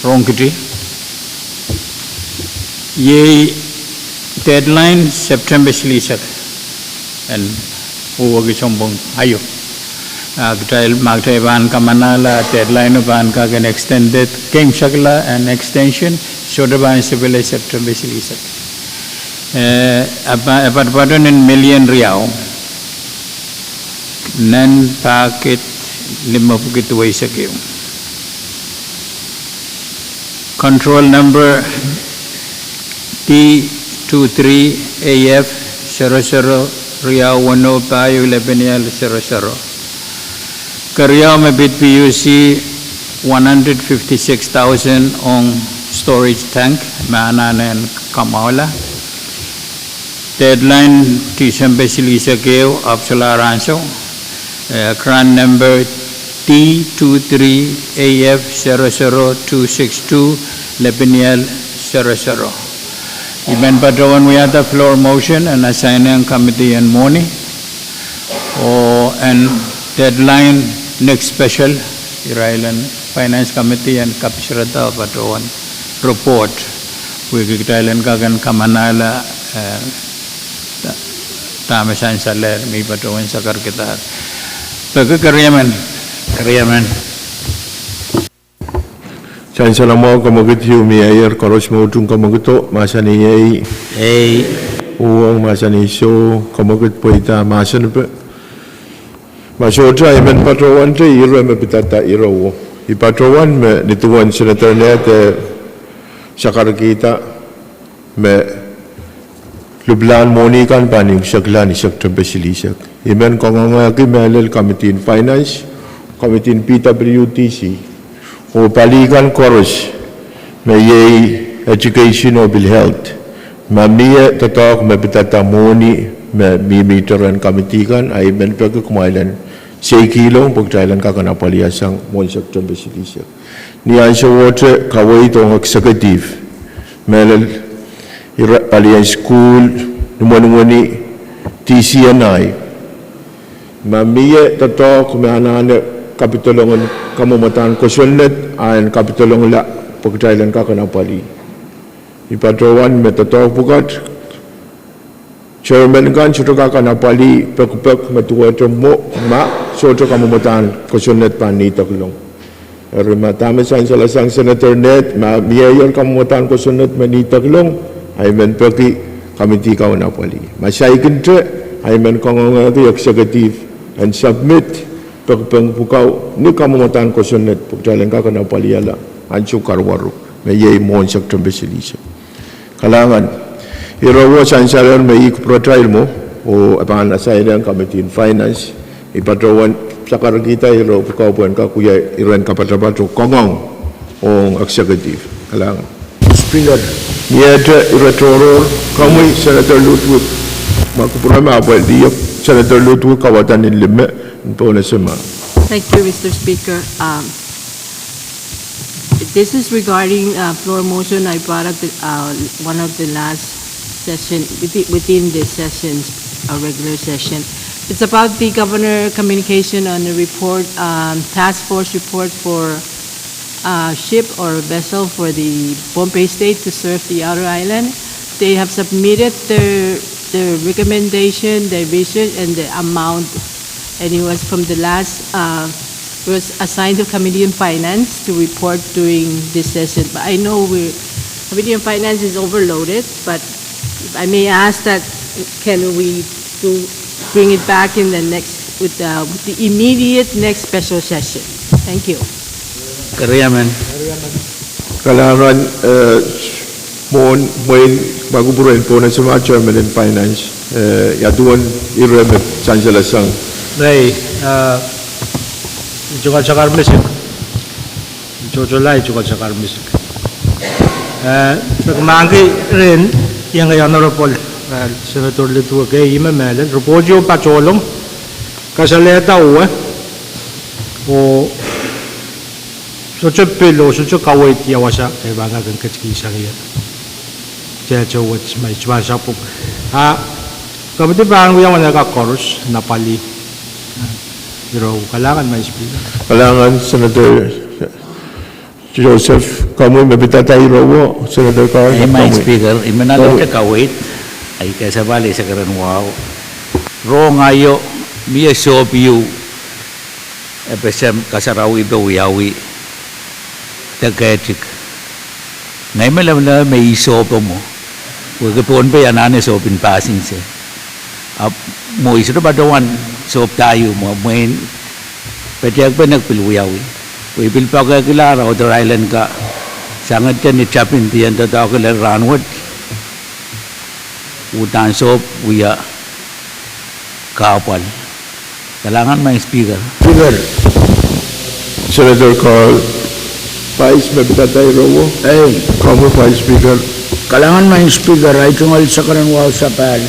Rongkiti. Iei deadline September silihsek en wehwehki sounpwong aio. Ah, kitail, ma kitail pahn kamanahla deadline o pahn kak en extended, keimwsekla en extension, sohte pahn sipele September silihsek. Eh, e pa-, e patopato nin million riau. Nan packet limepwiki duweisek ehu. Control number D two three A F zero zero riau weneu pahieu lepenial zero zero. Keriau me pid P U C one hundred fifty-six thousand ong storage tank me anahne en kamwahula. Deadline Tisempe silihsek ehu, ahpw solahr ansou. Eh, grant number D two three A F zero zero two six two, lepenial zero zero. I men patohwan wiahda floor motion en assign-eng committee en mwohni, oh en deadline next special, irail en Finance Committee en kapiserada patohwan report, pwehki kitail en kak en kamanahla, eh, da-, dahme sansalehr me I patohwan sakarkihdahr. Peki keriemen. Keriemen. Sansal mwahu, kamwekid ieu mie, ier koaros me utung kamwekido, mahsanih ei. Ei. Uhwong, mahsanih soh, kamwekid pweida mahsen pe. Ma sohte, I men patohwante ire me pidada ire wo. I patohwan me nin duwen Senator Ned, eh, sakarkihda me lipilahn mwohni kan pahn imwisekla ni September silihsek. I men kangoangehki mehlel Committee en Finance, Committee en P W D C, oh pali kan koaros me iei Education oh pil Health. Ma mie doadoahk me pidada mwohni me mihmihte rehn committee kan, I men peki kumwail en seikihloang pwe kitail en kak en apwalihasang mwohn September silihsek. Ni ansowohte kaweid ong executive, mehlel ire palien sukuhl, nimwenimweni, D C and I. Ma mie doadoahk me anahne kapidolong en kamwomwadahn kosonned, a en kapidolongla pwe kitail en kak en apwalih. I patohwan me doadoahk pwukat chairman kan sohte kak en apwalih pekipek me duwehte mwo ma sohte kamwomwadahn kosonned pahn nidekilong. Eri ma dahme sansalasang Senator Ned, ma mieier kamwomwadahn kosonned me nidekilong, I men peki committee kau en apwalih. Ma saikinte, I men kangoangehki executive en submit pekipek pwukat ni kamwomwadahn kosonned pwe kitail en kak en apwalihala ansou karuwaru me iei mwohn September silihsek. Kalahngan. Ire wo sansalehr me I kupwuratail mwo, oh e pahn assign-eng Committee en Finance. I patohwan sakarkihda ire pwukat pwehn kak wia iren kapatapat oh kangoang ong executive. Kalahngan. Speaker. Miehte ire tohrohr, komwi Senator Ludwig. Ma kupwure me apwalih, Senator Ludwig, kawada nin lime, en pohnese ma. Thank you, Mister Speaker. Um, this is regarding, uh, floor motion I brought up the, uh, one of the last session, within, within the sessions, a regular session. It's about the governor communication on the report, um, task force report for, uh, ship or vessel for the Pohnpei State to serve the outer island. They have submitted their, their recommendation, their vision, and the amount. And it was from the last, uh, it was assigned to Committee on Finance to report during this session. But I know we, Committee on Finance is overloaded, but I may ask that can we do, bring it back in the next, with the, the immediate next special session. Thank you. Keriemen. Kalahngan, eh, mwohn, mwein, ma kupwure en pohnese ma Chairman en Finance, eh, ia duwen ire me sansalasang. Nei, eh, tungoal sakar misik. Tohtohla tungoal sakar misik. Eh, peki mahkki rehn iang Honorable, eh, Senator Ludwig, ihme mehlel, report ieu patohlong, kasalehda uwe, oh Sohte pil oh sohte kaweid ia wasa, e pahn kak kin ketikihsang ie. Tete wet ma I sohte pahn sapwung. A, komidi pahn wia wen eka koaros, napali. Iro, kalahngan, Madam Speaker. Kalahngan, Senator Joseph, komwi me pidada iro, Senator Carl. Ei, Madam Speaker, I men ale kaweid, ai kesempwal ei sekeren wahu. Rong aio, mie sohp ieu, e pese kasarawi pe wiawi, de kehtik. Ngehi me leme, leme me ih sohp mwo. Wehwehki Pohnpei anahne sohp en pasin se. Ahpw mwo I sohte patohwan sohp da ieu mwo, mwein petehk penek pil wiawi. Pwe I pil poakehkihla Outer Island ka, sangete ni tapin dien doadoahk lel rahnwet, uhdahn sohp wia kahpwal. Kalahngan, Madam Speaker. Speaker. Senator Carl, Vice me pidada iro. Ei. Komwi Vice Speaker. Kalahngan, Madam Speaker, ai tungoal sekeren wahu sapahl.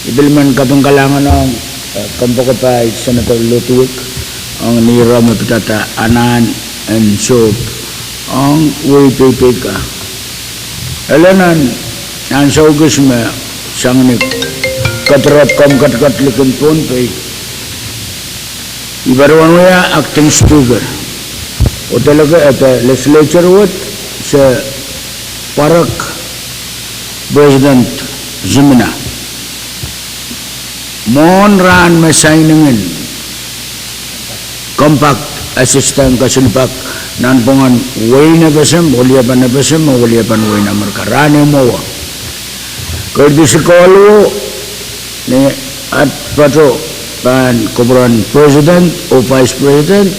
I pil men kaping kalahngan ong, eh, kompoakepahi Senator Ludwig, ong ni iro me pidada anahn en sohp ong wehi peipei ka. Ele nan, nan ansou kis me sang ni kediropw komw ketiket likin Pohnpei, I patohwan wia Acting Speaker. Oh delegate, eh, legislature wet se pwarek President Zimina. Mwohn rahn me signing en compact, assistance, kasilpak nanpwungen wehin FSM, weliepen FSM oh weliepen wehin Amerika, rahn ehu mwowe. Courtesy call wo, ni at patoh pahn kupwuren President oh Vice President,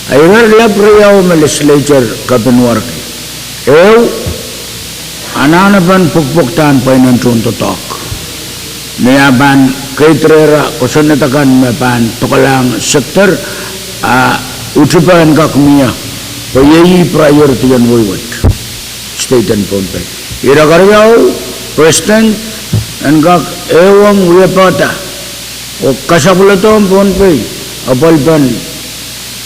a ire lap riau me legislature kapingki. Ehu, anahnepen pwukpwukdahn pweinen tohn doadoahk. Ni ah pahn keid rehra kosonned akan me pahn poakalahng sector, a utupe en kak mie, pwe iei priority en wehi wet, state en Pohnpei. Ire keriau, President en kak ehuong wiepe da oh kasapweledohng Pohnpei apwalipen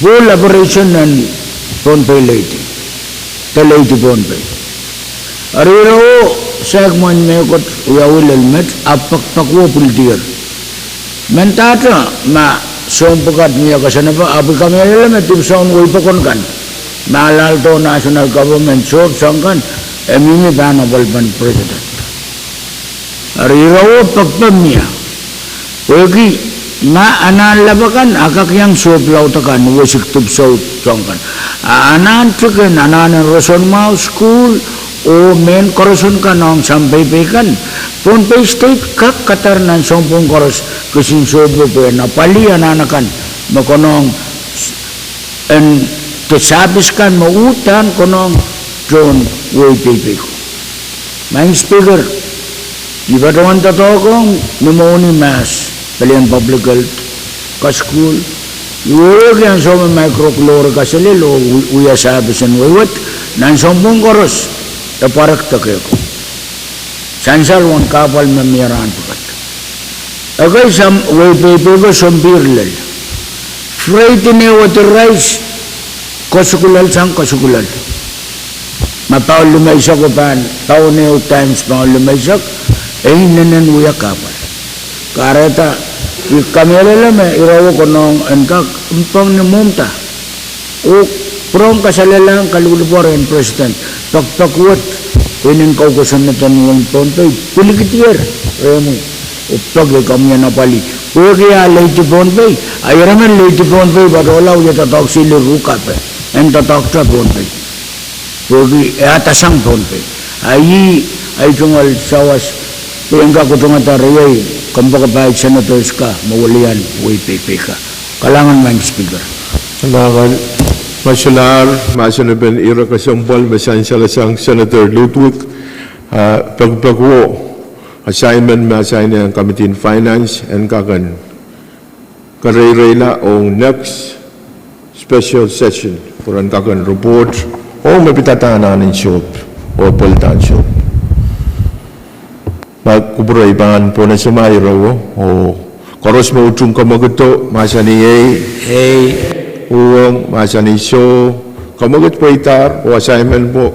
full operation en Pohnpei Lady, de Lady Pohnpei. Eri ire oh saik mwein mehkot wiawi lel met, ahpw pekipek wo pwildier. Mendahte ma sounpwukat mie koasoanepe, ahpw I kamehlele me dipwisoun wehi pokon kan me alahledo national government sohp soang kan, e mihmi pahn apwalipen President. Eri ire oh pekipek mie. Pwehki ma anahn lap akan a kak iang sohp laud akan, wesik dipwisou soang kan. A anahn tikin, anahn en roson mwahu, sukuhl, oh mehn koaroson kan ong sampei pei kan, Pohnpei State kak kadar nan sounpwong koaros kisin sohp pwe napwalih anahn akan me konehng en de service kan me uhdahn konehng tohn wehi peipei ko. Madam Speaker, I patohwan doadoahk ong ni mwohni mahs, pelien public health, kasukuhl, I wehwehki ansou me microglory kaselel oh wia service en wehi wet nan sounpwong koaros, e pwarek de kehko. Sansal wen kahpwal me mie rahn pwukat. Ekei wehi peipei ko sompihr lel. Freight en ehu wadawad rice, kasukuhlel sang kasukuhlel. Ma paun limeisek oh pahn, paun ehu times paun limeisek, e inenen wia kahpwal. Kahrehda, I kamehlele me ire wo konehng en kak mpwong ni mwomwda oh pwurehng kasalehda kalukuhlupwor en President, pekipek wet, pwe nin kou kosonned en wehin Pohnpei pwilikihdier rehmwi, oh peki komwi en apwalih. Pwehki ah Lady Pohnpei, a ire men Lady Pohnpei patohla wie doadoahk sili rukape, en doadoahkte Pohnpei. Pwehki e adasang Pohnpei. A ih, ai tungoal sawas, pwe en kak utungada riei kompoakepahi senators ka me welian wehi peipei ka. Kalahngan Madam Speaker. Kalahngan. Ma solahr mahsen en ire kesempwal me sansal sang Senator Ludwig, a pekipek wo, assignment me assign ong Committee en Finance en kak en kareireila ong next special session pwe ren kak en report ong me pidada anahn en sohp oh pweldahn sohp. Ma kupwure, I pahn pwonesema ire wo oh koaros me utung kamwakido, mahsanih ei, uhwong, mahsanih soh, Komwekid pweidahr oh assignment pwo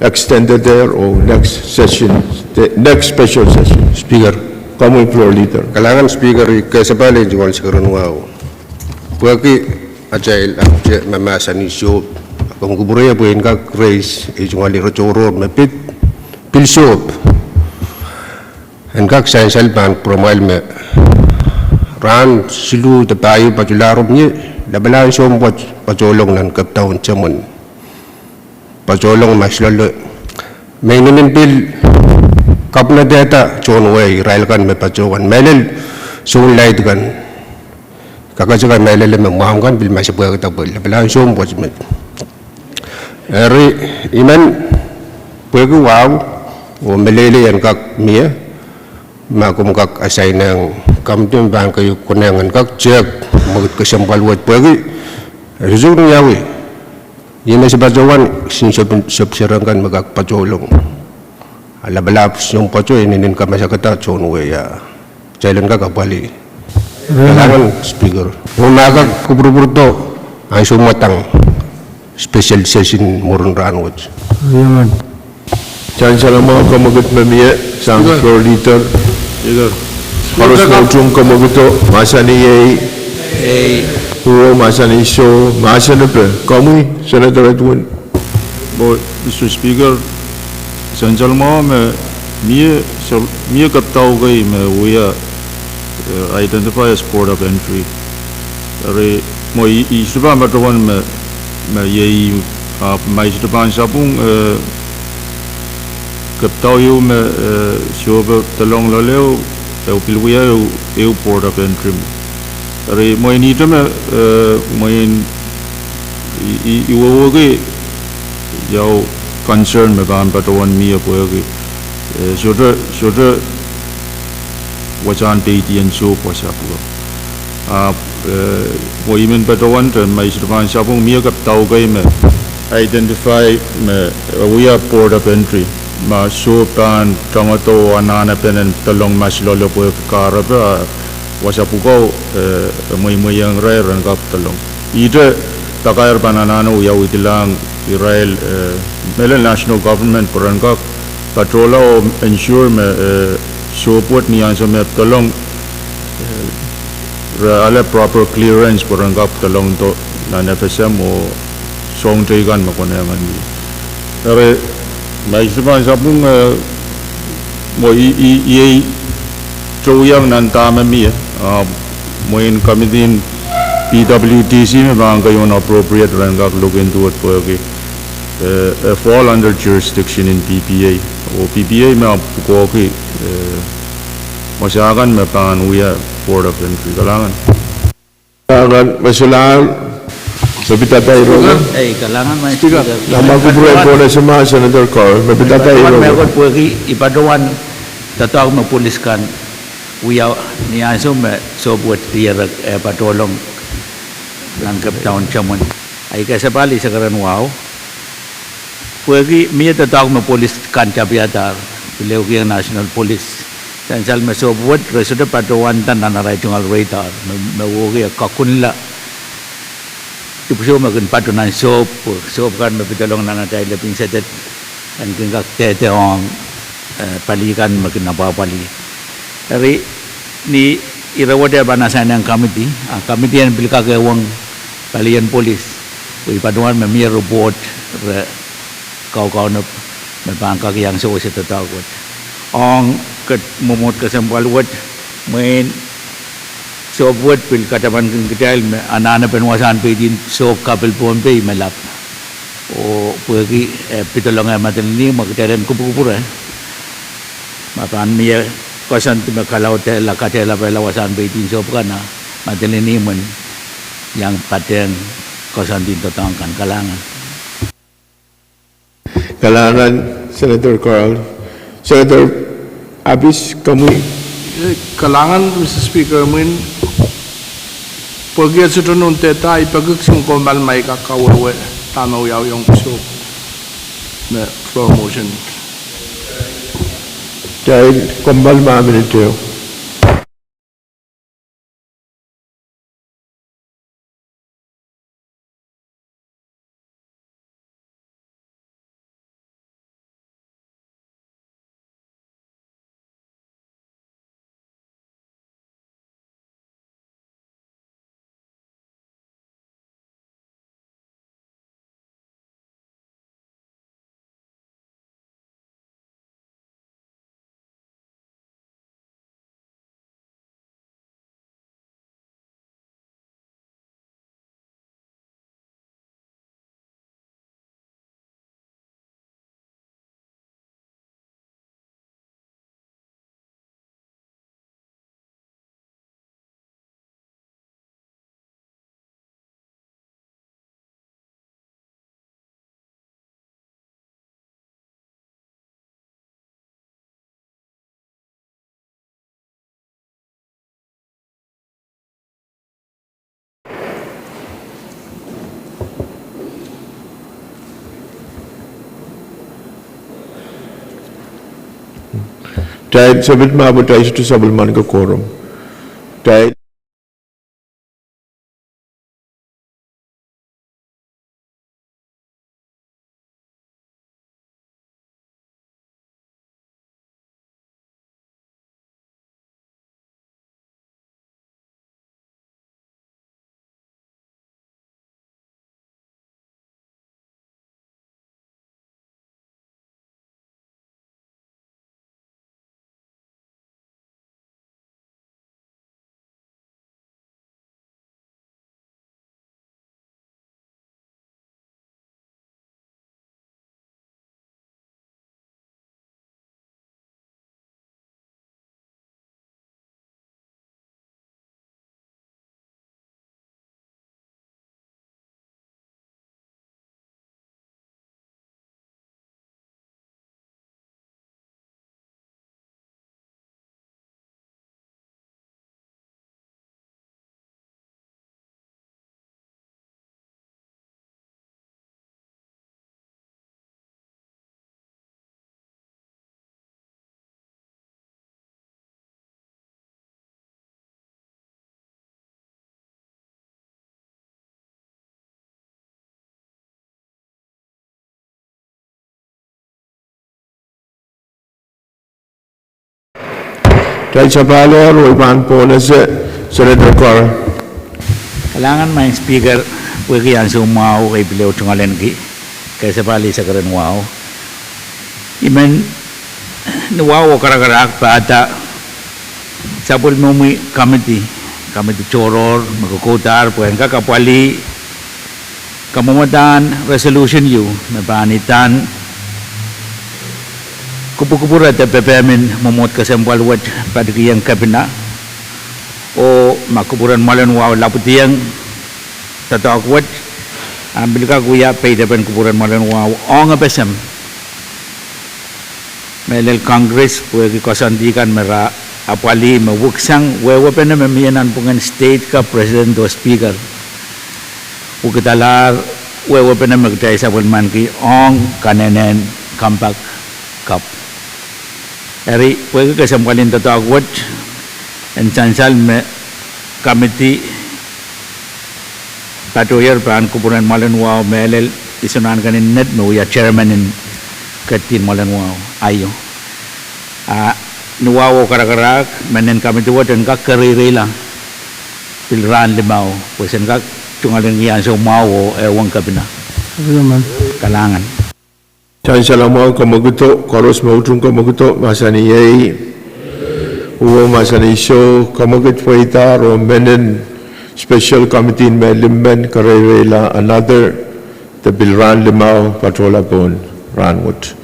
extended there oh next session, the next special session. Speaker. Komwi Floor Leader. Kalahngan Speaker, I kesempwal en tungoal sakaradahn wahu. Pwehki atail ahpwete mahmahsanih sohp, komw kupwure pwe en kak raise, I tungoal ire tohrohr me pid, pil sohp. En kak sansal pahn pwurehng kumwail me rahn siluh de pahieu patohlahr mie, lapalahn sounpwoat patohlong nan Cape Town, Germany. Patohlong maslolo. Me inenen pil kapw nadehda tohn wehi irail kan me patohwan. Mehlel soun laid kan. Kakete kan mehlel me mwahmw kan pil masepwehkada pwe lapalahn sounpwoat met. Eri I men pwehki wahu, oh meleilei en kak mie, ma komw kak assign-ehng committee me pahn keieu konehng en kak tehk mwekid kesempwal wet pwehki, e sohte kin wiawi. Ih me se patohwan, kisin sohp, sohp serek kan me kak patohlong. A lapalahn sounpwoato inenen kamasakada tohn wehi a. Kitail en kak apwalih. Kalahngan Speaker. Oh ma kak kupwurupwurdo, ansou mwadang special session mwurin rahnwet. Sansal mwahu komwekid me mie, sang Speaker. Floor Leader. Speaker. Koaros me utung komwekido, mahsanih iei. Iei. Uwo mahsanih soh, mahsanipe. Komwi, Senator Edwin. Mwo, Mister Speaker, sansal mwahu me mie, mie kapdau kei me wia, eh, identify as port of entry. Eri mwo I, I sohte pahn patohwan me, me iei, ah, ma I sohte pahn sapwung, eh, kapdau ieu me, eh, sohpe delong loale, e pil wia ehu, ehu port of entry me. Eri mwein ihte me, eh, mwein I, I, I wehwehki iau concern me pahn patohwan mie pwehki, eh, sohte, sohte wasahn peidi en sohp wasa pwuko. Ahpw, eh, mwo I men patohwan te ma I sohte pahn sapwung mie kapdau kei me identify me, eh, wia port of entry. Ma sohp pahn tongodo anahnepen en delong maslolo pwehki kahrepe, ah, wasa pwuko, eh, mweimweiong irail ren kak delong. Ihte pakair pahn anahne wiawi dilahng irail, eh, mehlel national government pwe ren kak patohla oh ensure me, eh, sohp wet ni ansou me e delong, eh, re ale proper clearance pwe ren kak delongdo nan FSM oh soahng teikan me konehng ni. Eri, ma I sohte pahn sapwung, eh, mwo I, I, iei tohto wiahiong nan dahme mie, ah, mwein committee en PWTC me pahn keieu appropriate ren kak look into it pwehki, eh, e fall under jurisdiction en PPA. Oh PPA me ahpw pwukoahki, eh, wasa kan me pahn wia port of entry. Kalahngan. Kalahngan, me solahr, me pidada irohng. Ei, kalahngan, Madam Speaker. Speaker. Nan kupwuren Pwunesema, Senator Carl, me pidada irohng. Mehkot pwehki I patohwan doadoahk me polis kan wia ni ansou me sohp wet dierek, eh, patohlong nan Cape Town, Germany. Ahi kesempwal I sakaradahn wahu. Pwehki mie doadoahk me polis kan tapihadahr, pil ehukihong National Police. Sansal me sohp wet re sohte patohwanda nan arail tungoal radar, me, me wehwehki e kakunla dipwisou me kin patoh nan sohp, sohp kan me pidolong nan atail lepin sehd, en kin kak dehde ong, eh, pali kan me kin apwahpwalih. Eri, ni ire wet e pahn assign-ehng committee, a committee en pil kak ehuong palien polis, pwe I patohwan me mie report re kaukaunope me pahn kak iang sewese doadoahk wet. Ong ket mwomwohd kesempwal wet, mwein sohp wet pil katamankin kitail me anahnepen wasahn peidin sohp kapil Pohnpei me lap. Oh pwehki, eh, pidolong eh Madolenihmw, kitail en kupwukupwure. Ma pahn mie koasoandi me kalaudehla, kadehlapehla wasahn peidin sohp kan, a Madolenihmw en iang patehng koasoandin doadoahk kan. Kalahngan. Kalahngan, Senator Carl. Senator Abis, komwi. Eh, kalahngan, Mister Speaker, mwein pwehki e sohte nohn dehde, I peki kisin kommoal ma I kak kawehwe dahme wiawi ong sohp me floor motion. Kitail kommoal ma minit ehu. Kitail sapwellime pwe kitail sohte sapwellimaniki quorum. Kitail Kitail sapahl oh pahn pwonese Senator Carr. Kalahngan Maing Speaker, pwehki ansou mwahu ei pil ehu tungoaleniki kesapali sekeren wahu. I men ni wahu oh karakarahk pahda sapwellimomwi committee, committee tohrohr me kokoudahr pwe en kak apwalih kamwomwdahn resolution ieu me pahn idahn kupwukupwure de pepehm en mwomwohd kesempwal wet patikihong kepina, oh ma kupwuren mwoalen wahu lapwadiong doadoahk wet, ahpw pil kak wia peidepen kupwuren mwoalen wahu ong FSM. Mehlel Congress pwehki koasoandi kan me re apwalih me weksang wehwehpene me mie nanpwungen state ka president oh speaker. Wekidalahr wehwehpene me kitail sapwellimaniki ong kanehnen Compact Cup. Eri pwehki kesempwal en doadoahk wet, en sansal me committee patohier pahn kupwuren mwoalen wahu mehlel Isonahn Kaninet me wia chairman en ketin mwoalen wahu aio. A ni wahu oh karakarahk, mehnen committee wet en kak kereireila pil rahn limau, pwe sen kak tungoaleniki ansou mwahu oh ehuong kepina. Kalahngan. Sansal mwahu kamwekid, koaros me utung kamwekid, mahsanih ei. Uwo, mahsanih soh, kamwekid pweidahr oh mehnen special committee me limmen kereireila another, de pil rahn limau patohla pohn rahnwet.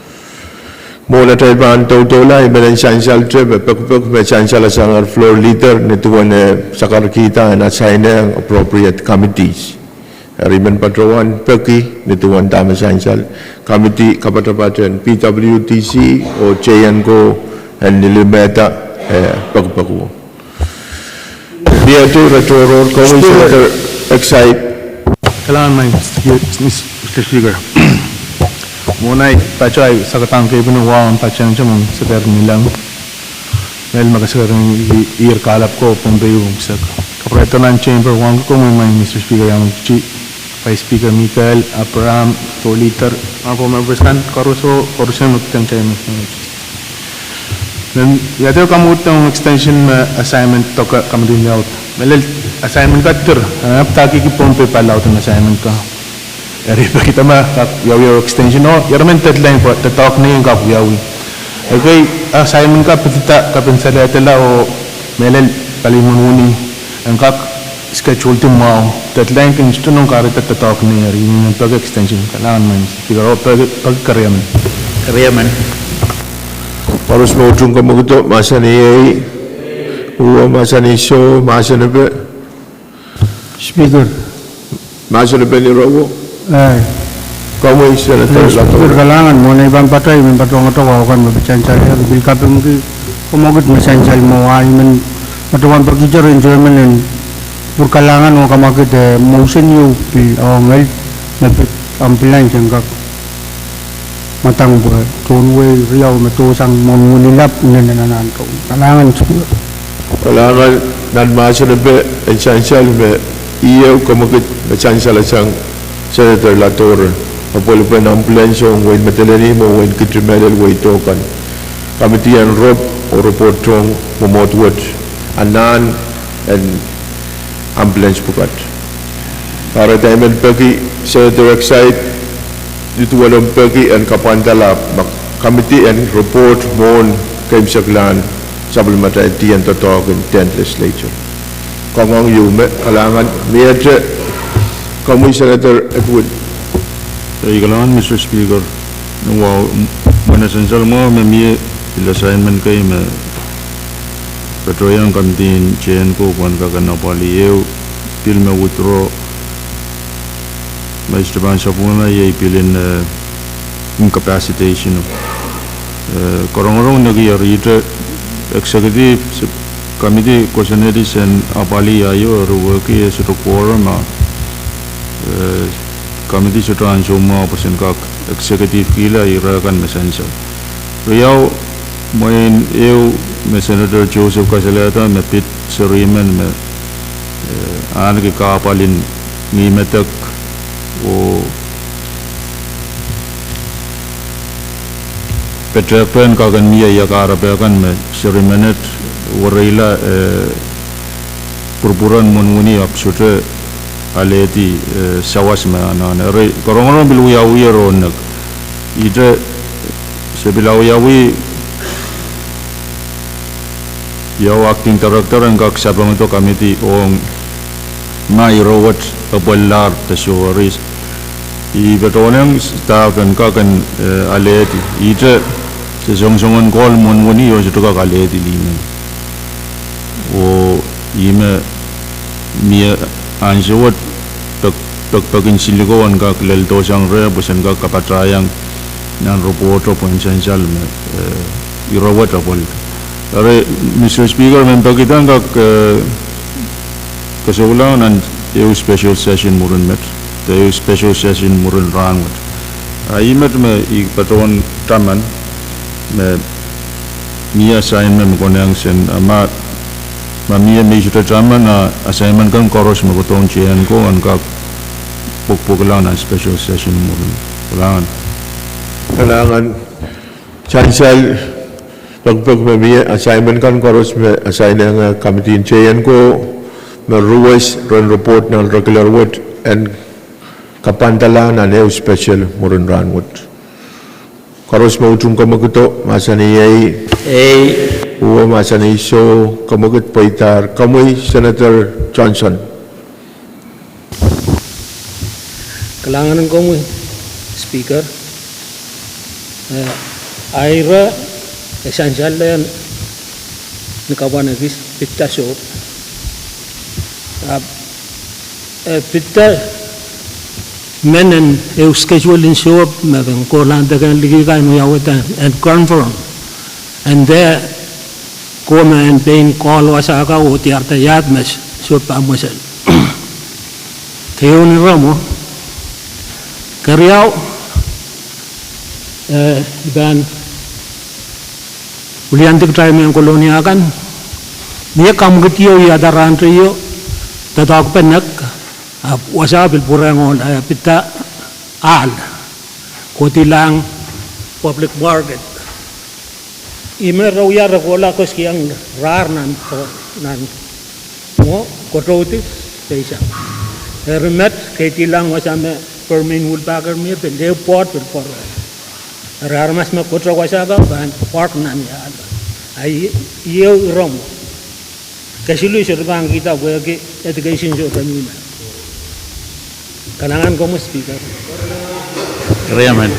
Mwohn atail pahn doudoula, I men en sansal te me pekipek me sansal sang floor leader ni duwen eh sakarkihda en assign-ehng appropriate committees. Eri I men patohwan peki ni duwen dahme sansal committee kapatapat en PWTC oh J N ko en lilimehda eh pekipek. Kalahngan Maing Speaker. Mwohn ahi patoh ahi sakadahn keipene wahu en patehng te mwohn Seker Nilang, mehlel me kasekerenikihr kahlap ko Pohnpei unsek. Kapwuredo nan chamber, wauneki komwi Maing Mister Speaker, Iang Mukti, Vice Speaker Mikael, Abraham, floor leader, honorable members kan koaros oh koaros me kitail men ia dehr kamwekid ong extension me assignment doke committee laud. Mehlel assignment ka dir, e ahpw padahkihki Pohnpei pahn laud en assignment ka. Eri peki dahme kak wiawi extension oh irail men deadline pwe doadoahk nei en kak wiawi. Ekei assignment ka pidida kapehn salehdala oh mehlel pali mwohn wini en kak schedule di mwahu, deadline kin sohte nohn kahrehda doadoahk nei, eri I men peki extension. Kalahngan Maing Speaker oh peki, peki keriemen. Keriemen. Koaros me utung kamwekid, mahsanih ei. Uwo, mahsanih soh, mahsen epe. Speaker. Mahsen epe ni rowo. Ai. Komwi Senator Speaker, kalahngan. Mwohn ei pahn patoh I men patohwanohng wahu kan me pil sansal, e pil kapingki kamwekid me sansal mwo, a I men patohwan pekihte rehn chairman en kupwur kalahngan oh kamwekid eh motion ieu pil ong el me pil, ahmw pil lain sen kak mwadang pwe tohn wehi riau me dohsang mwohn nguni lap nene nan anahn tohn. Kalahngan. Kalahngan. Nan mahsen epe en sansal me ieu kamwekid me sansalasang Senator Ladora, apwalpen ambulance ong wehin Madolenihmw oh wehin Kinti Mehlel, wehi dohkan. Kamidi en rop oh report ong mwomwohd wet anahn en ambulance pwukat. Kahrehda I men peki Senator Exide, ih duwen omw peki en kapwandala ma kamidi en report mwohn keimwseklahn sapwellimatail dih en doadoahk en dehn legislature. Kangoang ieu me kalahngan miehte. Komwi Senator Edwin. Ei, kalahngan Mister Speaker. Wahu, mwein sansal mwahu me mie, pil assignment kei me patohwan kamidi en J N ko pwehn kak en apwalih ehu pil me withdraw, me I sohte pahn sapwungala, iei pil en, eh, incapacitation. Eh, karongorong nekier ihte executive, se, kamidi koasoanehdi sen apwalih aio, eri wehwehki e sohte quorum a, eh, kamidi sohte ansou mwahu pwe sen kak executive kihla ire kan me sansal. Riau, mwein ehu me Senator Joseph kasalehda me pid serimen me, eh, ahneki kahpwal en ngihmedek oh petehkpen kak en mie ia kahrepe kan me serimenet wereila, eh, pwurpwuren mwohn nguni ahpw sohte alehdi, eh, sawas me anahne. Eri karongorong pil wiawiher oh nek. Ihte se pil awiawi ia acting director en kak sapengdo kamidi ong ma ire wet epweldahr de soh. Eri I patohwanehng staff en kak en, eh, alehdi. Ihte se songosongen call mwohn nguni oh sohte kak alehdi lih men. Oh ih me mie ansou wet pek, pekpek en silikou en kak lel dohsang reh pwe sen kak kapatahiong nan report pwehn sansal me, eh, ire wet apwalih. Eri Mister Speaker, mehn pekida en kak, eh, kesoulahng nan ehu special session mwurin met, de ehu special session mwurin rahnwet. A ih met me I patohwan taman me mie assignment me konehng sen, a ma, ma mie me I sohte taman, a assignment kan koaros me kohdohng J N ko en kak pwekpweklahng nan special session mwurin. Kalahngan. Kalahngan. Sansal, pekpek me mie assignment kan koaros me assign-ehng kamidi en J N ko, me ruwes ren report nan regular wet en kapwandala nan ehu special mwurin rahnwet. Koaros me utung kamwekido, mahsanih ei. Ei. Uwe, mahsanih soh, kamwekid pweidahr. Komwi Senator Johnson. Kalahngan en komwi Speaker. Eh, a ire e sansal ni kapwan ekis pidda sohp. Ah, eh, pidda menen ehu schedule en sohp me kin kohlahte kehn liki kan wiawi en confirm. And there, ko me en pein call wasa ka oh diarada iahd me sohp pahn mwesel. Keieun ire mwo. Keriau, eh, I pahn wiliandi kitail mehn Kolonia kan, mie kamwekid ieu I adahr rahn teio, doadoahk penek, ahpw wasa pil pwurehng ohl, eh, pidda ahl, kohdilahng public market. Ih me re wia re kohla koasoiaiong rahr nan, nan mwo, kotoudi, peisang. Eri met, kehdilahng wasa me Permain Woolpacker mie pil ehu pwoat pil pworo. Eri aramas me kote wasa ka pahn park nan ahl. A i, ieu ire mwo. Kesiluh sohte pahn kihda pwehki education sohte mihmi. Kalahngan komwi Speaker. Ire men.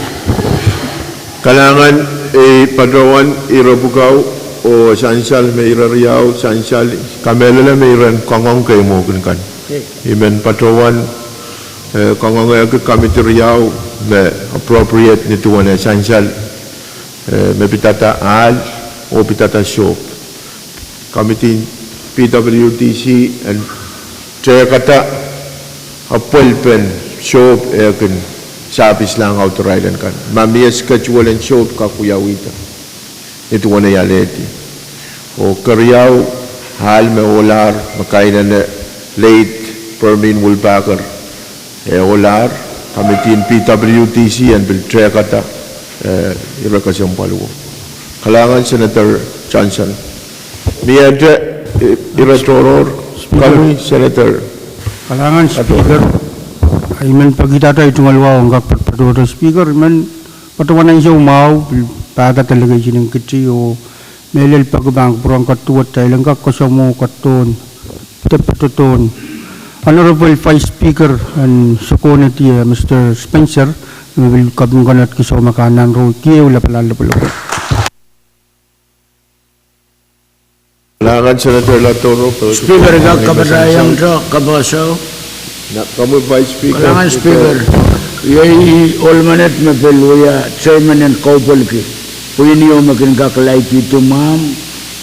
Kalahngan, I patohwan ire pwukat oh sansal me ire riau, sansal, kamehlele me iren kangoang kei mwekid kan. Ei. I men patohwan, eh, kangoangehki kamidi riau me appropriate ni duwen eh sansal, eh, me pidada ahl oh pidada sohp. Kamidi P W D C en tehkada apwalpen sohp eh kin Sahpis lahng authorize kan. Ma mie schedule en show kak wiawihda. Nin duwen ei alehdi. Oh keriau, ahl me ohlahr, me kainene late Permin Woolpacker. E ohlahr, committee en P W D C en pil tehkada, eh, ire kesempwal wo. Kalahngan Senator Johnson. Miehte, eh, ire tohrohr, Speaker. Komwi Senator. Kalahngan Speaker. I men pekihda ei tungoal wahu en kak patohdo Speaker, I men patohwan ansou mwahu, pil pahda delegation en Kiti oh mehlel peki pahn kupwuren kadiwed kitail en kak koasoamwo kadohn, de patohdohn Honorable Vice Speaker en Sokohnet, eh, Mister Spencer, me pil kaping konehng kiso me kan nan roh kiehu lapalap lopwolopwol. Kalahngan Senator Latoro. Speaker, I kak kapatahiong te kapehse. Kalahngan Speaker. Iei ohl menet me pil wia chairman en kaupwelki. Pwihn ieu me kin kak laidi mwahmw,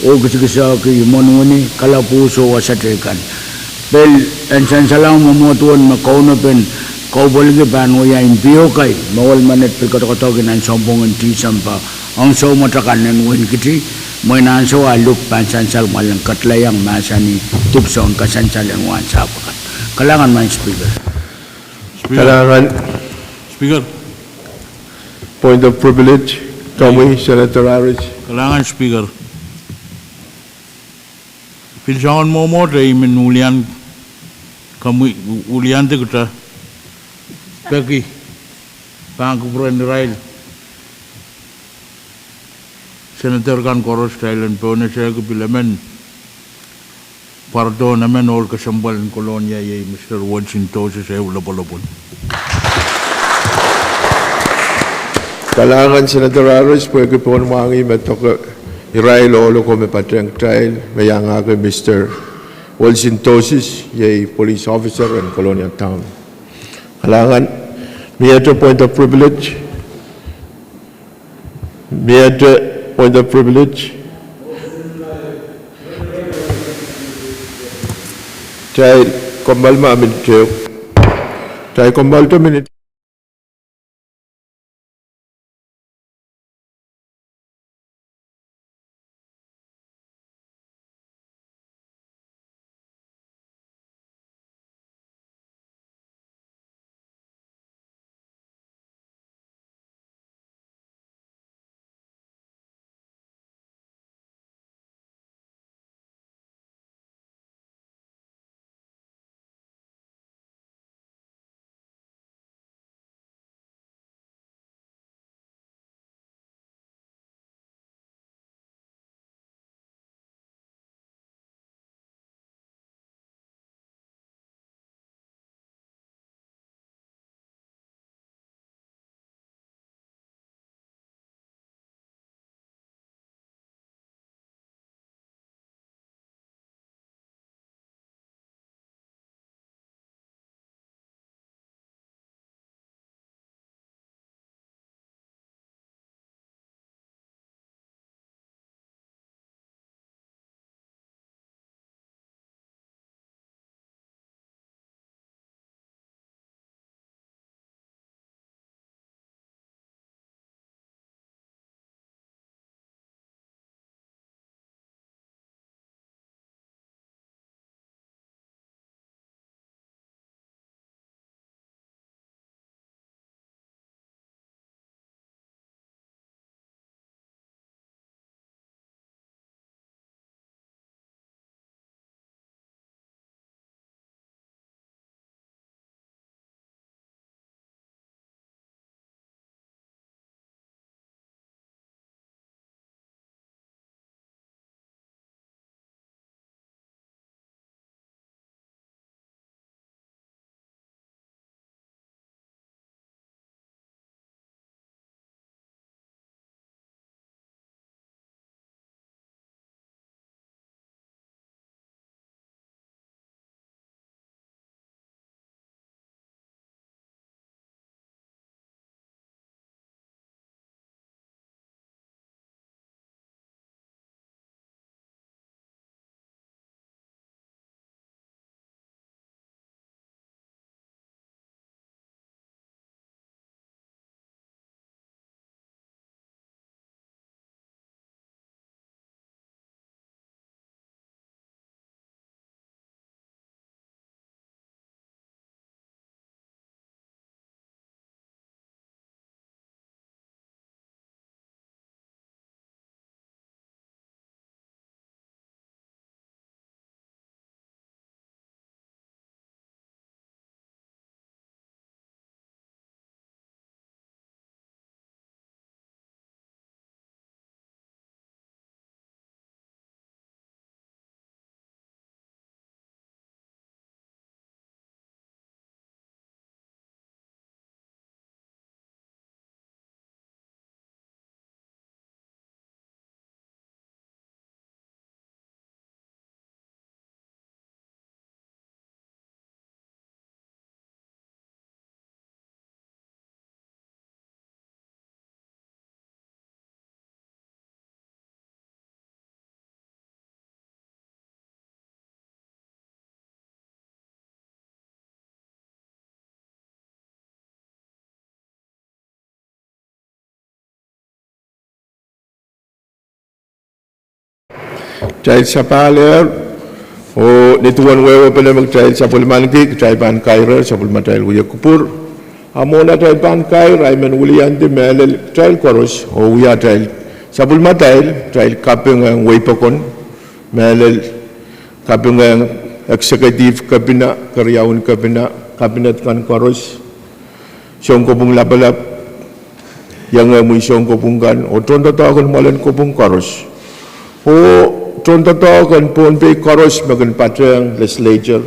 oh kisikisehki imwen wini, kalapwuhs oh wasa teikan. Pil en sansal ong mwomwohdiso me kaunopen kaupwelki pahn wia impiokai, me ohl menet pil kadarodohki nan sounpwong en Tisempe, ong soumwet akan en wein Kiti, mwein ansou a luk pahn sansal mwoalen ketlaiong mahsanih dipwisoun kasansal en wahnsahpw akan. Kalahngan Madam Speaker. Kalahngan. Speaker. Point of privilege, komwi Senator Harris. Kalahngan Speaker. Pil soangen mwomwohdiso I men ulian, komwi ulian dikte, peki pahn kupwuren irail Senator kan koaros kitail en pohnese ki pil emen pwarodohn emen ohl kesempwal en Kolonia iei Mister Wilson Tosis, ehu lopwolopwol. Kalahngan Senator Harris, pwehki pohn mwahngih me doke irail ohl oko me patehng kitail, me iangahki Mister Wilson Tosis, iei police officer en Kolonia Town. Kalahngan, miehte point of privilege. Miehte point of privilege. Kitail kompoal ma minit ehu. Kitail kompoal te minit. Kitail sapahl ehr, oh ni duwen wehwehpene me kitail sapwellimaniki, kitail pahn kairehng sapwellimatail wia kupwur. A mwohn atail pahn kair, I men wiliandi mehlel kitail koaros oh wia atail sapwellimatail, kitail kapingehng wehi pokon, mehlel kapingehng executive kepina, keriaun kepina, kabinet kan koaros, sounkopwung lapalap, iengehmwi sounkopwung kan, oh tohndoadoahk en mwoalen kopwung koaros, oh tohndoadoahk en Pohnpei koaros me kin patehng legislature,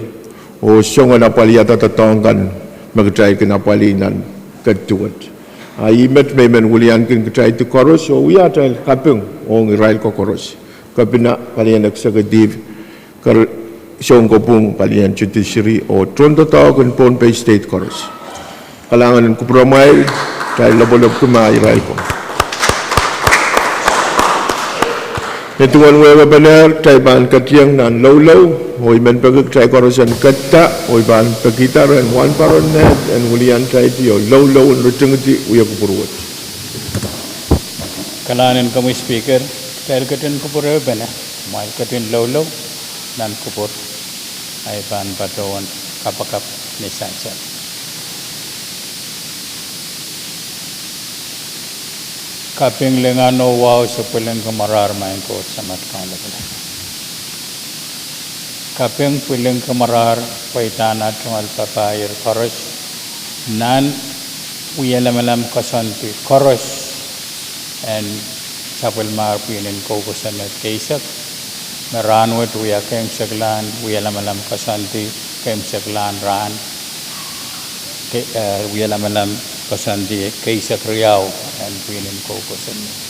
oh soangen apwalihada doadoahk kan me kitail kin apwalih nan ketiket. A ih met me I men wiliandikin kitail koaros oh wia atail kaping ong irail koaros, kepina, palien executive, sounkopwung, palien judiciary, oh tohndoadoahk en Pohnpei State koaros. Kalahngan en kupwuramwail, kitail lopwolopwki ma irail ko. Ni duwen wehwehpenehr, kitail pahn ketieng nan loulou, oh I men peki kitail koaros en ketido, oh I pahn pekihda rehn wahnpoaron en wiliandi oh loulou en ritingidi wia kupwur wet. Kalahngan en komwi Speaker, kitail ketin kupwurehpene, kumwail ketin loulou nan kupwur, ahi pahn patohwan kapakap ni sansal. Kaping, lingan oh wahu se pwilingki mworahr, Maing Koht Samat Kaun Lapalap. Kaping, pwilingki mworahr pweidahn tungoal papah koaros nan wielamalam koasoandi koaros en sapwellimahr pwihn en kou kosonned keisek, me rahnwet wia keimwseklahn wielamalam koasoandi, keimwseklahn rahn, wielamalam koasoandi keisek riau en pwihn en kou kosonned.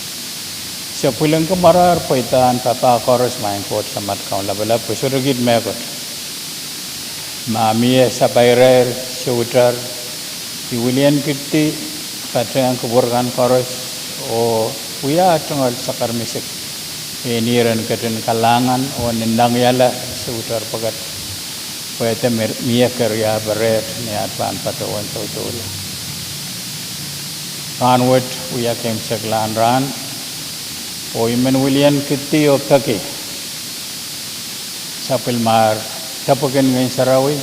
Se pwilingki mworahr pweidahn papah koaros, Maing Koht Samat Kaun Lapalap, pwe sohte kiht mehkot. Ma mie sapairair, soutar, I wiliankitdi patehng kupwur kan koaros oh wia tungoal sakarmisik, pein ihr en ketin kalahngan oh nin nangiala soutar pwukat, pwe de mie keriaper ni at pahn patohwan doudoula. Rahnwet wia keimwseklahn rahn, oh I men wiliankitdi oh peki sapwellimahr depwek en Ngehn Sarawi,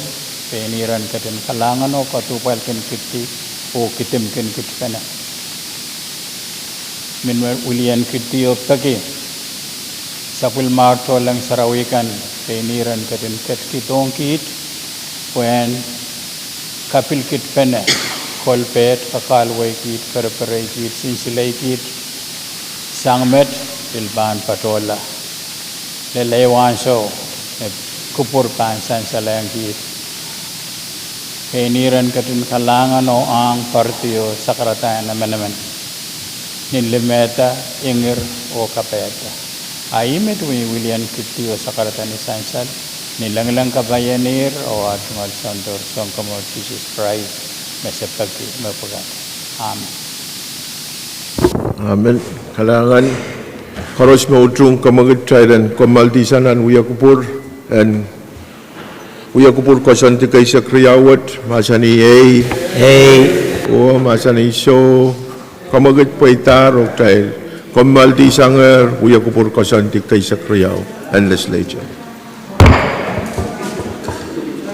pein ihr en ketin kalahngan oh kaduhpwalkin kihdi oh kidimkin kihtpene. I men wiliankitdi oh peki sapwellimahr tohnleng sarawi kan, pein ihr en ketin ketkihdohng kiht pwehn kapilkihtpene, kolpehd, kakahlwei kiht, pereperei kiht, sinsilei kiht, sang met pil pahn patohla lel ehu ansou me kupwur pahn sansalehng kiht. Pein ihr en ketin kalahngan oh ahng poaridi oh sakarada en emenemen nin limehda, ingir oh kapaiada. A ih met me I wiliankitdi oh sakarada ni sansal, ni lengleng kapaien ihr oh ah tungoal Soundor Sounkomour Sises Krais, me se peki mepwukat. Amen. Amen. Kalahngan. Koaros me utung, kamwekid, kitail en kommoaldihsang nan wia kupwur, en wia kupwur koasoandi keisek riau wet, mahsanih ei, ei, oh mahsanih soh. Kamwekid pweidahr oh kitail kommoaldihsangehr wia kupwur koasoandi keisek riau en legislature.